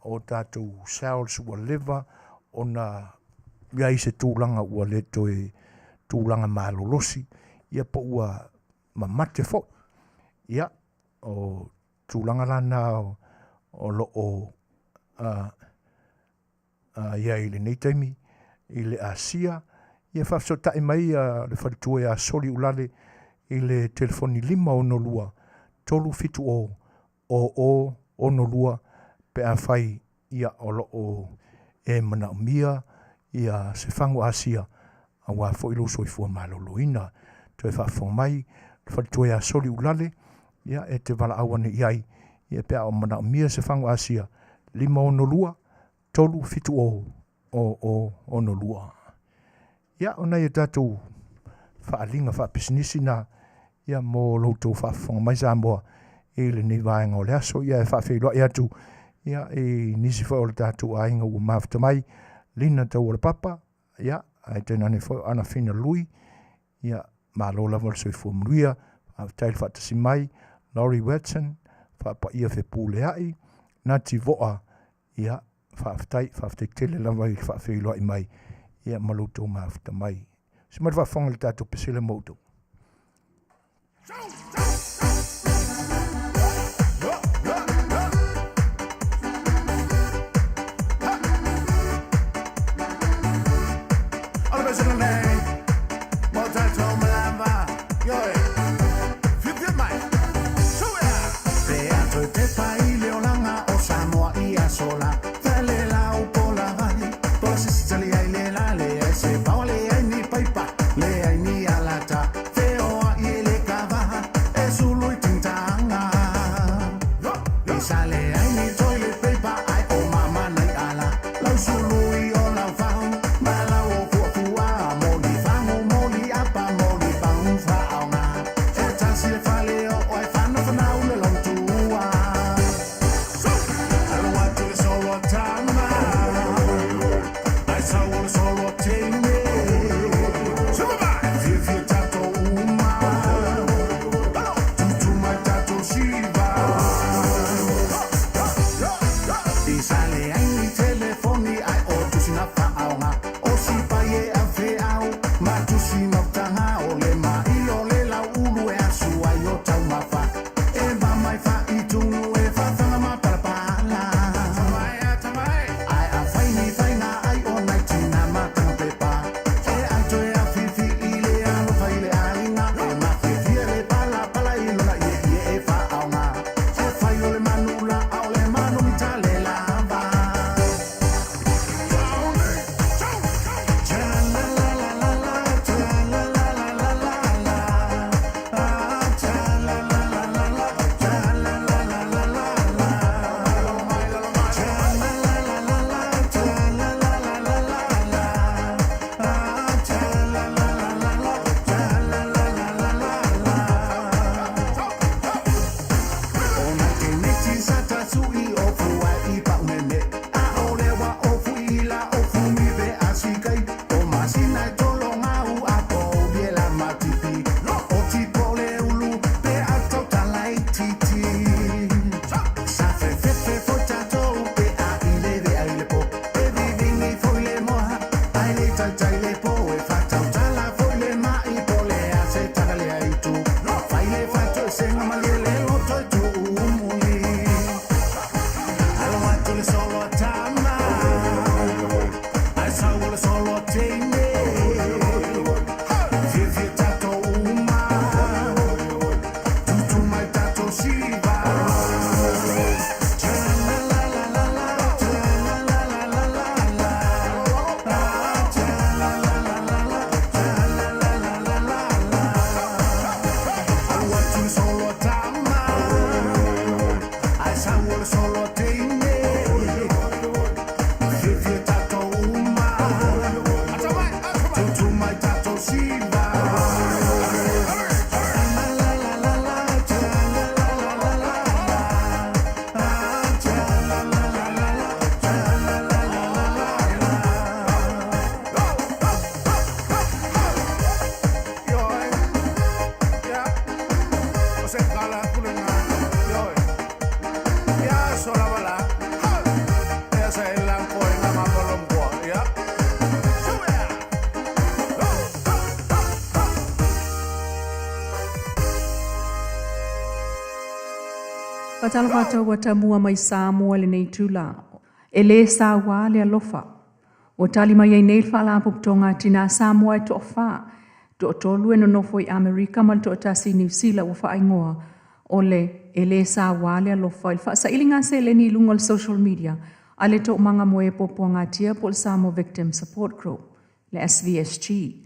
o tatou cells ua leva ona i ai se tulaga ua le toe tulaga malolosi, ia po ua mamate foi. Ia, o tulaga la na o lo o i ai i lenei taimi i le Asia, ia faafesootai mai le faletua ia Soliulale i le telefoni 562 370 0062 pe afai ia o lo o e manaomia ia se fagu Asia aua foi lou soifua maloloina. Toe faafofoga mai le faletua ia Soliulale ia e te valaau ane i ai ia pe a o manaomia se fagu Asia 562 370 0062. Ia, o nai a tatou faaaliga faapisinisi na ia mo lo outou faafofoga mai Samoa i lenei vaega o le aso. Ia e faafeiloai atu ia i nisi foi o le tatou aiga ua mafuta mai, Lina Taualapapa, ia ae tainane foi o Anafina Lui, ia malo lava le soifua manuia, faafetai le faatasi mai, Laurie Watson, Faapaia Fepuleai, Nati Voa, Ia, faafetai, faafetai tele lava i le faafeiloai mai, ia ma lo outou mafuta mai. Se mai le faafofoga i le tatou pesele mo outou. Faatalofa atu ua tamua mai Samoa i lenei itula. E lē sauā le alofa. Ua tali mai ai nei le Faalapotopotoga a Tinā Samoa e toafā, toatolu e nonofo i Amerika ma le toatasi i Niu Sila ua faaigoa o le E Lē Sauā le Alofa i le faasailiga seleni i luga o le social media a le Toomaga mo e Puapuagatia po o le Samoa Victim Support Group, le SVSG.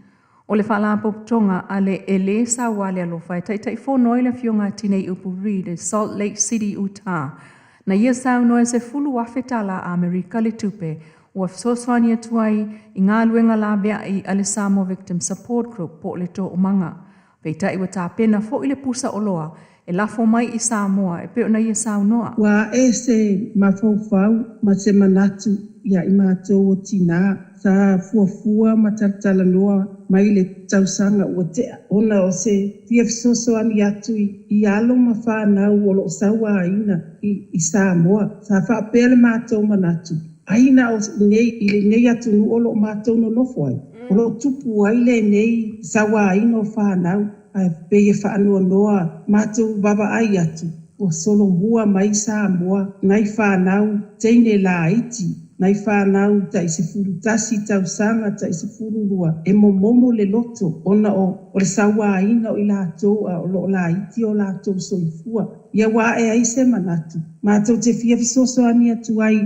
O le Faalapotopotoga a le E Lē Sauā le Alofa e taitaifono ai le Afioga a Tineiupu Reid i Salt Lake City, Utah, na ia saunoa e $10,000 Amerika le tupe ua fesoasoani atu ai i galuega laveai a le Samoa Victim Support Group po o le Toomaga. Peitai ua tapena foi le pusa oloa e lafo mai i Samoa e pei ona ia saunoa. Ua ae se mafaufau ma se manatu ia i matou o tinā sa fuafua ma talatalanoa mai le tausaga ua tea ona o se fia fesoasoani atu i alo ma fanau o lo o sauaina i Samoa. Sa faapea le matou manatu, ai na o nei i lenei atunuu o lo o matou nonofo ai, o lo o tupu ai lenei sauaina o fanau, ae pei e faanoanoa matou vaavaai atu ua solomua mai Samoa nai fanau teine laiti, nai fanau tai 11 tausaga, tai 12, e momomo le loto ona o le sauaina o i latou a o lo o laiti o latou soifua. Ia ua ae ai se manatu, matou te fia fesoasoani atu ai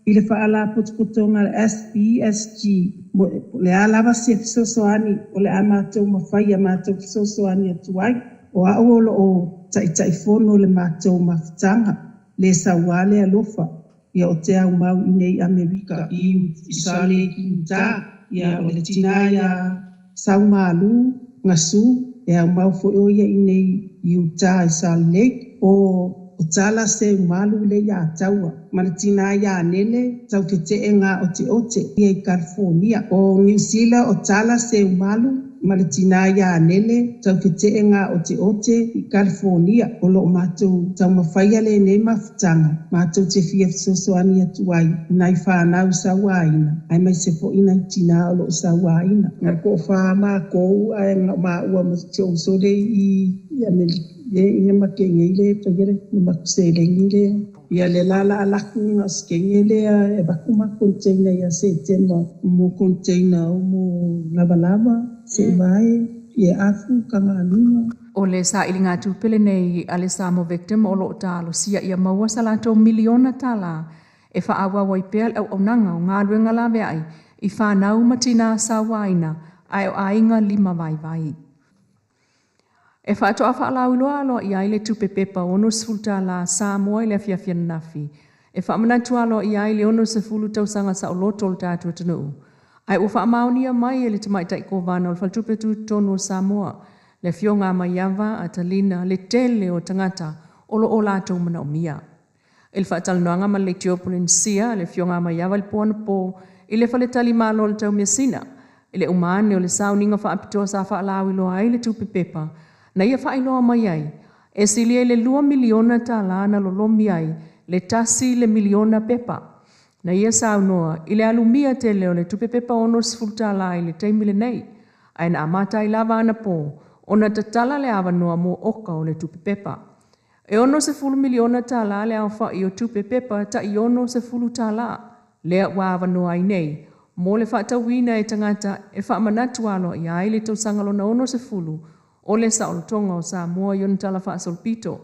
i le Faalapotopotoga a le SVSG, po o le a lava se fesoasoani o le a matou mafai a matou fesoasoani atu ai. O au o lo o taitaifono le matou mafutaga, le sauā le alofa, ia o te aumau i nei Amerika i Salt Lake, Utah, ia o le tinā ia Saumalu Gasu, e aumau foi o ia i nei Utah i Salt Lake, o Tala Seumalu le ia taua, ma le tinā ia Nele Taufete'e Gaoteote ia i California. O Niu Sila o Tala Seumalu ma le tinā ia Nele Taufete'e Gaoteote i California. O lo o matou taumafaia lenei mafutaga, matou te fia fesoasoani atu ai i nai fanau sauaina, aemaise foi nai tinā o lo o sauaina. Na toafā matou ae na o maua ma si ou uso lea i Amerika le ina makenge le faia le makuselegi le ia le la la alaku na skenge le e vaku ma container ia Setema mo container o mo lavalava se vai ia afu kangaluga. O le sailiga tupe lenei a le Samoa Victim o lo o talosia ia maua sa latou $1 miliona e faaauau ai pea le auaunaga o galuega laveai i fanau ma tinā sauaina ae o aiga lima vaivai. E faatoa faalauiloa aloaia ai le tupe pepa $60 Samoa i le afiafi ananafi e faamanatu aloaia ai le 60 tausaga saoloto o le tatou atunuu. Ae ua faamaonia mai e le Tamaitai Kovana o le Faletupe Tutotonu o Samoa, le Afioga a Maiava Atalina, le tele o tagata o lo o latou manaomia. I le faatalanoaga ma le Leitio Polenisia, le Afioga a Maiava i le po anapo i le faletalimalo o le Taumeasina, i le uma ane o le sauniga faapitoa sa faalauiloa ai le tupe pepa, na ia faailoa mai ai, e silia i le $2 miliona na lolomi ai le 1 le miliona pepa. Na ia saunoa i le alumia tele o le tupe pepa $60 i le taimi lenei, ae na amata ai lava anapo ona tatala le avanoa mo oka o le tupe pepa. E $60 miliona le aofa'i o tupe pepa ta'i $60 lea ua avanoa ai nei mo le faatauina e tagata e faamanatu aloaia ai le tausaga lona 60 o le saolotoga o Samoa i ona tala faasolopito.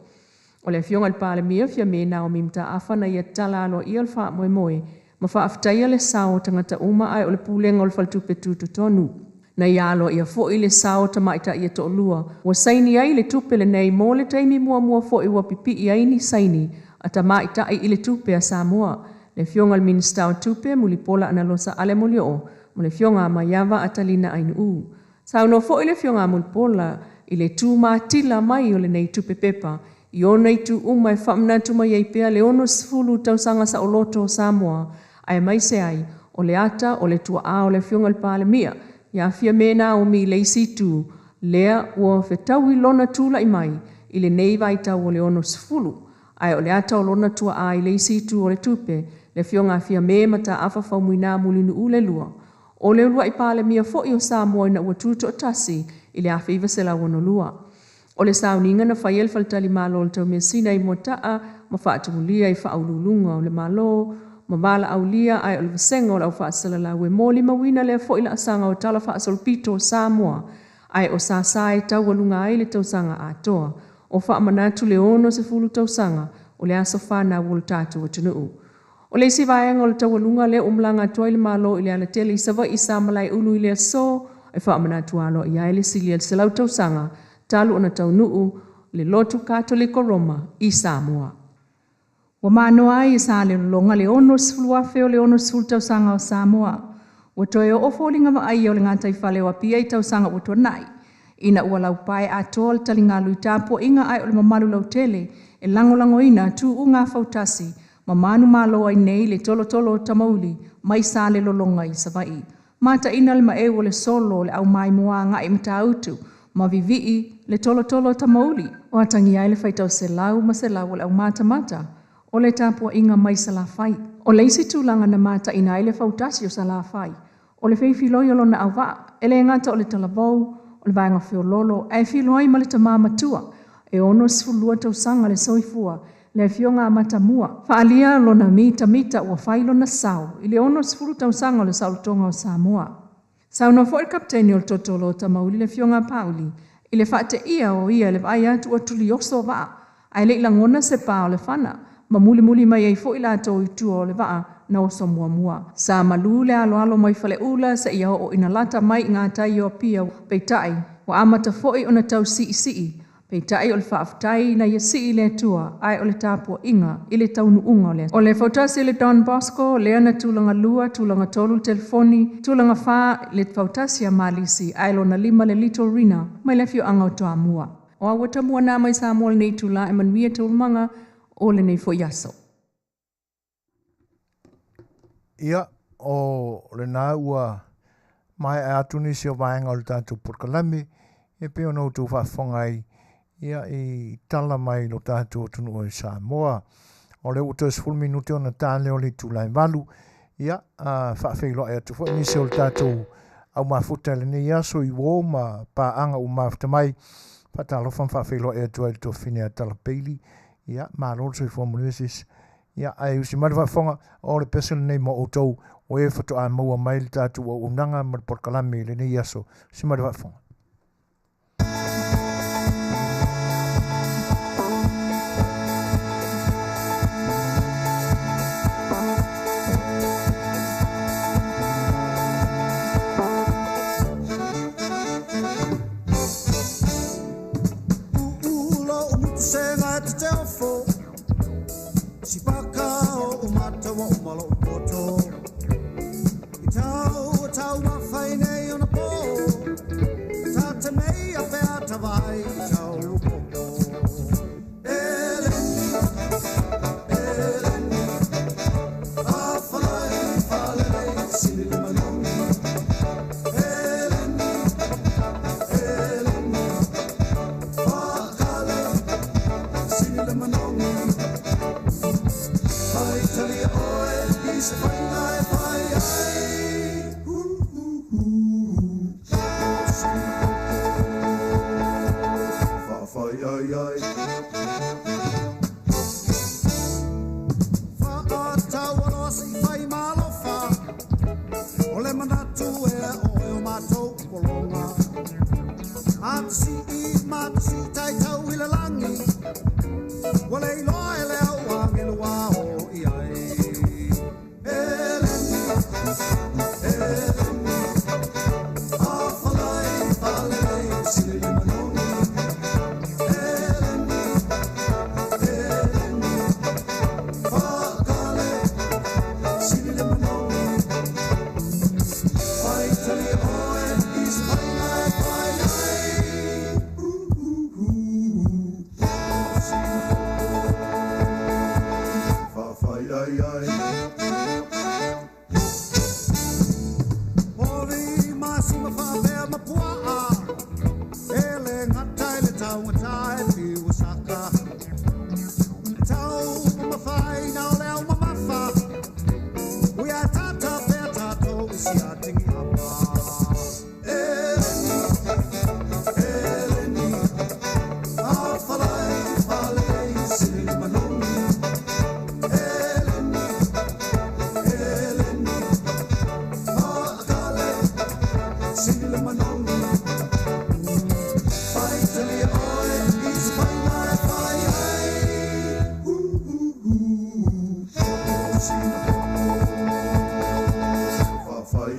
O le Afioga i le Palemia Fiame Naomi Mataafa na ia tatala aloaia le faamoemoe ma faafetaia le sao o tagata uma ae o le pulega o le Faletupe Tutotonu. Na ia aloaia foi le sao tamaita'i e toalua ua saini ai le tupe lenei mo le taimi muamua foi ua pipii ai ni saini a tamaita'i i le tupe a Samoa, le Afioga i le Minisita o Tupe Mulipola Anarosa Ale Molioo ma le Afioga a Maiava Atalina Ainuu. Saunoa foi le Afioga a Mulipola i le tumatila mai o lenei tupe pepa i ona itu uma e faamanatu mai ai pea le 60 tausaga saoloto o Samoa, aemaise ai o le ata o le tuaa o le Afioga i le Palemia ia Fiame Naomi i le isi itu lea ua fetaui lona tula'i mai i lenei vaitau o le 60, ae o le ata o lona tuaa i le isi itu o le tupe, le Afioga a Fiame Mataafa Faumuina Mulinuu le Lua, o le uluai Palemia foi o Samoa ina ua tutoatasi i le 1962. O le sauniga na faia i le faletalimalo o le Taumeasina i Moataa Ma faatumulia i faauluuluga o le Malo ma valaaulia ae o le vasega o le au faasalalau e molimauina lea fo'i laasaga o tala faasolopito o Samoa ae o sasā e taualuga ai le tausaga atoa o faamanatu le 60 tausaga o le aso fanau o le tatou atunuu. O le isi vaega o le taualuga lea ua malaga atu ai le Malo i le alatele i Savaii sa malaeulu i le aso e faamanatu aloaia ai le silia i le 100 tausaga talu ona taunuu le lotu Katoliko Roma i Samoa. Ua manoa ai e Salelologa le 60,000 o le 60 tausaga o Samoa. Ua toe oo foliga vaaia o le gataifale o Apia i tausaga ua tuanai, ina ua laupae atoa le taligalu i tapuaiga ae o le mamalu lautele e lagolagoina tuuga fautasi ma manumalo ai nei le tolotolo o Tamauli mai Salelologa i Savaii. Mataina le maeu o le solo o le aumaimoa agai Matautu ma vivii le tolotolo o Tamauli o atagia ai le faitau selau ma selau o le aumatamata o le tapuaiga mai Salafai. O le isi tulaga na mataina ai le fautasi o Salafai, o le feifiloi o lona auvaa, e le gata o le talavou, o le vaega feoloolo, ae filoai ma le tamā matua, e 62 tausaga le soifua, le afioga a Matamua. Faalia lona mitamita ua fai lona sao i le 60 tausaga o le saolotoga o Samoa. Saunoa foi le kapiteni o le tolotolo o Tamauli le afioga a Pauli, i le faateia o ia i le vaai atu ua tulioso vaa, ae le i lagona se pā o le fana, ma mulimuli mai ai foi latou i tua o le vaa na oso muamua. Sa malu le aloalo mai Faleula seia oo ina lata mai i gatai o Apia, peitai ua amata foi ona tau siisii, peitai o le faafetai ina ia sii le Atua ae o le tapuaiga i le taunuuga o le. O le fautasi le Don Bosco lea na tulaga lua, tulaga tolu le telefoni, tulaga fa le fautasi a Malisi ae lona lima le Little Rina mai le afioaga o Toamua. O au tamua nā mai Samoa lenei itulā e manuia taualumaga o lenei foi aso. Ia, o lena ua maea atu nisi o vaega o le tatou polokalame e pei ona outou faafofoga ai ia i tala mai lo tatou atunuu i Samoa. O lea ua toe 10 minute ona ta lea o le itula e 8. Ia, faafeiloai atu foi nisi o le tatou au mafuta i lenei aso i uō ma paaga ua mafuta mai. Faatalofa ma faafeiloai atu ai i le tuafafine a Tala Bailey. Ia, malo le soifua manuia sisi. Ia, ae usi mai le faafofoga, o le pese lenei mo outou o e faatoa maua mai le tatou auaunaga ma le polokalame i lenei aso. Usi mai le faafofoga. Ulo umutusenga e te teofo Sipaka o umata wa umalo upoto I tau o tau mawhai nei ona pō Ta te mei a pea tawai i tau upoko Eleni, eleni A whalai whalelei sili le manongi Eleni, eleni Whakale sili le manongi Pai talia oe i se whainga e pai ai Hu hu hu.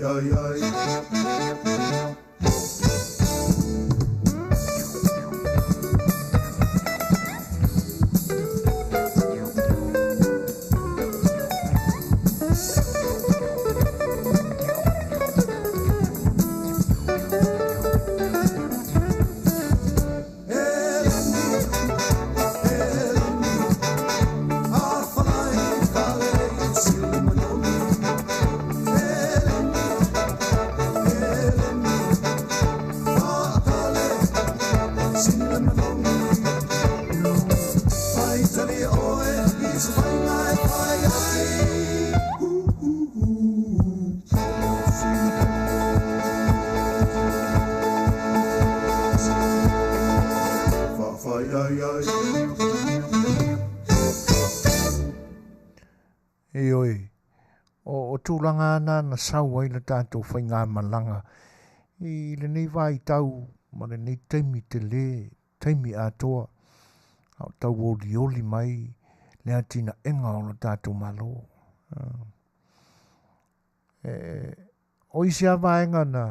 ai ai. Ioe, o tulaga ana na sau ai le tatou faigamalaga i lenei vaitau ma lenei taimi telē, taimi atoa, a o tau olioli mai le atinaega o le tatou Malo. O isi lava vaega na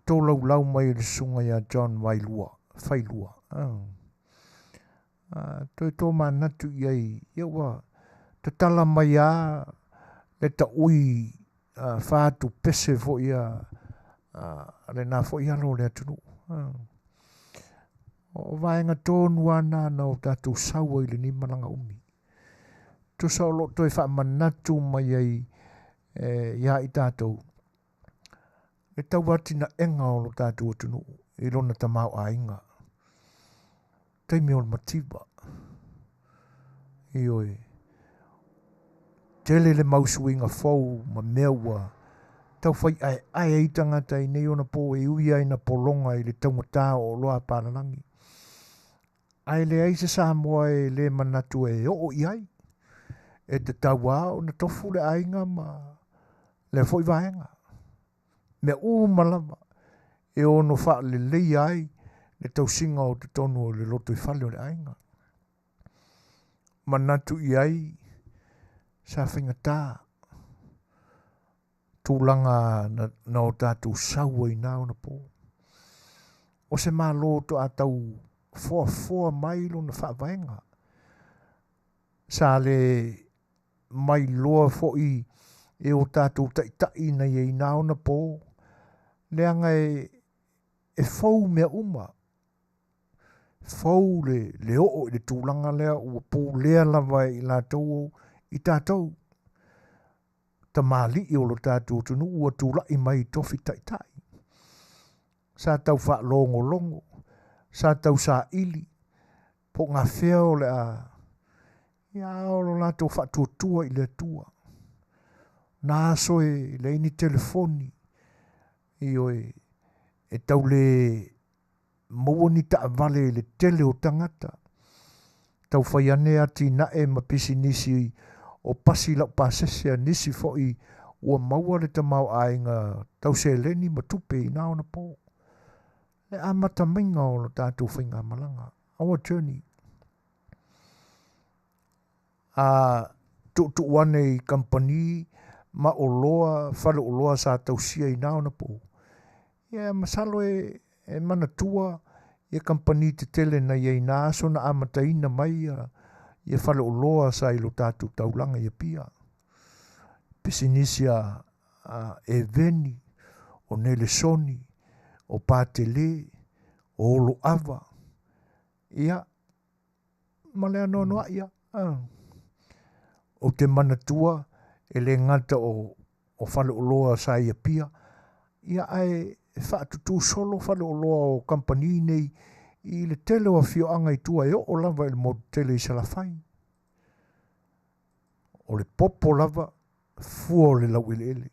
tolaulau mai e le susuga ia John Vailua, Failua, toe tomanatu i ai, ia ua tatala mai lava le taui fa'atupese foi a lena foi alo o le atunuu. O vaega tonu lava na na o tatou sau ai i lenei malaga umi. Tusa o lo o toe faamanatu mai ai ia i tatou le tauatinaega o lo tatou atunuu i lona tamaoaiga. Taimi o le mativa. Ioe. Tele le mau suiga fou ma mea ua taufai aeae ai tagata i nei ona po e ui lava ina pologa i le taugata o oloa a palalagi. Ae leai se Samoa e le manatu e oo i ai. E tatau lava ona tofu le aiga ma lea foi vaega. Mea uma lava e ono faaleleia ai le tausiga o totonu o le lotoifale o le aiga. Manatu i ai sa faigata tulaga na o tatou sau ai na ona po. O se Malo to'a tau foafoa mai lona faavaega. Sa le mailoa foi e o tatou taitai na i ai na ona po, leaga e fou mea uma. Fou le oo i le tulaga lea ua pulea lava e i latou i tatou. Tamalii o lo tatou atunuu ua tulai mai i tofi taitai. Sa tau faalogologo, sa tau saili, po o gafea o le a, ia o lo latou faatuatua i le Atua. Na aso e leai ni telefoni, ioe, e tau le maua ni taavale i le tele o tagata. Tau fai ane atinae ma pisinisi o pasi laupasese a nisi foi ua maua le tamaoaiga tau seleni ma tupe i na ona po. Le amata maiga o lo tatou faigamalaga, our journey. A tuutuu ane i kamupani ma oloa, faleoloa sa tausia i na ona po. Ia masalo e manatua ia kamupani tetele na i ai na aso na amataina mai ia faleoloa sa i lo tatou taulaga i Apia. Pisinisi a Eveni, o Nelesoni, o Patele, o Oloava, ia, ma le anoanoai ia. Ou te manatua e le gata o faleoloa sa i Apia, ia ae faatutu solo faleoloa o kamupani nei i le tele o afioaga i tua e oo lava i le motu tele i Salafai. O le popo lava, fua o le laueleele,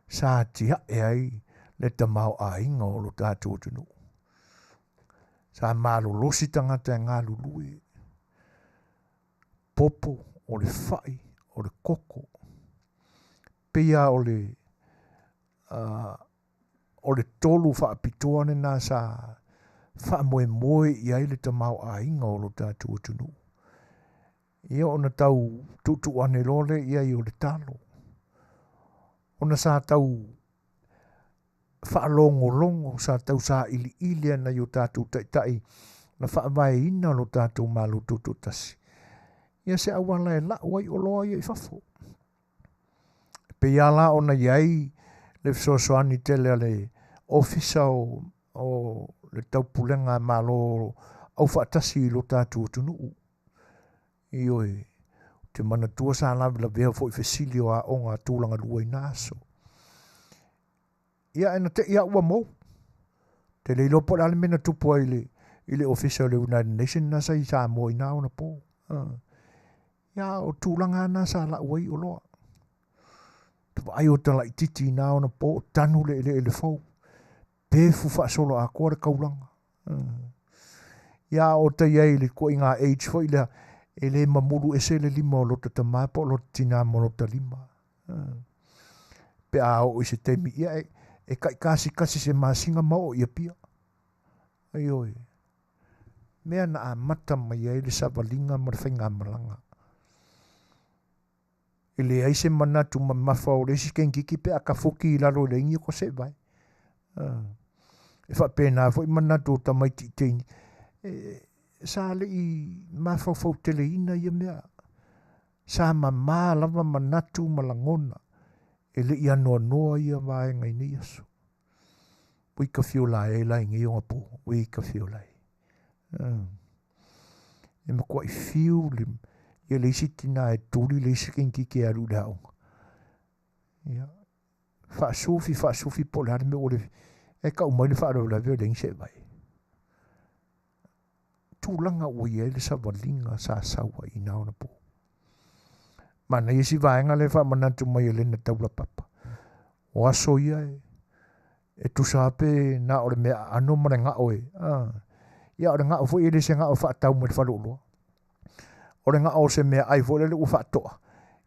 sa atiae ai le tamaoaiga o lo tatou atunuu. Sa malolosi tagata e galulue. Popo, o le fai, o le koko. Pei lava o le tolu faapitoa lena sa faamoemoe i ai le tamaoaiga o lo tatou atunuu. Ia ona tau tuutuu ane loa lea i ai o le talo. Ona sa tau faalogologo, sa tau sailiili e nai o tatou taitai na faavaeina lo tatou Malo Tutoatasi, ia se auala e lau ai oloa ia i fafo. E pei lava la ona i ai le fesoasoani tele a le Ofisa o, o le Taupulega a Malo Aufaatasi i lo tatou atunuu. Ioe, ou te manatua sa lavelavea foi i fesili o aoga tulagalua i na aso. Ia, ae na te i lava ua mou. Te le iloa po o le a le mea na tupu ai i le Ofisa o le United Nations na sa i Samoa i na ona po. Ia, o tulaga lava na sa lau ai oloa. Te vaai o talaititi i na ona po, tanu le eleele fou, pefu faasoloatoa le taulaga. Ia, o tai ai i le ituaiga age foi lea, e le mamulu ese le lima o lota tamā po o lota tinā ma lota lima. Pe a oo i se taimi, ia e, e taikasitasi se masina ma oo i Apia. Ioe. Mea na amata mai ai le savaliga ma le faigamalaga. E leai se manatu mamafa o le isi kenkiki pe a tafuki i lalo i le igi o se'evae. E faapena foi manatu o tamaiti i teine, e, sa le'i mafaufau teleina ia mea. Sa mamā lava manatu ma lagona, e le'i anoanoa ia vaega i nei aso. Ui ka fiola ai la i nei ona po, ui ka fiola ai. E matua'i fiu le, ia le isi tinā e tuli le isi kenkiki e alu i le aoga. Ia, faasufi faasufi po o le a le mea ua le e tau mai le faalavelave o leai ni seevae. Tulaga ua i ai le savaliga sa sau ai i na ona po. Manaia si vaega lea e faamanatu mai e Lena Taulapapa. O aso ia e, e tusa pe na o le mea aano ma le gao e. Ia o le gao foi e le se gao faatau mai le faleoloa. O le gao o se meaai foi lele ua faatoa,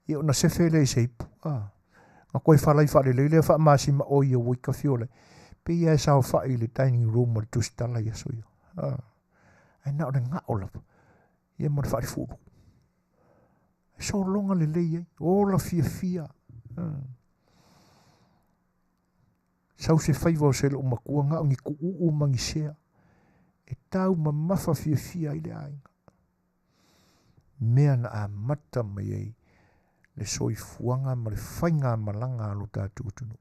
ia ona sefe lea i se ipu. Na toe falai faalelei lea faamasima oi ia ua i tafiola. Pei lava e saofai i le dining room o le Tusitala i aso ia. Ae na o le gao lava, ia ma le faalefuulu. E sologa lelei ai, ola fiafia. Sau se faiva o se loomatua na o ni tuuu ma ni sea e taumamafa fiafia ai le aiga. Mea na amata mai ai le soifuaga ma le faigamalaga a lo tatou atunuu.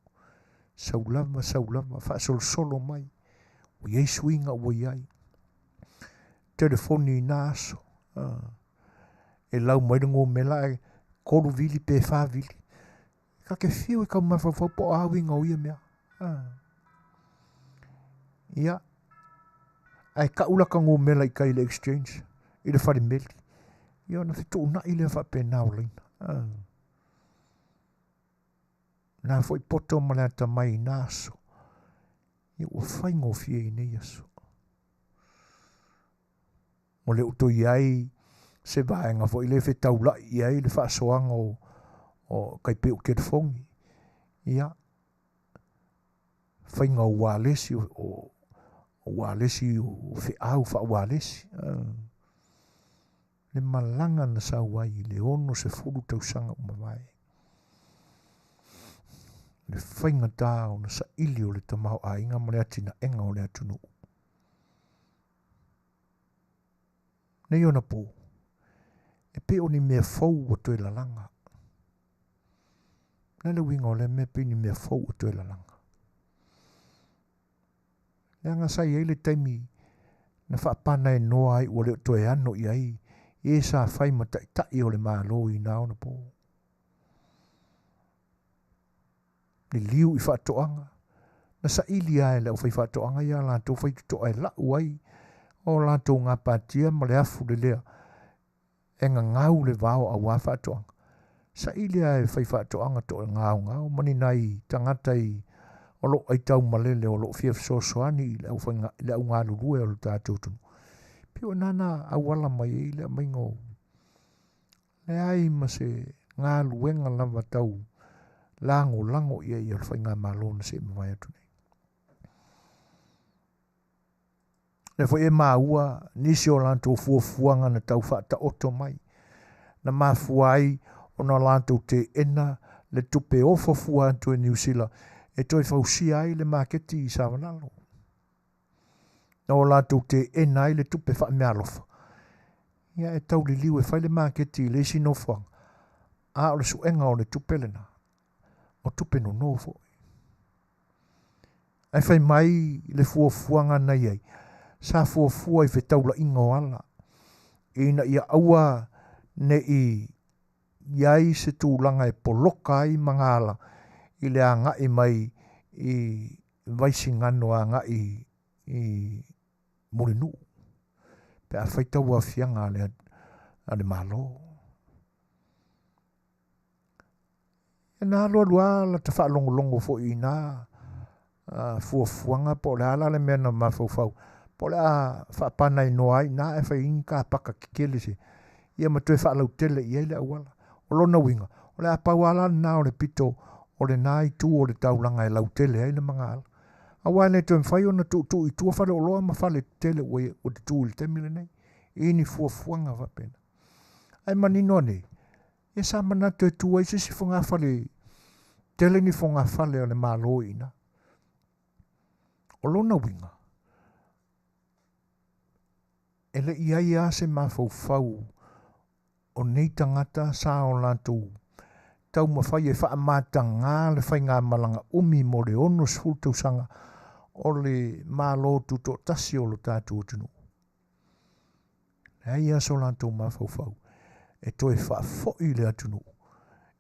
Sau lava, sau lava, faasolosolo mai, ua i ai suiga ua i ai. Telefoni i na aso, e lau mai le numera ae 3 vili pe 4 vili. Ta te fiu e tau mafaufau po o a uiga o ia mea. Ia, ae tau lata numera i tai i le exchange, i le falemeli. Ia ona fetuunai lea faapena o laina. Na foi poto ma le atamai i na aso. Ia ua faigofie i nei aso. Ua le o toe i ai se vaega foi lea e fetaula'i i ai le faasoaga o, o tai pei o telefoni. Ia, faiga o ualesi, o, o, o ualesi o feau faaualesi. Le malaga na sau ai i le 60 tausaga ua mavae. Le faigatā ona saili o le tamaoaiga ma le atinaega o le atunuu. Nei ona po, e pei o ni mea fou ua toe lalaga. O le a le uiga o lea mea pei ni mea fou ua toe lalaga? Leaga sa i ai le taimi na faapanaenoa ai ua le o toe ano i ai e sa fai ma taitai o le Malo i na ona po. Liliu i faatoaga, na saili lava e le aufaifaatoaga ia latou faitotoa e lau ai o latou gapatia ma le afu lelea e gagau le vao auā faatoaga. Saili lava e faifaatoaga toagaogao ma ni nai tagata i o lo o aitaumalele o lo o fia fesoasoani i le aufaiga i le augalulue o le tatou atunuu. Pei o i ina na auala mai ai le aumaiga o leai ma se galuega lava tau lagolago i ai o le faigamalo na se i mavae atu nei. O lea foi e maua nisi o latou fuafuaga na tau faataoto mai, na mafua ai ona latou teena le tupe ofa fua atu e Niu Sila e toe fausia ai le maketi i Savalalo. Na o latou teena ai le tupe faameaalofa, ia e tauliliu e fai le maketi i le isi nofoaga, a o le suega o le tupe lena, o tupe nono foi. Ae fai mai le fuafuaga na i ai, sa fuafua i fetaulaiga o ala, ina ia aua ne i i ai se tulaga e poloka ai magaala i le agai mai i Vaisigano agai i Mulinuu pe a fai tauaofiaga a le Malo. Ia na alualu lava lata faalogologo foi i na fuafuaga po o le a la le mea na mafaufau po o le a faapanainoa ai i ina ae fai ai ni kapaka tetele se ia ma toe faalautele i ai le auala. O lona uiga, o le a pau lava la lena o le pito o lena itu o le taulaga e lautele ai le magaala. Aua e le toe mafai ona tuutuu i tua faleoloa ma fale tetele ua tutu i le taimi lenei i ni fuafuaga faapena. Ae manino ane, ia sa manatu e tu ai se isi fogafale, tele ni fogafale a le Malo i ina. O lona uiga, e le i ai lava se mafaufau o nei tagata sa o latou taumafai e faamataga le faigamalaga umi mo le 60 tausaga o le Malo Tutoatasi o lo tatou atunuu. Leai lava so latou mafaufau e toe faafoi le atunuu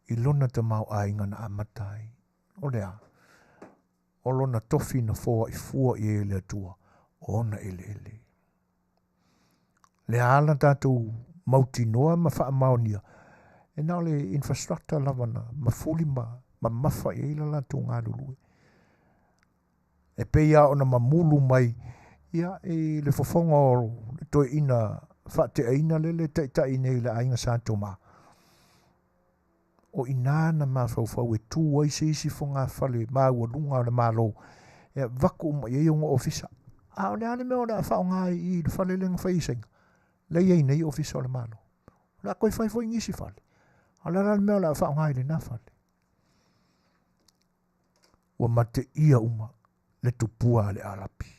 i lona tamaoaiga na amata ai. O le a? O lona tofi na foai fua i ai e le Atua o ona eleele. Lea lava na tatou mautinoa ma faamaonia, e na o le infrastructure lava na mafuli ma mamafa i ai le latou galulue. E pei lava ona mamulu mai ia, i le fofoga o le toeaina faateaina lele e taitai nei i le aiga Sa Tomã. O i ina na mafaufau e tu ai se isi fogafale maualuga a le Malo e avatu uma i ai ona ofisa. A o le a le mea o le a faaaoga ai i i le fale lea na fai e Saina, lea e i ai nei ofisa o le Malo? O le a toe fai foi nisi fale? A o le a la le mea o le a faaaoga i lena fale? Ua mateia uma le tupua a le Arapi.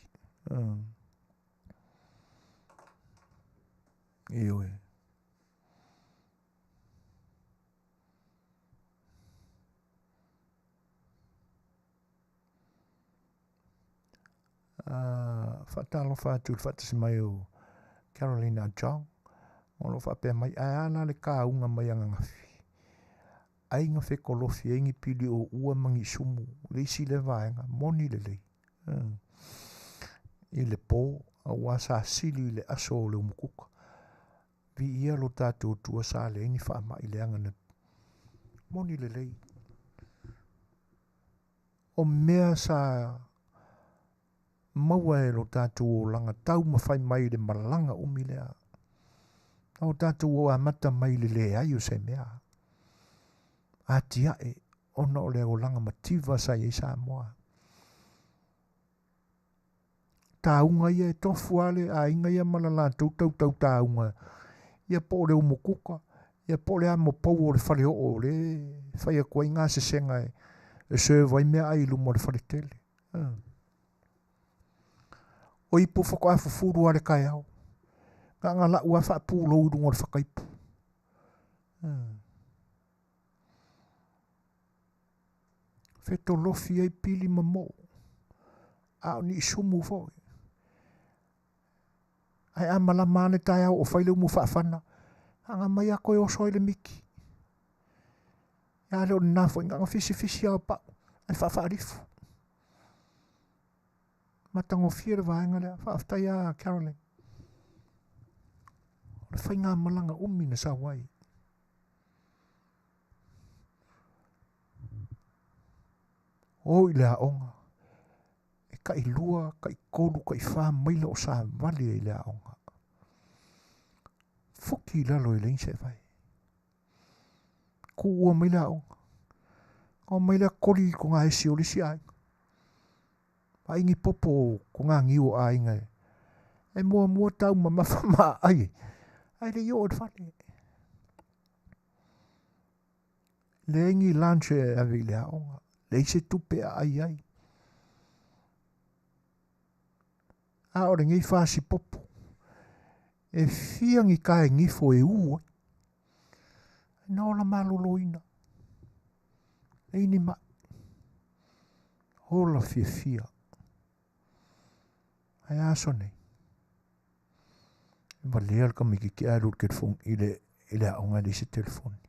Ioe. Faatalofa atu i le faatasi mai o Carolina Jong o lo o faapea mai, ae a la le kauga mai ananafi? Ai na fekolofi ai ni pili o ua ma ni sumu, le isi lea vaega, moni lelei. I le pō, auā sa sili i le aso o le umukuka. Viia lo tatou Atua sa leai ni faamai leaga na moni lelei. O mea sa maua e lo tatou olaga taumafai mai i le malaga umi lea. Na o tatou amata mai i le leai o se mea. Atiae ona o le olaga mativa sa i ai Samoa. Tauga ia e tofu lava le aiga ia ma le latou tautau tauga ia po o le umukuka ia po o le amo pou o le faleoo o lea e fai atu ai gasesega e serve ai meaai i luma o le faletele. O ipu faatoa fufulu lava i le taeao. Na ona lau lava faapulou i luga o le fataipu. Fetolofi ai pili ma moo, a o ni sumu foi. Ae a malama lava le taeao o fai le umu faafana, na mai lava toe oso ai le miti. Ia a le o lena foi, na ona fisifisi lava o pau, ae faafaalifu. Matagofie le vaega lea. Faafetai lava Caroline. O le faigamalaga umi na sau ai. O i le aoga, e tailua, taitolu, taifa maila o savali ai i le aoga. Fuki i lalo e leai se vai. Tuua mai le aoga. Ona omai lea koli i togaesi o le isi aiga. Vaai ni popo o togagiu o aiga e muamua taumamafa ma aai ai, ae le i oo i le fale. Leai ni lunch e ave i le aoga. Leai se tupe e aai ai. A o lenei fasipopo, e fia ni taegifo e u ai. Na ola maloloina. Leai ni mai. Ola fiafia. Ae a aso nei? E valea le tamaititi ae alu i le telefoni i le i le aoga e leai se telefoni.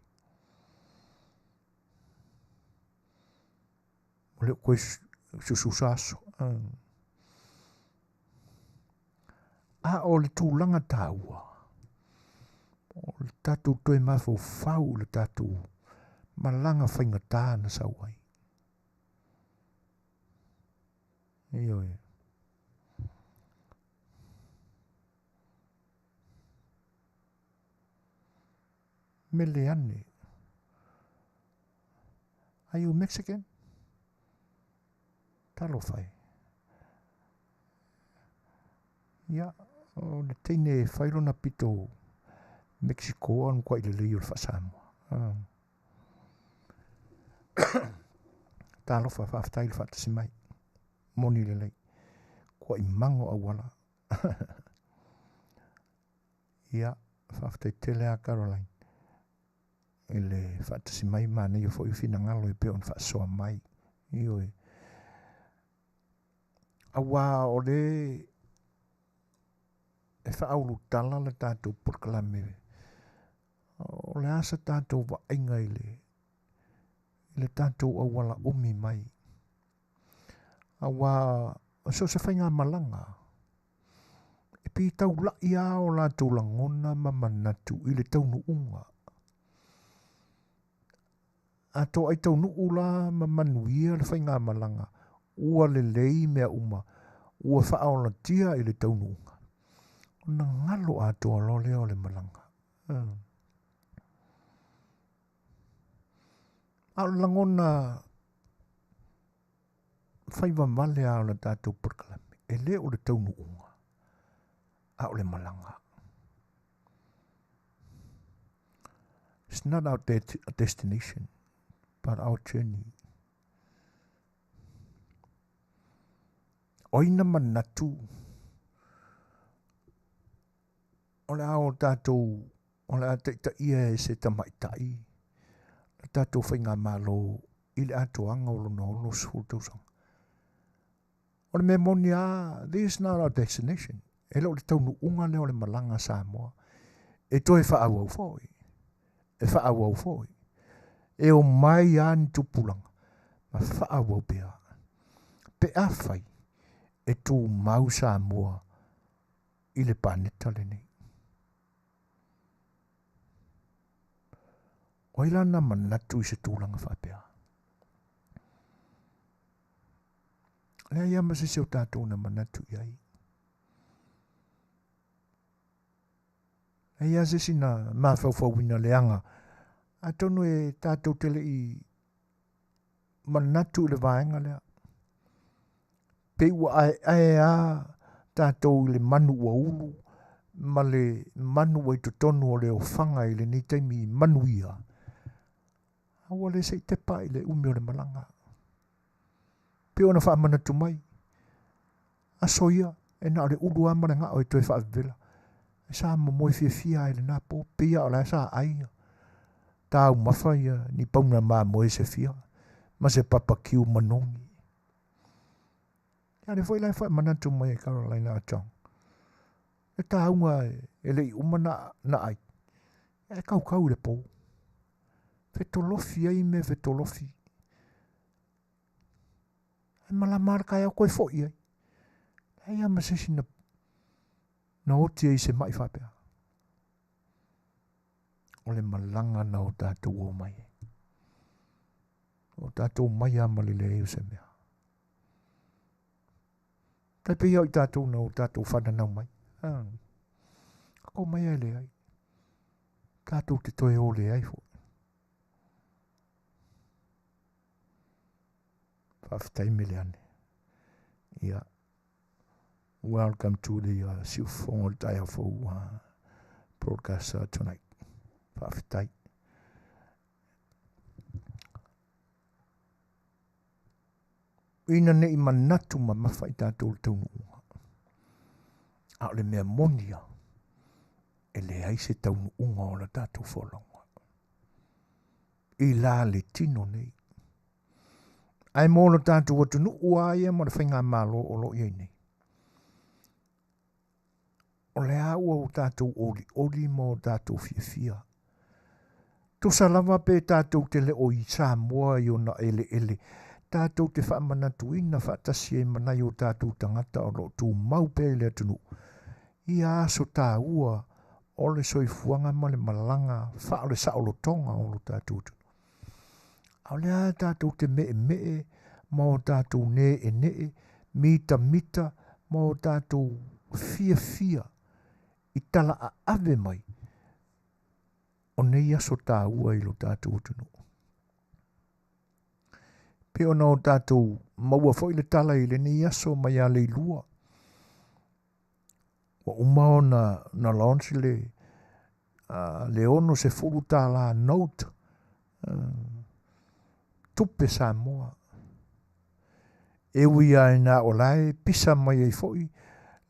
Ua le o toe sususa aso. A o le tulaga taua, o le tatou toe mafaufau i le tatou malaga faigata na sau ai. Ioe. Mele ane. Are you Mexican? Talofa e. Ia, o le teine e fai lona pito Mexico a matua lelei o le faa-Samoa. Ah. Talofa, faafetai le faatasi mai. Moni lelei. Kua i mango auala. Ia, faafetai tele a Caroline i le faatasi mai manaia foi o finagalo e pei ona faasoa mai. Ioe. Auā o le e faaulutala le tatou polokalame o le a se tatou vaaiga i le i le tatou auala umi mai. Auā o so o se faigamalaga e pitaulaʻi lava o latou lagona ma manatu i le taunuuga. A toai taunuu la ma manuia le faigamalaga, ua lelei mea uma, ua faaolatia i le taunuuga, ona galo atoa loa lea o le malaga. A o le lagona faivavale lava o le tatou polokalame, e le o le taunuuga, a o le malaga. It's not our destination, but our journey. O ai na manatu o le a o tatou o le a taitaia e se tamaitai le tatou faigamalo i le atoaga o lona 60 tausaga. O le mea moni lava, this is not our destination. E le o le taunuuga lea o le malaga a Samoa. E toe faaauau foi. E faaauau foi. E omai lava ni tupulaga ma faaauau pea. Pe afai e tumau Samoa i le paneta lenei. O ai la na manatu i se tulaga faapea? Leai lava ma se isi o tatou na manatu i ai. Leai lava se isi na mafaufauina leaga. Atonu e tatou te le i manatu i le vaega lea. Pei ua aeae a tatou i le manu ua ulu ma le manu ua i totonu o le ofaga i lenei taimi manuia. A ua le se i tepa i le umi o le malaga. Pei ona faamanatu mai, aso ia e na o le ulu lava ma le gao e toe faavevela. E sa momoe fiafia ai i lena po, pei lava o la e sa ai ia taumafa ia ni pauna mamoe se fia ma se papakiu manogi. Ia lea foi la e faamanatu mai e Carolina Achong, le tauga e le i uma na, na ai, e kaukau i le po. Fetolofi ai mea fetolofi. Ae malama lava le taeao toe foi ai. Leai lava ma se isi na, na oti ai i se mai faapea. O le malaga na o tatou o mai ai. O tatou mai lava ma le leai o se mea. Tai pei lava o i tatou na o tatou fananau mai. Ah. Tatou mai lava e leai. Tatou te toe o leai foi. Faafetai Meleane. Ia, welcome to the Siufofoga o le Taeao Fou broadcast tonight. Faafetai. Ina ne i manatu mamafa i tatou i le taunuuga. A o le mea moni lava, e leai se taunuuga o la tatou folauga i la le tino nei. Ae mo lo tatou atunuu lava ia ma le faigamalo o lo o i ai nei, o le a ua o tatou olioli ma o tatou fiafia. Tusa lava pe tatou te le o i Samoa i ona eleele, tatou te faamanatuina faatasi ai ma nai o tatou tagata o lo o tumau pea i le atunuu, ia aso taua o le soifuaga ma le malaga faale-saolotoga o lo tatou atunuu. A o lea tatou te meemee ma o tatou neeenee, mitamita ma o tatou fiafia i tala aave mai o nei aso taua i lo tatou atunuu. Pei ona o tatou maua foi le tala i lenei aso mai ia Leilua, ua uma ona na launch le le $60 note tupe Samoa. E ui lava ina o la e pisa mai ai foi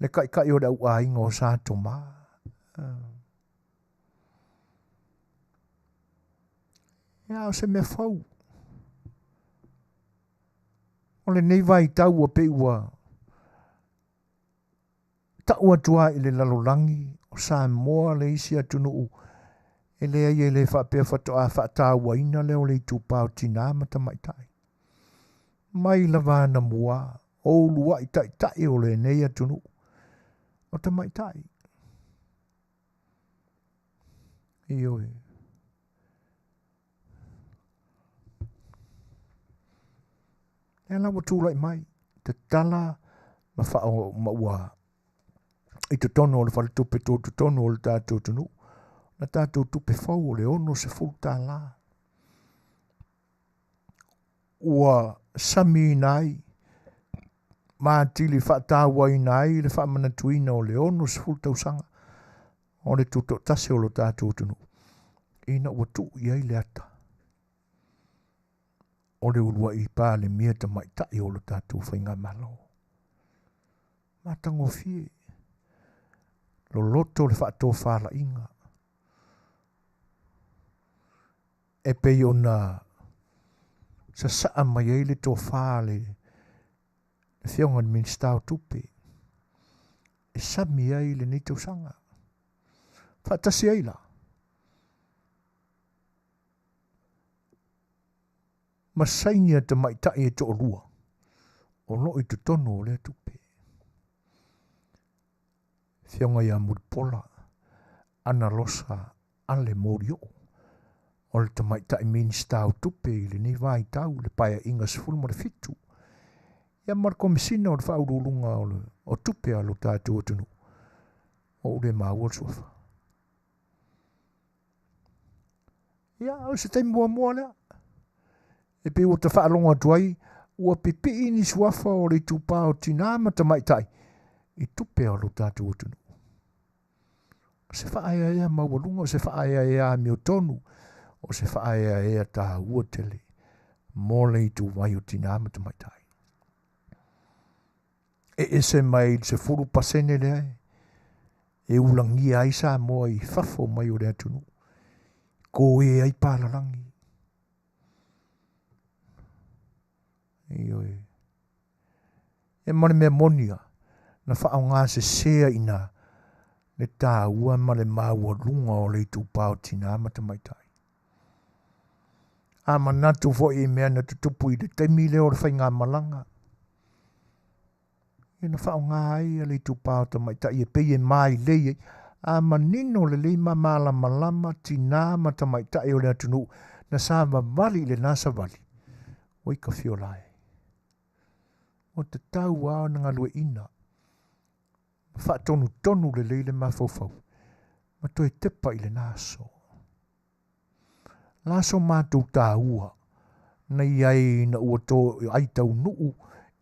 le taitai o le auaiga o Sa Tomã. Ia, o se mea fou. O lenei vaitau ua pei ua tau atu lava i le lalolagi o Samoa le isi atunuu e leai e le faapea faatoa faatauaina lea o le itupa o tinā ma tamaitai. Mai lava anamua o uluai taitai o lenei atunuu o tamaitai. Ioe. Lea la ua tulai mai, tatala ma faa ma ua i totonu o le faletupe tutotonu o le tatou atunuu, na tatou tupe fou o le $60. Ua samiina ai ma atili faatauaina ai le faamanatuina o le 60 tausaga o le tutoatasi o lo tatou atunuu, ina ua tuu i ai le ata o le uluai Palemia tamaitai o lo tatou faigamalo. Matagofie, loloto le faatofalaiga, e pei ona sasaa mai ai le tofa a le Afioga i le Minisita o Tupe e sami ai lenei tausaga. Faatasi ai la, ma saini a tamaitai e toalua o lo o i totonu o lea tupe. Afioga ia Mulipola Analosa Ale Molioo, o le tamaitai Minisita o Tupe i lenei vaitau i le Paeaiga 17, ia ma le Komesina o le Faauluuluga o Tupe a lo tatou atunuu, ua ou le maua le suafa. Ia, o se taimi muamua lea, e pei ua ta faalogo atu ai, ua pipii ni suafa o le itupa o tinā ma tamaitai i tupe a lo tatou atunuu. O se faaeaea maualuga, o se faaeaea amiotonu, o se faaeaea taua tele mo le ituvai o tinā ma tamaitai. E ese mai i le 10% lea e ulagia ai Samoa i fafo mai o le atunuu, koe ai palalagi. Ioe. E ma le mea moni lava, na faaaoga sese ai i ina le taua ma le maualuga o le itupa o tinā ma tamaitai. A manatu foi i mea na tutupu i le taimi lea o le faigamalaga, ia na faaaoga ai le itupa o tamaitai e pei e mailei ai, a manino lelei ma malamalama tinā ma tamaitai o le atunuu na savavali i lena savali, ua i ka fiola e. Ua tatau lava ona galueaiina ma faatonutonu lelei le mafaufau ma toe tepa i lena aso. La so matou taua na i ai ina ua toai taunuu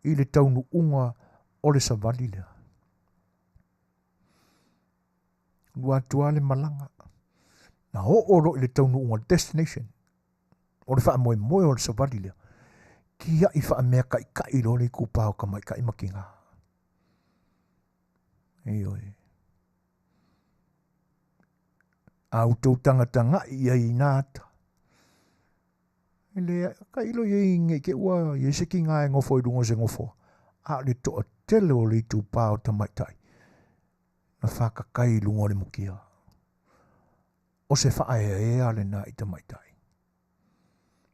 i le taunuuga o le savali lea. Lua atu lava le malaga, na oo loa i le taunuuga, le destination, o le faamoemoe o le savali lea. Kiaʻi faameakaʻikaʻi loa le itupa o tamaitaʻi ma tinā. Ioe. A outou tagatagaʻi i ai i nā ata. E le tailo i ai nei te ua i ai se tinā e nofo i luga o se nofoa, a o le toatele o le itupa o tamaitai na whakakai i luga o le mukia. O se whaaeaea lena i tamaitai.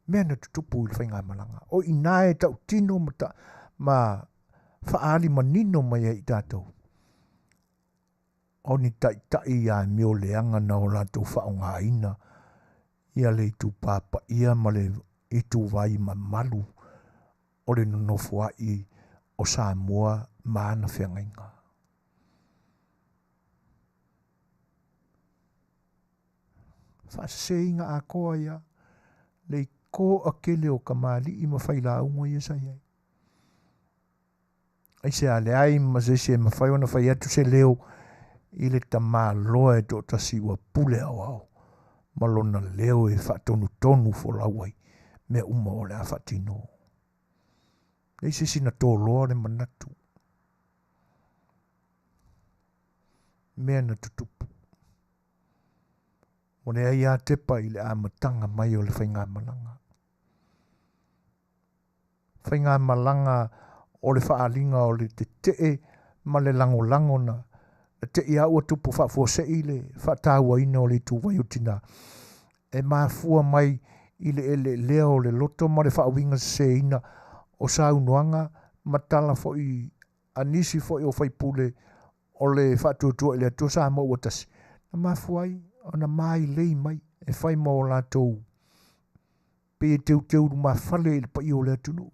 Mea na tutupu i le faigamalaga. O i nā e tautino ma, ta, ma whaali manino mai ai i tātou. O ni taitai amio leaga na o latou faaaogaina ia le itupa paia ma le ituvai mamalu o le nonofoaʻi o Samoa ma ana feagaiga. Faasesēina atoa ia le ikoʻa tele o kamaliʻi ma failauga ia sa iai. Aisea leai ma se isi e mafai ona fai atu se leo i le tamaloa e toʻatasi ua pule aoao ma lona leo e faatonutonu folau ai mea uma o le a faatino. Leai se isi na toloa le manatu. Mea na tutupu. Ua leai a tepa i le amataga mai o le faigamalaga. Faigamalaga o le faaaliga o le tetee ma le lagolago na na te'i lava ua tupu faafuase'i le faatauaina o le ituvai o tinā e mafua mai i le eleelea o le loto ma le faauiga seseina o saunoaga ma tala foi a nisi foi o faipule o le Faatuatua i le Atua Samoa ua Tasi, na mafua ai ona mailei mai e fai ma o latou pei e teuteu lumafale i le paia o le atunuu.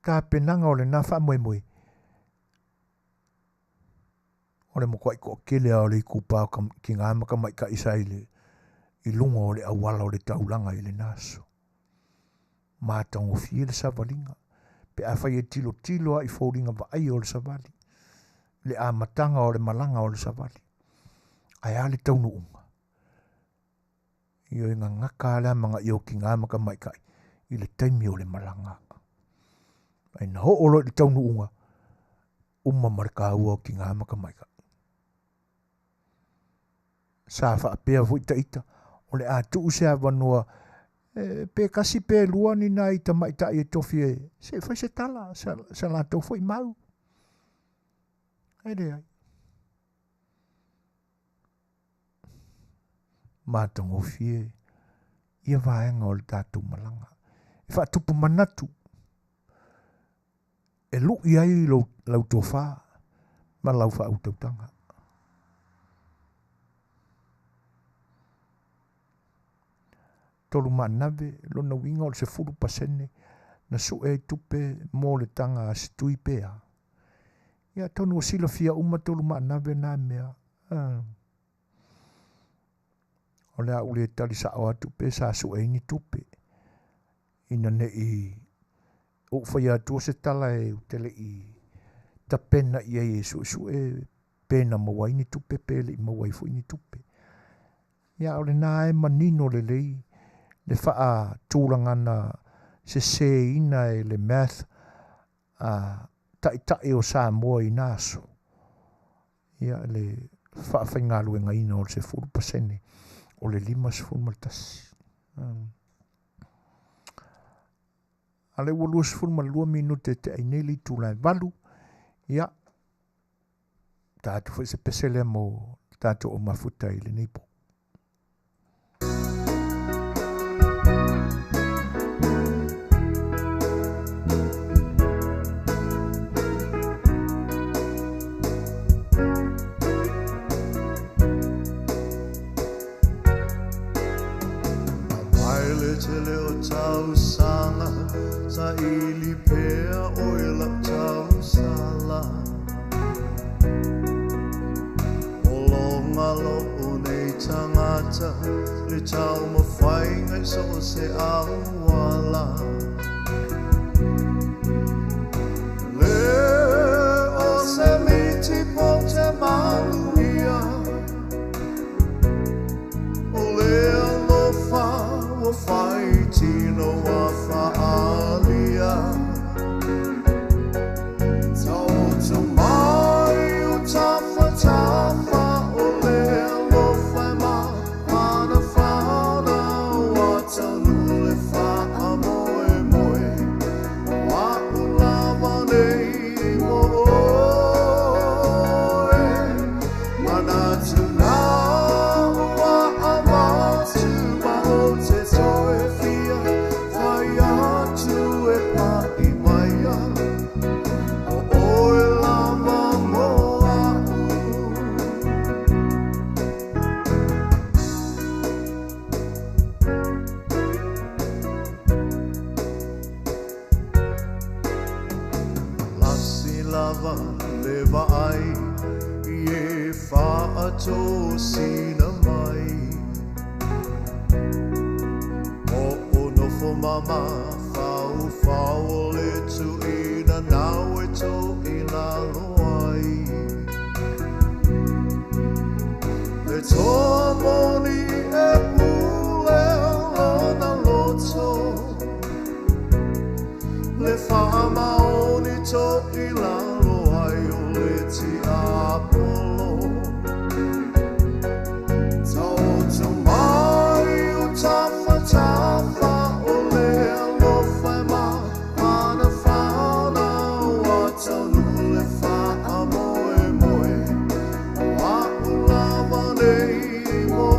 Tapenaga o lena faamoemoe, o le matuaʻi toatele lava o le itupa o tinā ma tamaitai sa i le i luga o le auala o le taulaga i lena aso. Matagofie le savaliga pe afai e tilotilo lava i foliga vaaia o le savali, le amataga o le malaga o le savali. Ae a le taunuuga? Ioe, gagata lava le amanaia o tinā ma tamaitai i le taimi o le malaga. Ae na oo loa i le taunuuga, uma ma le taua o tinā ma tamaitai. Sa faapea foi taita, o le a tuu se avanoa e, pe tasi pe lua ni nai tamaitai e tofi e se i fai se tala, sa latou foi mau. Ae leai. Matagofie ia vaega o le tatou malaga. E faatupu manatu e luʻi ai lou, lau tofa ma lau faautautaga. Tolu maanave, lona uiga o le 10% na sue ai tupe mo le taga a se tui pe a. Ia atonu ua silafia uma tolu maanave na mea. O le a ou le tali sao atu pe sa sue ai ni tupe. Ina neʻi ou faia atua se tala e ou te leʻi tapena i ai e suesue pe na maua ai ni tupe pe leʻi maua ai foi ni tupe. Ia o lena e manino lelei le faatulaga na sesēina e le math a taitai o Samoa i na aso. Ia le faafaigaluegaina o le 10% o le 51. A lea ua 22 minute e teʻai nei le itula e 8. Ia, ta atu foi se pese lea mo tatou o mafuta i lenei po. Mai le tele o tausaga sa ili pea oe lau tausala. O loga lou nei tagata le taumafaiga i so o se auala. Le o se miti po te manuia, o le alofa ua fai. lava le vaai i e faatosina mai. O o nofo mama faufau o le tuuina nau e to i lalo ai. Le toa moni e pule lona loto, le faamaoni to i lalo ai o le tiapolo. Taoto mai o tafatafa o le alofa e mafanafana ua taunuu le faamoemoe o a'u lava nei mo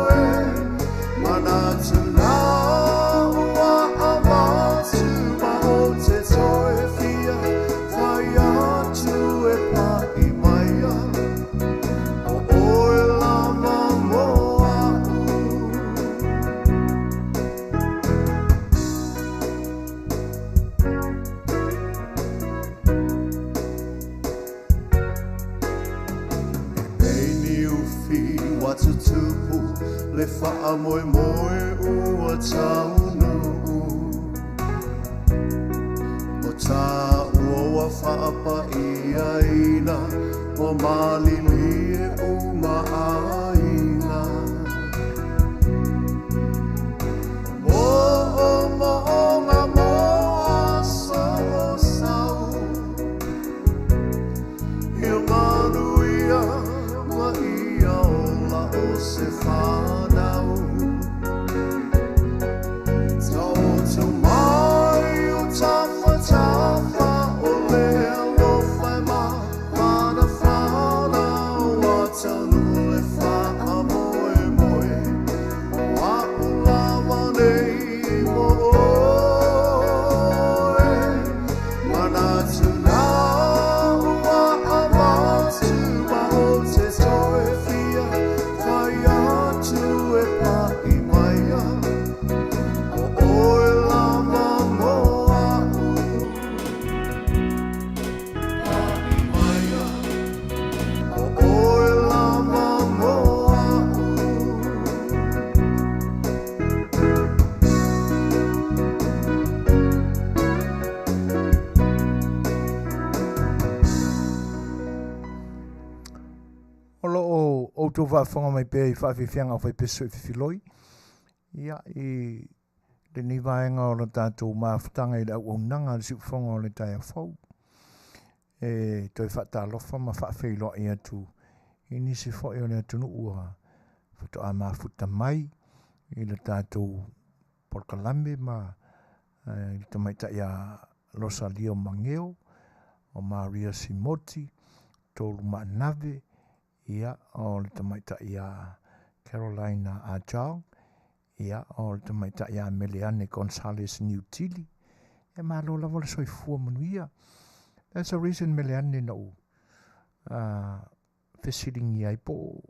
oe. Manatu la ua avatu ma o te toe fia fai atu e pa'i maia o oe lava mo a'u. E niufi ua tutupu le faamoemoe ua taunuu. O tāua ua faapaiaina ua malilie uma aiga. O o mo'oga mo aso o sau, ia manuia ma ia ola o se fanau. Taoto mai o tafatafa o le alofa e mafanafana ua taunuu le faamoemoe o a'u lava nei mo oe. Manatu la ua avatu ma o te toe fia fai atu e pa'i maia o oe lava mo a'u. Pa'i maia o oe lava mo a'u. O loo outou faafofoga mai pea i faafiafiaga o faipeso i fefiloi ia i lenei vaega o le tatou mafutaga i le auaunaga a le siufofoga o le taeao fou. E toe faatalofa ma faafeiloai atu i nisi foi o le atunuu ua faatoa mafuta mai i le tatou polokalame ma i le tamaitai a Rosalia Mageo, o Maria Simoti, Tolu Maanave, ia o le tamaitai a Carolina Ajong, ia o le tamaitai a Meleane Gonzales Niutili. Ia malo lava le soifua manuia. That's a reason Meleane na u fesiligia ai po o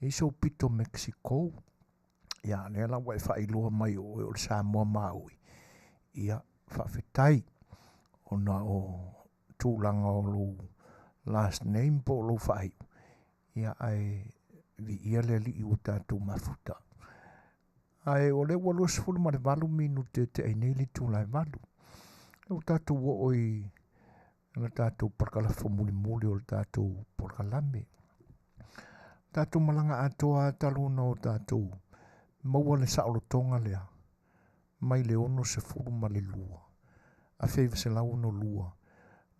i sou pito Mexico. Ia lea la ua e faailoa mai o oe o le Samoa Maui. Ia faafetai ona o tulaga o lou last name po o lou faaiu. Ia ae viia le alii ua tatou mafuta. Ae o lea ua 28 minute e tea ai nei le itula e 8. Lea ua tatou oo i le tatou parakalafa mulimuli o le tatou polokalame. Tatou malaga atoa talu ona o tatou maua le saolotoga lea mai le 62 1962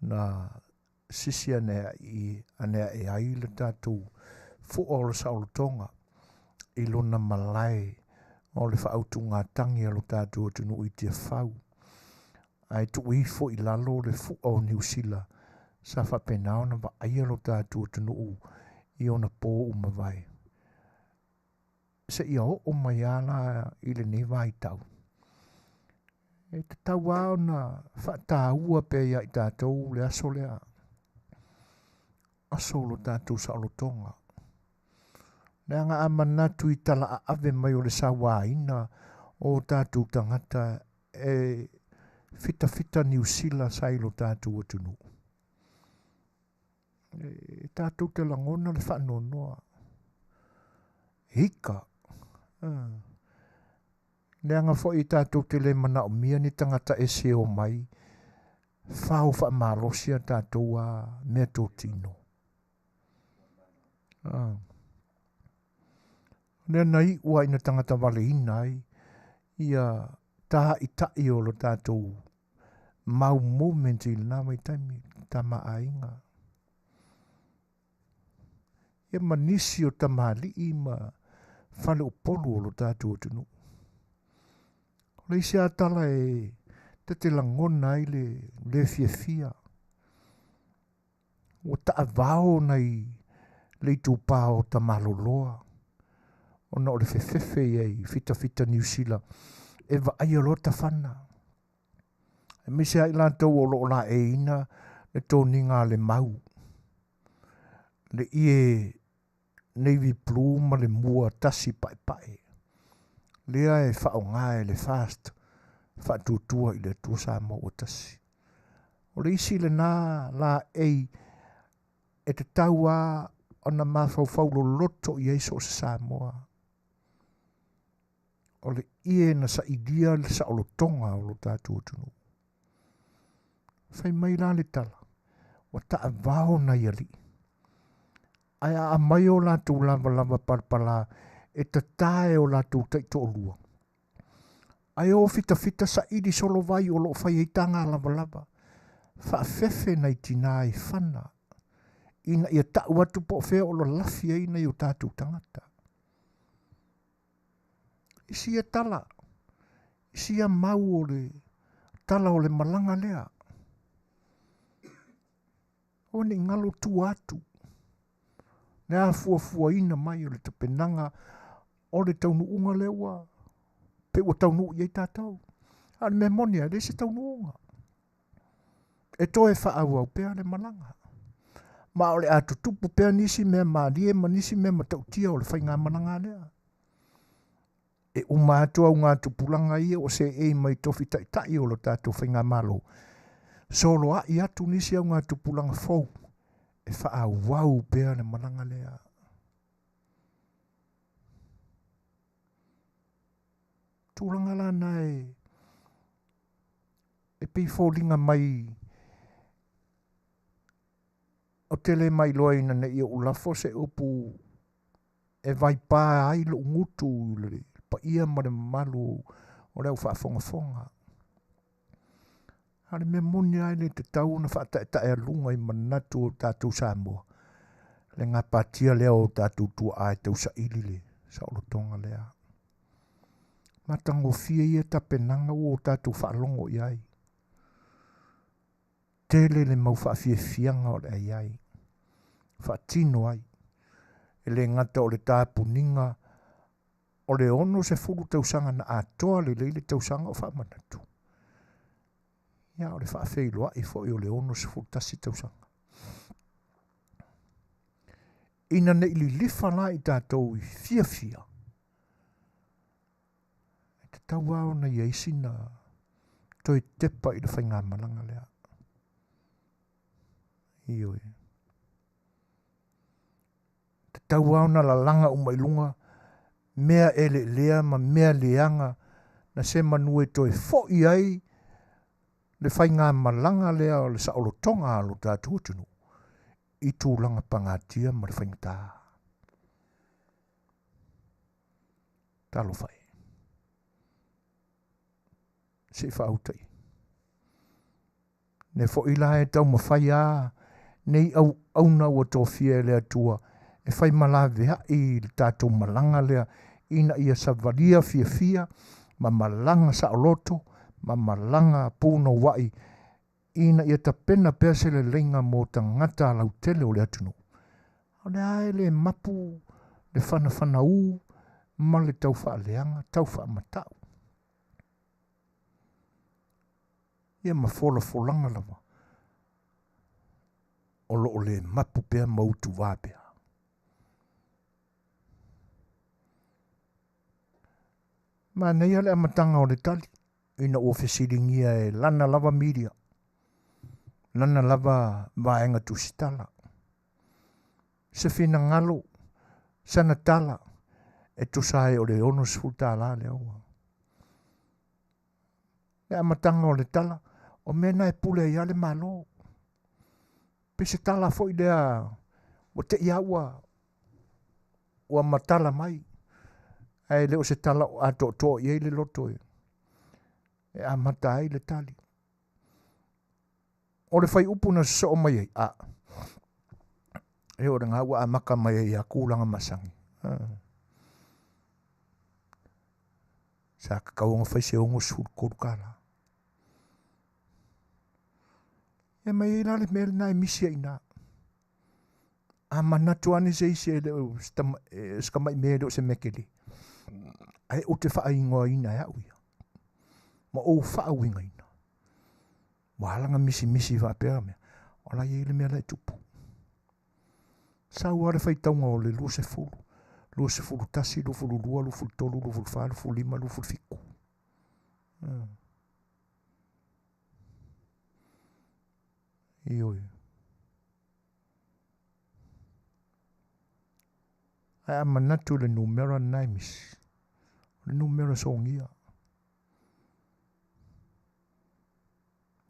na sisi ane ae ai le tatou fua o le saolotoga i lona malae o le faautugatagi a lo tatou atunuu i Tiafau. Ae tuu ifo i lalo le fua o Niu Sila sa faapena ona vaaia lo tatou atunuu i ona po umavae. Seia oo mai lava la i lenei vaitau. E tatau lava ona faataua pea ia i tatou le aso lea, aso o lo tatou saolotoga. Leaga a manatu i tala aave mai o le sauaina o tatou tagata e fitafita Niu Sila sa i lo tatou atunuu, e tatou te lagona le faanoanoa. Ika. Leaga foi tatou te le manaomia ni tagata ese e omai fao faamalosi a tatou a meatotino. Lea na iu lava ina tagata valeina ai ia tāita'i o lo tatou mau movement i lena vaitaimi, Tama a Aiga. Ia ma nisi o tamalii ma faleupolu o lo tatou atunuu. O le isi lava tala e ta te lagona ai le le fiafia, ua taavao nai le itupa o Tamaloloa ona o le fefefe i ai i fitafita Niu Sila e vaaia loa tafana. Aemaise lava i latou o lo o laeiina le toniga a le mau, le ie navy blue ma le mua tasi paepae, lea e faaaoga e le FAST, Faatuatua i le Atua Samoa ua Tasi. O le isi lena laei e tatau lava ona mafaufau loloto i ai so o se Samoa. O le ie na sailia le saolotoga o lo tatou atunuu. Fai mai la le tala, ua taavao nai alii, ae a aumai o latou lavalava palapala e tata e o latou taitoalua, ae o fitafita saili solo vai o lo o fai ai taga lavalava, faafefe nai tina i fana, ina ia tau atu po o fea o lalafi ai nai o tatou tagata. Isi ia tala, isi ia mau o le tala o le malaga lea. Aua ne i galo tua atu le afuafuaina mai o le tapenaga o le taunuuga lea ua pe ua taunuu i ai tatou. A o le mea moni lava, e leai se taunuuga. E toe faaauau pea le malaga. Ma o le a tutupu pea nisi mea malie ma nisi mea matautia o le faigamalaga lea. E uma atu augatupulaga ia ua seei mai tofi taitai o lo tatou faigamalo, soloai atu nisi augatupulaga fou e faaauau pea le malaga lea. Tulaga la na e e pei foliga mai ou te le mailoaina ne i ou lafo se upu e vaipā ai lou gutu i le paia ma le mamalu o le au faafogafoga. A o le mea moni lava e le tatau ona faataetaealuga i manatu o tatou Samoa, le gapatia lea o tatou tuaa e tausaili le saolotoga lea. Matagofie ia tapenaga ua o tatou faalogo i ai. Tele le mau faafiafiaga o le a i ai, faatino ai, e le gata o le tapuniga o le 60 tausaga na atoa lelei le tausaga o faamanatu, ia o le faafeiloai foi o le 61 tausaga. Ina ne i lilifa la i tatou i fiafia, e tatau lava ona i ai sina toe tepa i le faigamalaga lea. Ioe. Tatau lava ona lalaga uma i luga mea eleelea ma mea leaga na se manu e toe foi ai le faigamalaga lea o le saolotoga a lo tatou atunuu i tulaga pagatia ma le faigata. Talofa e. Se i faautai. Ne foi la e taumafai a nei auauna ua tofia e le Atua e fai malaveai i le tatou malaga lea ina ia savalia fiafia ma malaga saoloto ma malaga punouai ina ia tapena pea se leleiga mo tagata lautele o le atunuu. O le a e le mapu le fanafanaū ma le taufaaleaga, taufaamatau. Ia ma folafolaga lava o lo o le mapu pea ma utuvā pea. Manaia le amataga o le tali. ina ua fesiligia e lana lava media, lana lava vaega tusitala. Se finagalo, sana tala, e tusa ai o le $60 lea ua. Le amataga o le tala, o mea na e pule ai le Malo. Pe se tala foi lea, ua te i ua ua matala mai. Ae le o se tala o atoatoa i ai le loto e amata ai le tali. O le whai upu na sosoo mai ai, a, e o le ngā ua amaka mai ai a kūlanga masangi. Sa kakau ona whai se $63. E mai ai la le mea lena e misi ai nā. A manatu ane se isi e le o se tamai mea e le o se mea kele. Ae ou te faaigoaina e au ia. Ma ou faauigaina. Ua ala ona misimisi faapea mea. O la e i ai le mea la e tupu. Sau lava le faitauga o le 20, 21, 22, 23, 24, 25, 27. Ioe. Ae a manatu le numera lena e misi, o le numera sogia.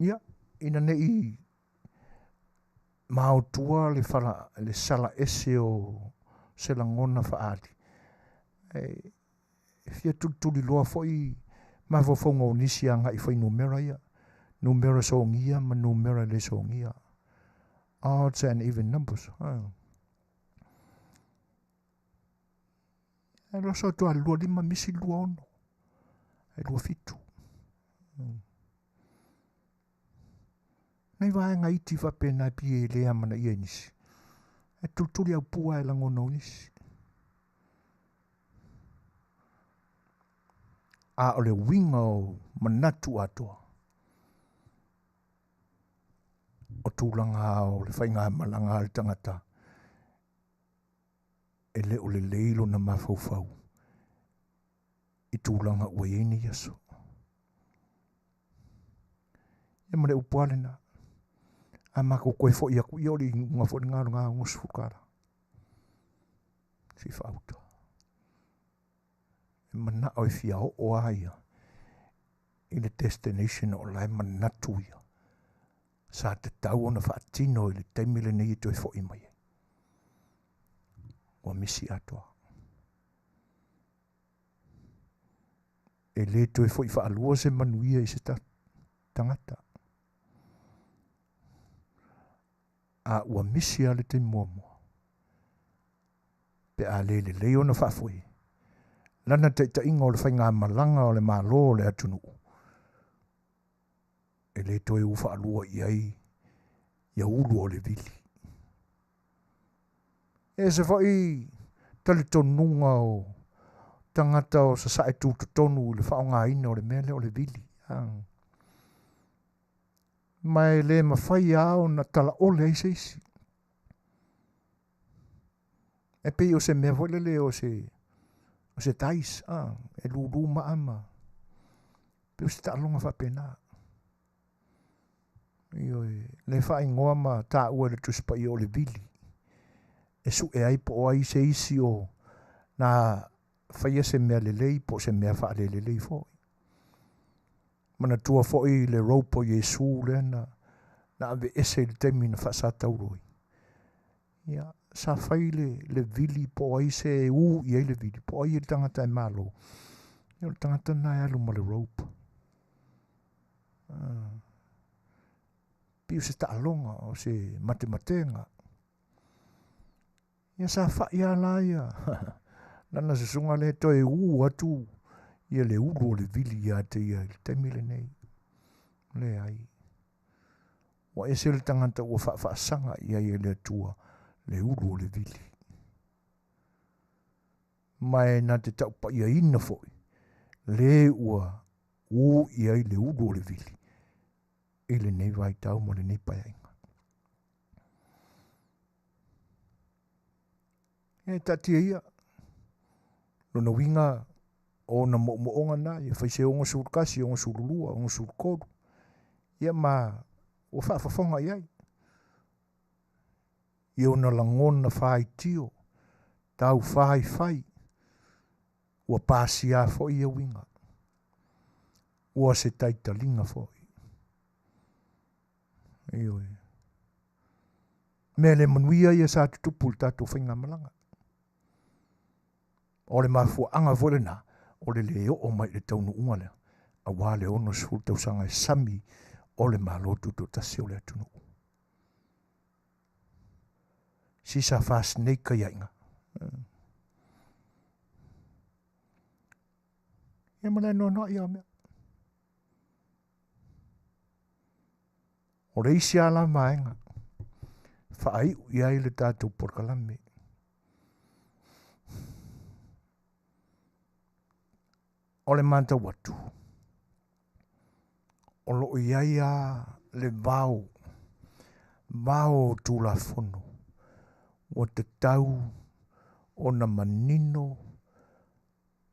Ia, ina nei maotua le fala, le sala ese o se lagona faaali. E fia tulituliloa foi mafaufauga o nisi agai i fuainumera ia, numera sogia ma numera le sogia. Odds and even numbers. E loso atu a 25 misi 26. E 27. Nei vaega iti faapena e pei e le amanaia i nisi. E tulituli au pua e lagona o nisi. A o le uiga o manatu atoa. O tulaga o le faigamalaga a le tagata e le o lelei lona mafaufau i tulaga ua i ai nei aso. Ia ma le upu a lena. A matou toe foi atu, ia o le iuga foi lena o lena $60. Se i faauta. E manao e fia oo a ia i le destination o la e manatu ia. Sa tatau ona faatino i le taimi lenei e toe foi mai ai. Ua misi atoa. E le toe foi faalua se manuia i se tagata. A ua misi a le taimi muamua. Pe a le lelei ona faafoe. Lana taitaiga o le faigamalaga o le Malo o le atunuu. E le toe u faalua i ai ia ulu o le vili. E se foi talitonuga o tagata o sasae tutotonu i le faaaogaina o le mea lea o le vili. Ma e le mafai lava ona talaole ai se isi. E pei o se mea foi lele o se o se dice, e lūlū maa ma pei o se taaloga faapena. Ioe, le faaigoa ma taua e le Tusi Paia o le vili. E sue ai po o ai se isi o na faia se mea lelei po o se mea faalelelei foi. Manatua foi le rope o Iesu lea na na aveese i le taimi na faasatauro ai. Ia, sa fai le, le vili po o ai se e ū i ai le vili, po o ai le tagata e malo. Ia o le tagata lena e alu ma le rope. Pei o se taaloga, o se matematega. Ia sa fai lava la ia lana susuga lea toe ū atu ia le ulu o le vili ia te ia i le taimi lenei. Leai. Ua ese le tagata ua faafaasaga i ai e le Atua le ulu o le vili. Ma e na te taupaiaina foi le ua ū i ai le ulu o le vili i lenei vaitau ma lenei paeaiga. Ia e taatia ia lona uiga. Ona moomooga na ia fai se 61, 62, 63. Ia ma ua faafofoga i ai. I ona lagona faitio, tau faifai, ua pasia foi ia uiga. Ua se taitaliga foi. Ioe. Mea le manuia ia sa tutupu i le tatou faigamalaga. O le mafuaaga foi lena, o le le oo mai i le taunuuga lea, auā le 60 tausaga e sami o le Malo Tutoatasi o le atunuu. Sisa fast snake ia. Ia ma le anoanoai ia mea. O le isi lava la vaega faaiu i ai le tatou polokalame. O le matau atu, o lo o i ai lava le vao, vao o Tulafono ua tatau ona manino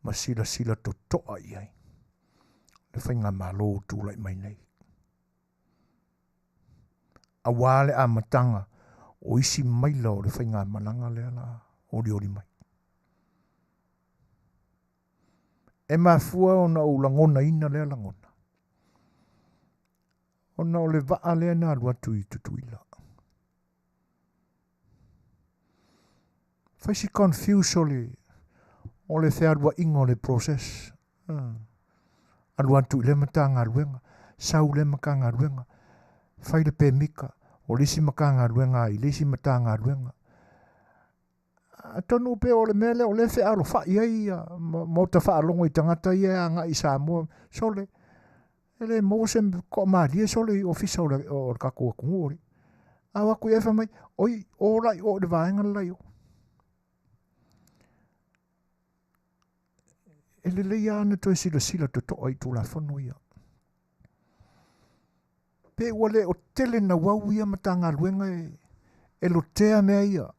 ma silasila totoa i ai le faigamalo o tulai mai nei. Auā le amataga o isi maila o le faigamalaga lea la olioli mai. E mafua ona ou lagonaina lea lagona, ona o le vaa lea na alu atu i Tutuila. Fai si confuse o le fealuaiga o le process. Alu atu i lea Matagaluega, sau lea Matagaluega, fai le pemita, o le isi Matagaluega i le isi Matagaluega. Atonu pe o le mea lea o lea fealofai ai ia ma ota faalogo i tagata ia e agai i Samoa, sole, e le maua se toamalie sole i ofisa o le tatou atunuu. A o atu i ai fai mai, oi, o la i o i le vaega le la i o. E lelei lava ona toe silasila totoa i Tulafono ia. Pe ua le o tele nauau ia Matagaluega e lotea mea ia.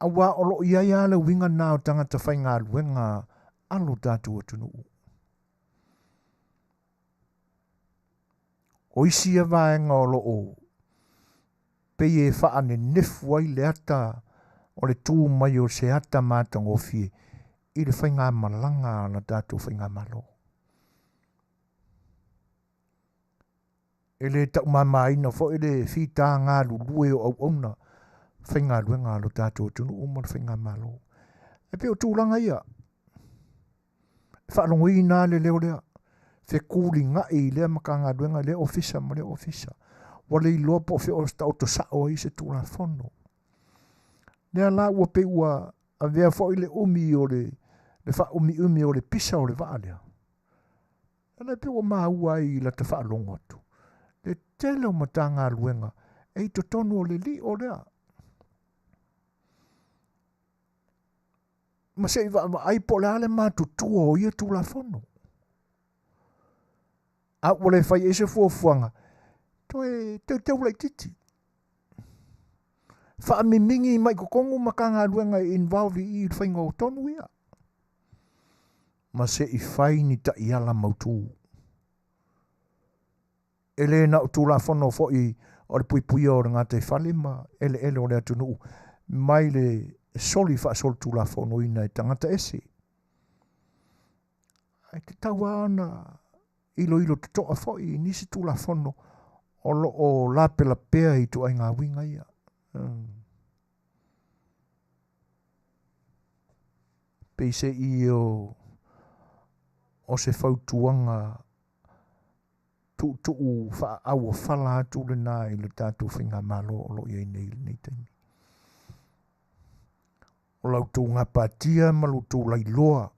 Auā o lo o i ai lava le uiga lena o tagata faigaluega a lo tatou atunuu. O isi ia vaega o lo o pei e faanenefu ai le ata o le tu mai o se ata matagofie i le faigamalaga a la tatou faigamalo. E le taumamaina foi le fita galulue o auauna faigaluega a lo tatou atunuu ma le faigamalo. E pei o tulaga ia, e faalogoina lava le leo lea, fetulinai i lea Matagaluega, lea Ofisa ma lea Ofisa. Ua le iloa po o fea o taoto sao ai se Tulafono. Lea la ua pei ua avea foi le umi o le faaumiumi o le pisa o le vaa lea. Lea pei ua maua ai i lata faalogo atu, le tele o Matagaluega e i totonu o le lio lea. Ma se i vaavaai po o le a le matutua o ia Tulafono. A ua le fai ai se fuafuaga, toe teuteu laitiiti. Faamimigi mai totonu Matagaluega e involve i le faiga o tonu ia. Ma se i fai ni taiala mautu. E le na o Tulafono foi o le puipuia o le gataifale ma eleele o le atunuu mai le soli faasolitulafonoina e tagata ese. Ae tatau lava ona iloilo totoa foi i nisi Tulafono o lo o lapelapea i ituaiga uiga ia. Peiseai o se fautuaga tuutuu faaauofala atu lena i le tatou faigamalo o lo o i ai nei i lenei taimi. O la outou gapatia ma lo outou lailoa,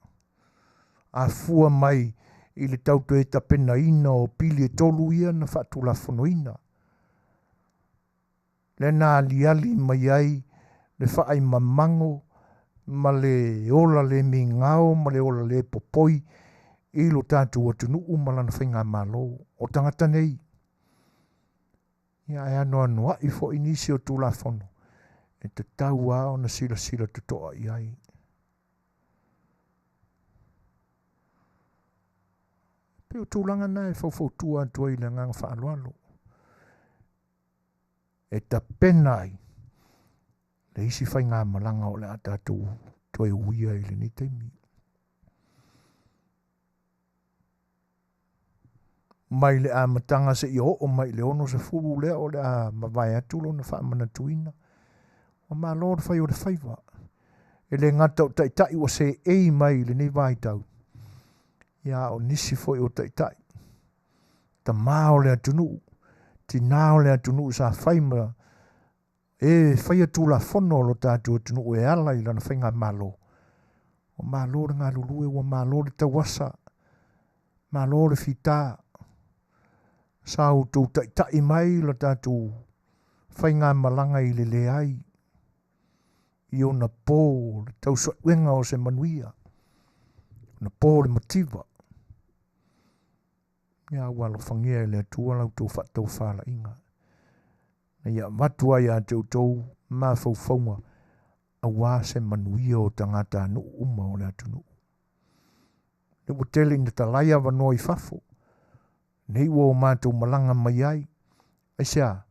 afua mai i le tau toe tapenaina o pili e tolu ia na faatulafonoina. Lea na aliali mai ai le faaimamago ma le ola le migao ma le ola le popoi i lo tatou atunuu ma lana faigamalo. O tagata nei, ia ae anoanoai foi nisi o Tulafono e tatau lava ona silasila totoa i ai. Pei o tulaga na e faufautua atu ai i le agaga faaaloalo e tapena ai le isi faigamalaga o le a tatou toe uia i lenei taimi. Mai le amataga seia oo mai i le 60 lea o le a mavae atu lona faamanatuina. Ua malo le fai o le faiva. E le gata o taitai ua seei mai i lenei vaitau, ia a o nisi foi o taitai, tama o le atunuu, tina o le atunuu sa fai ma e faia tulafono o lo tatou atunuu e ala i lana faigamalo. Ua malo le galulue, ua malo le tauasa, malo le fita. Sa outou taitai mai lo tatou faigamalaga i le leai i ona po le tausuega o se manuia, ona po le mativa. Ia ua alofagia e le Atua la outou faatofalaiga, na ia avatu ai ia te outou mafaufauga aua se manuia o tagatanuu uma o le atunuu. Le ua tele ina talai avanoa i fafo, nei ua o matou malaga mai ai, aisea?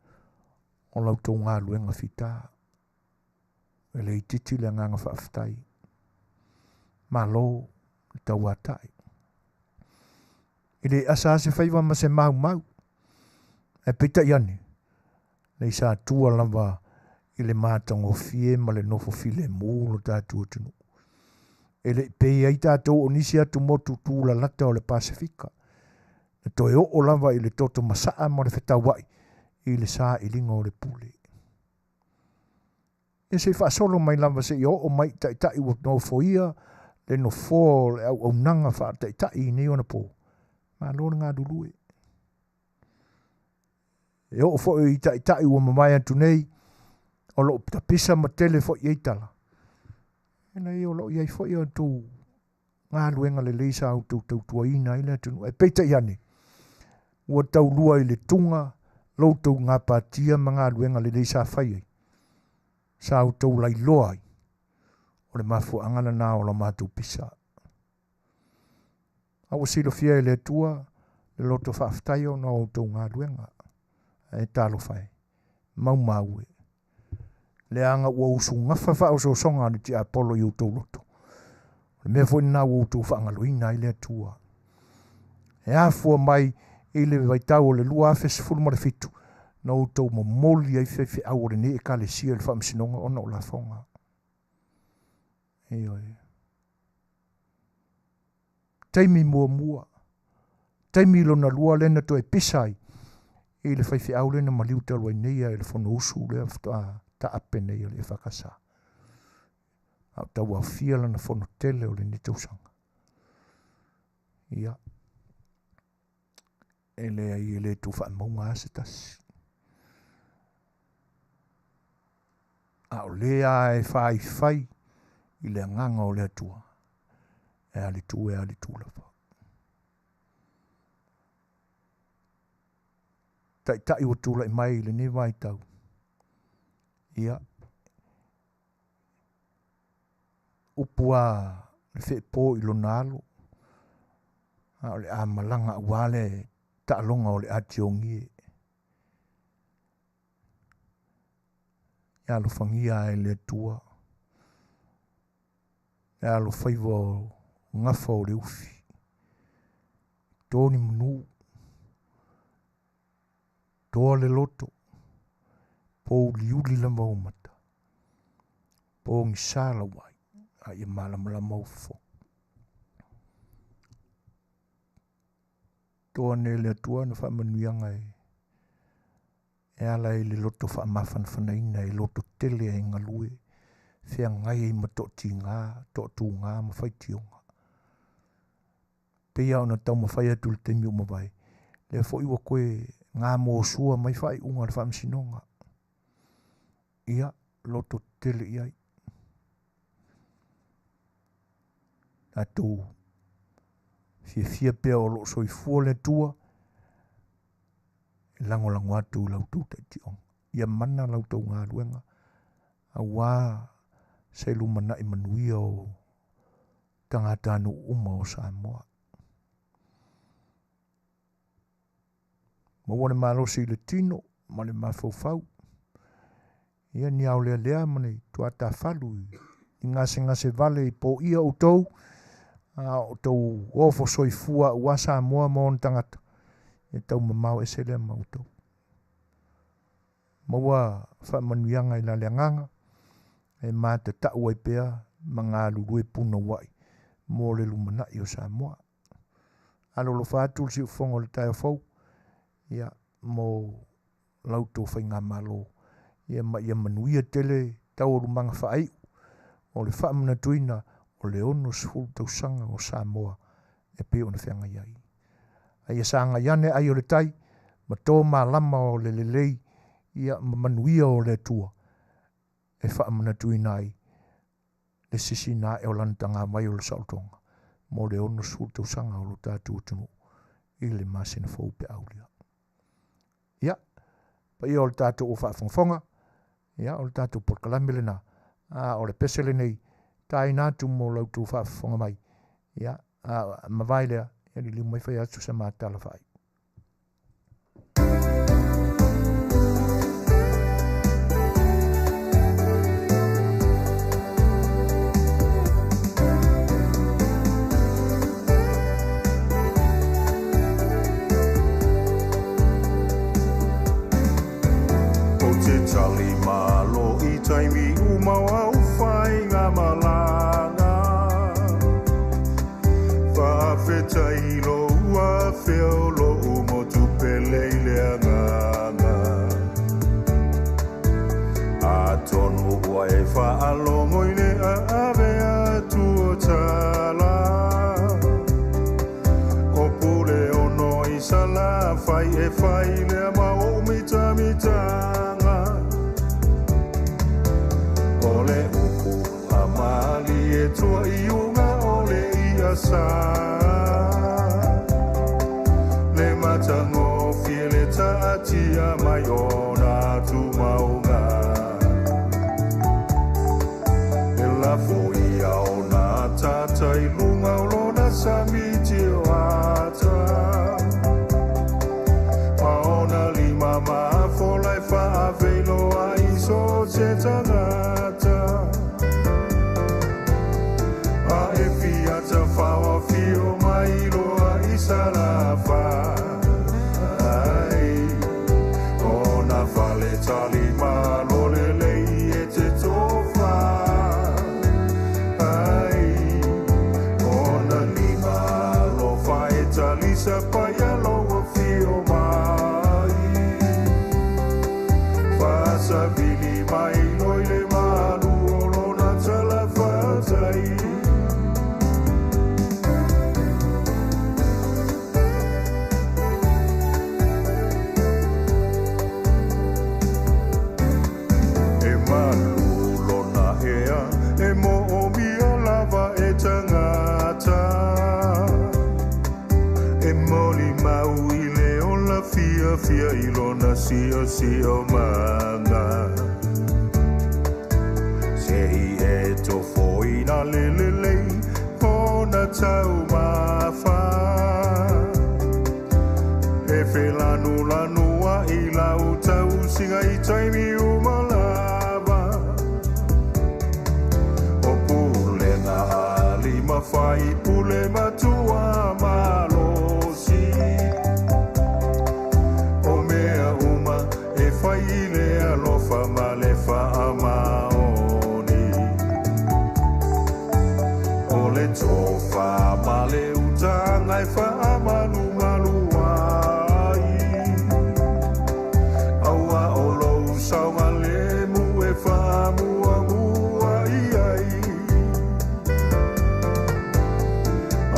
O la outou galuega fita. E le itiiti le agaga faafetai. Malo le tauatai. E le asa lava se faiva ma se maumau. Ae peitai ane, nei sa tua lava i le matagofie ma le nofo filemu lo tatou atunuu. E le i pei ai tatou o nisi atumotu tulalata o le Pasefika, na toe oo lava i le toto masaa ma le fetauai i le sailiga o le pule. Ia se i faasolo mai lava seia oo mai i taitai ua nofoia le nofoa o le auaunaga faataitai i nei ona po, malo le galulue. E oo foi i taitai ua mavae atu nei, o lo o tapisa ma tele foi i ai tala, e leai o lo o i ai foi a outou galuega lelei sa outou tautuaina ai le atunuu. Ae peitai ane, ua taulua i le tuga lo outou gapatia ma galuega lelei sa fai ai, sa outou lailoa ai, o le mafuaaga lena o la matou pisa. A ua silafia e le Atua le loto faafetai ona o outou galuega. Ae talofa e, maumau e, leaga ua usugafa faaosoosoga a le tiapolo i outou loto. O le mea foi lena ua outou faagaloina ai le Atua. E afua mai i le vaitau o le 2017, na outou momoli ai faifeau o lenei Ekalesia i le Faamasinoga ona o lafoga. Ioe. Taimi muamua, taimi lona lua lea na toe pisa ai i le faifeau lea na maliu talu ai nei e le Fonousu lea faatoa taape nei o le EFKS. A o tauaofia lana fono tele o lenei tausaga. Ia, e leai e le tuufaamauga lava se tasi. A o lea e faifai i le agaga o le Atua, e alitu e alitu lava. Taitai ua tulai mai i lenei vaitau, ia, upu a le feepo i lona alo, a o le a malaga aua le taaloga o le atiogie. Ia alofagia e le Atua le alofaiva o gafa o le ufi, to ni manu, toa le loto, pouliuli lava ou mata, pogisa lau ai, a ia malamalama ou fofoga. Toa nei le Atua na faamanuiaga e e ala i le loto faamafanafanaina e loto tele ai galue, feagai ai ma toatiga, toatuga ma faitioga. Pei lava ona taumafai atu i le taimi ua mavae, lea foi ua toe gamosua mai faaiuga a le Faamasinoga. Ia, loto tetele i ai. Tatou fiafia pea o lo o soifua le Atua, e lagolago atu i la outou taitioga. Ia mana la outou galuega, aua se lumanai manuia o tagatanuu uma o Samoa. Maua le malosi i le tino ma le mafaufau. Ia ni aolealea ma ni tuatafalu i gasegase vale i poia outou, a o outou ofo soifua aua Samoa ma ona tagata, ia taumamao ese lea ma outou. Maua faamanuiaga i la le agaga, e matatau ai pea ma galulue punouai mo le lumanai o Samoa. Alolofa atu le siufofoga o le taeao fou, ia mo la outou faigamalo, ia ma ia manuia tele taualumaga faaiu o le faamanatuina o le 60 tausaga o Samoa e pei ona feagai ai. A ia sagai ane ai o le tai, ma to malama o le lelei, ia ma manuia o le Atua e faamanatuina ai le sisina ae o lana tagavai o le saolotoga mo le 60 tausaga o lo tatou atunuu i le masina fou pe aulia. Ia, paia o le tatou ua faafogafoga, ia o le tatou polokalame lena, a o le pese lenei, taina atu mo la outou faafofoga mai, ia, a mavae lea, ia liliu mai fai atu se matala faaiu. Ou te tali malo i taimi uma o au whainga malanga. Whawhetai lo ua whio lo umo tupe le agaga. A tonu ua e whaalongo i le aave atu o tala. O pule ono i sala whai e whai lea ma o mita mitanga. O le uku a mali e tua i unga o le ia sa. Le matango fie le taatia mai o nā tumaunga. E lafo ia o nā tata i lunga o lona samiti o ata. Ma ona lima mafola e whaaveiloa i so se tangata. A e fiata whawa fio mai loa i salafa. Ai, ona fale tali malo le lei e te tofa. Ai, ona lima alofa e talisa paia loa fio mai. Whasavili mai loi le malu o lona tala whatai. E malu lona ea, e mo o mia lava e tangata. E moli mau i le ola fia fia i lona sio sio manga. Se i e tofo i nā lele lei, o nā tau mawha. E whelanu lanu a i lau tau singa i taimi umalava. O pule ngā ali mawhai pule matua malosi. O mea uma e whai i le alofa ma le whaamaoni. O le tofa ma le utanga e whaamalu malu ai. Aua o lou saunga le mu e whaamua mua i ai.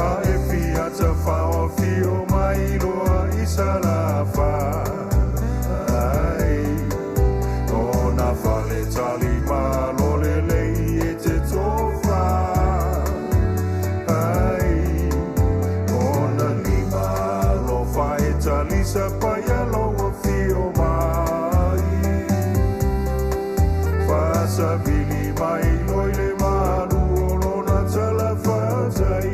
A e fiata whaoa fio mai loa i salafa. Ai, o nā fale tali malo le lei e te tofa. Ai, o nā lima alofa e talisa paia loa fio mai. Whasavili mai loi le malu o lona tala whatai.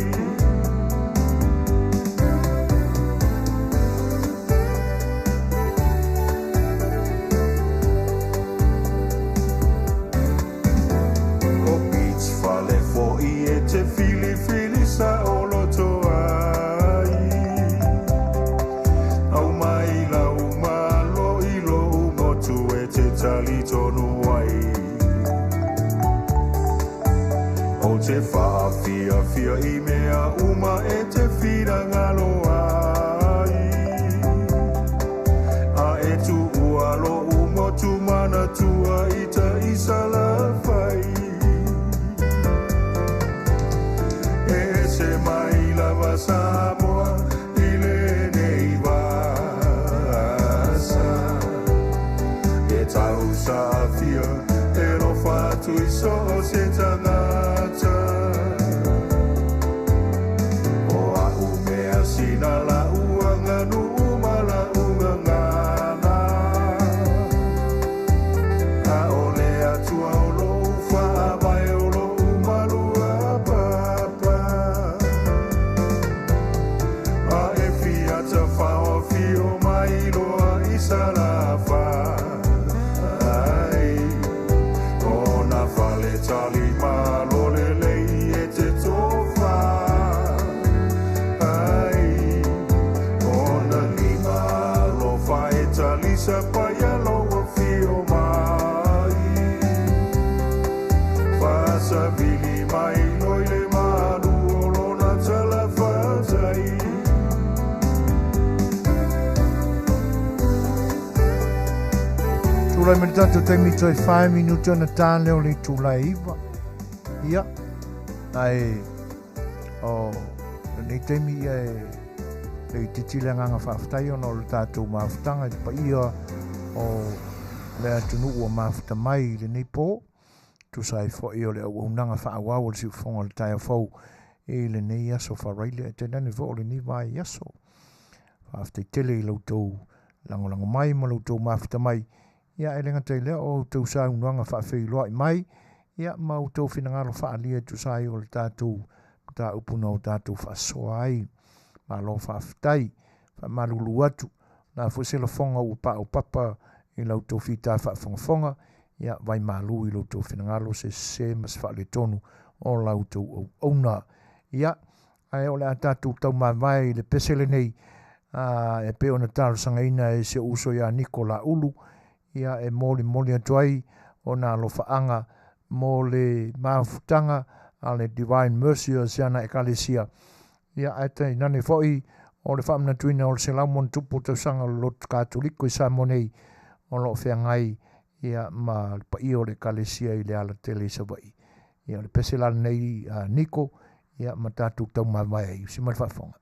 Tulai mai le tatou taimi toe 5 minute ona ta lea o le itula e 9. Ia, ae o lenei taimi ia e le itiiti le agaga faafetai ona o le tatou mafutaga i le paia o le atunuu ua mafuta mai i lenei po. Tusa ai foi o le auaunaga faaauau o le siufofoga o le taeao fou i lenei aso Faraile ae tainane foi o lenei vaiaso. Faafetai tele i la outou lagolago mai ma la outou mafuta mai. Ia e le gata i lea o outou saunoaga faafeiloai mai, ia ma outou finagalo faaalia e tusa ai o le tatou mataupu na o tatou faasoa ai. Malo faafetai. Faamalulu atu, o le a foi se lafoga ua paopapa i la outou fita faafogafoga, ia vaimalu i lo outou finagalo se sese ma se faaletonu o la outou auauna. Ia, ae o le a tatou taumavae i le pese lenei, a, e pei ona talosagaina e si ou uso ia Niko Laulu, ia e molimoli atu ai ona alofaaga mo le mafutaga a le Divine Mercy o si ana Ekalesia. Ia, ae tainane foi o le faamanatuina o le 100+ tausaga o le lotu Katoliko i Samoa nei, o lo o feagai ia ma le paia o le Ekalesia i le alatele i Savaii. Ia, o le pese la lenei a Niko, ia ma tatou taumavae ai. Usi mai le faafofoga.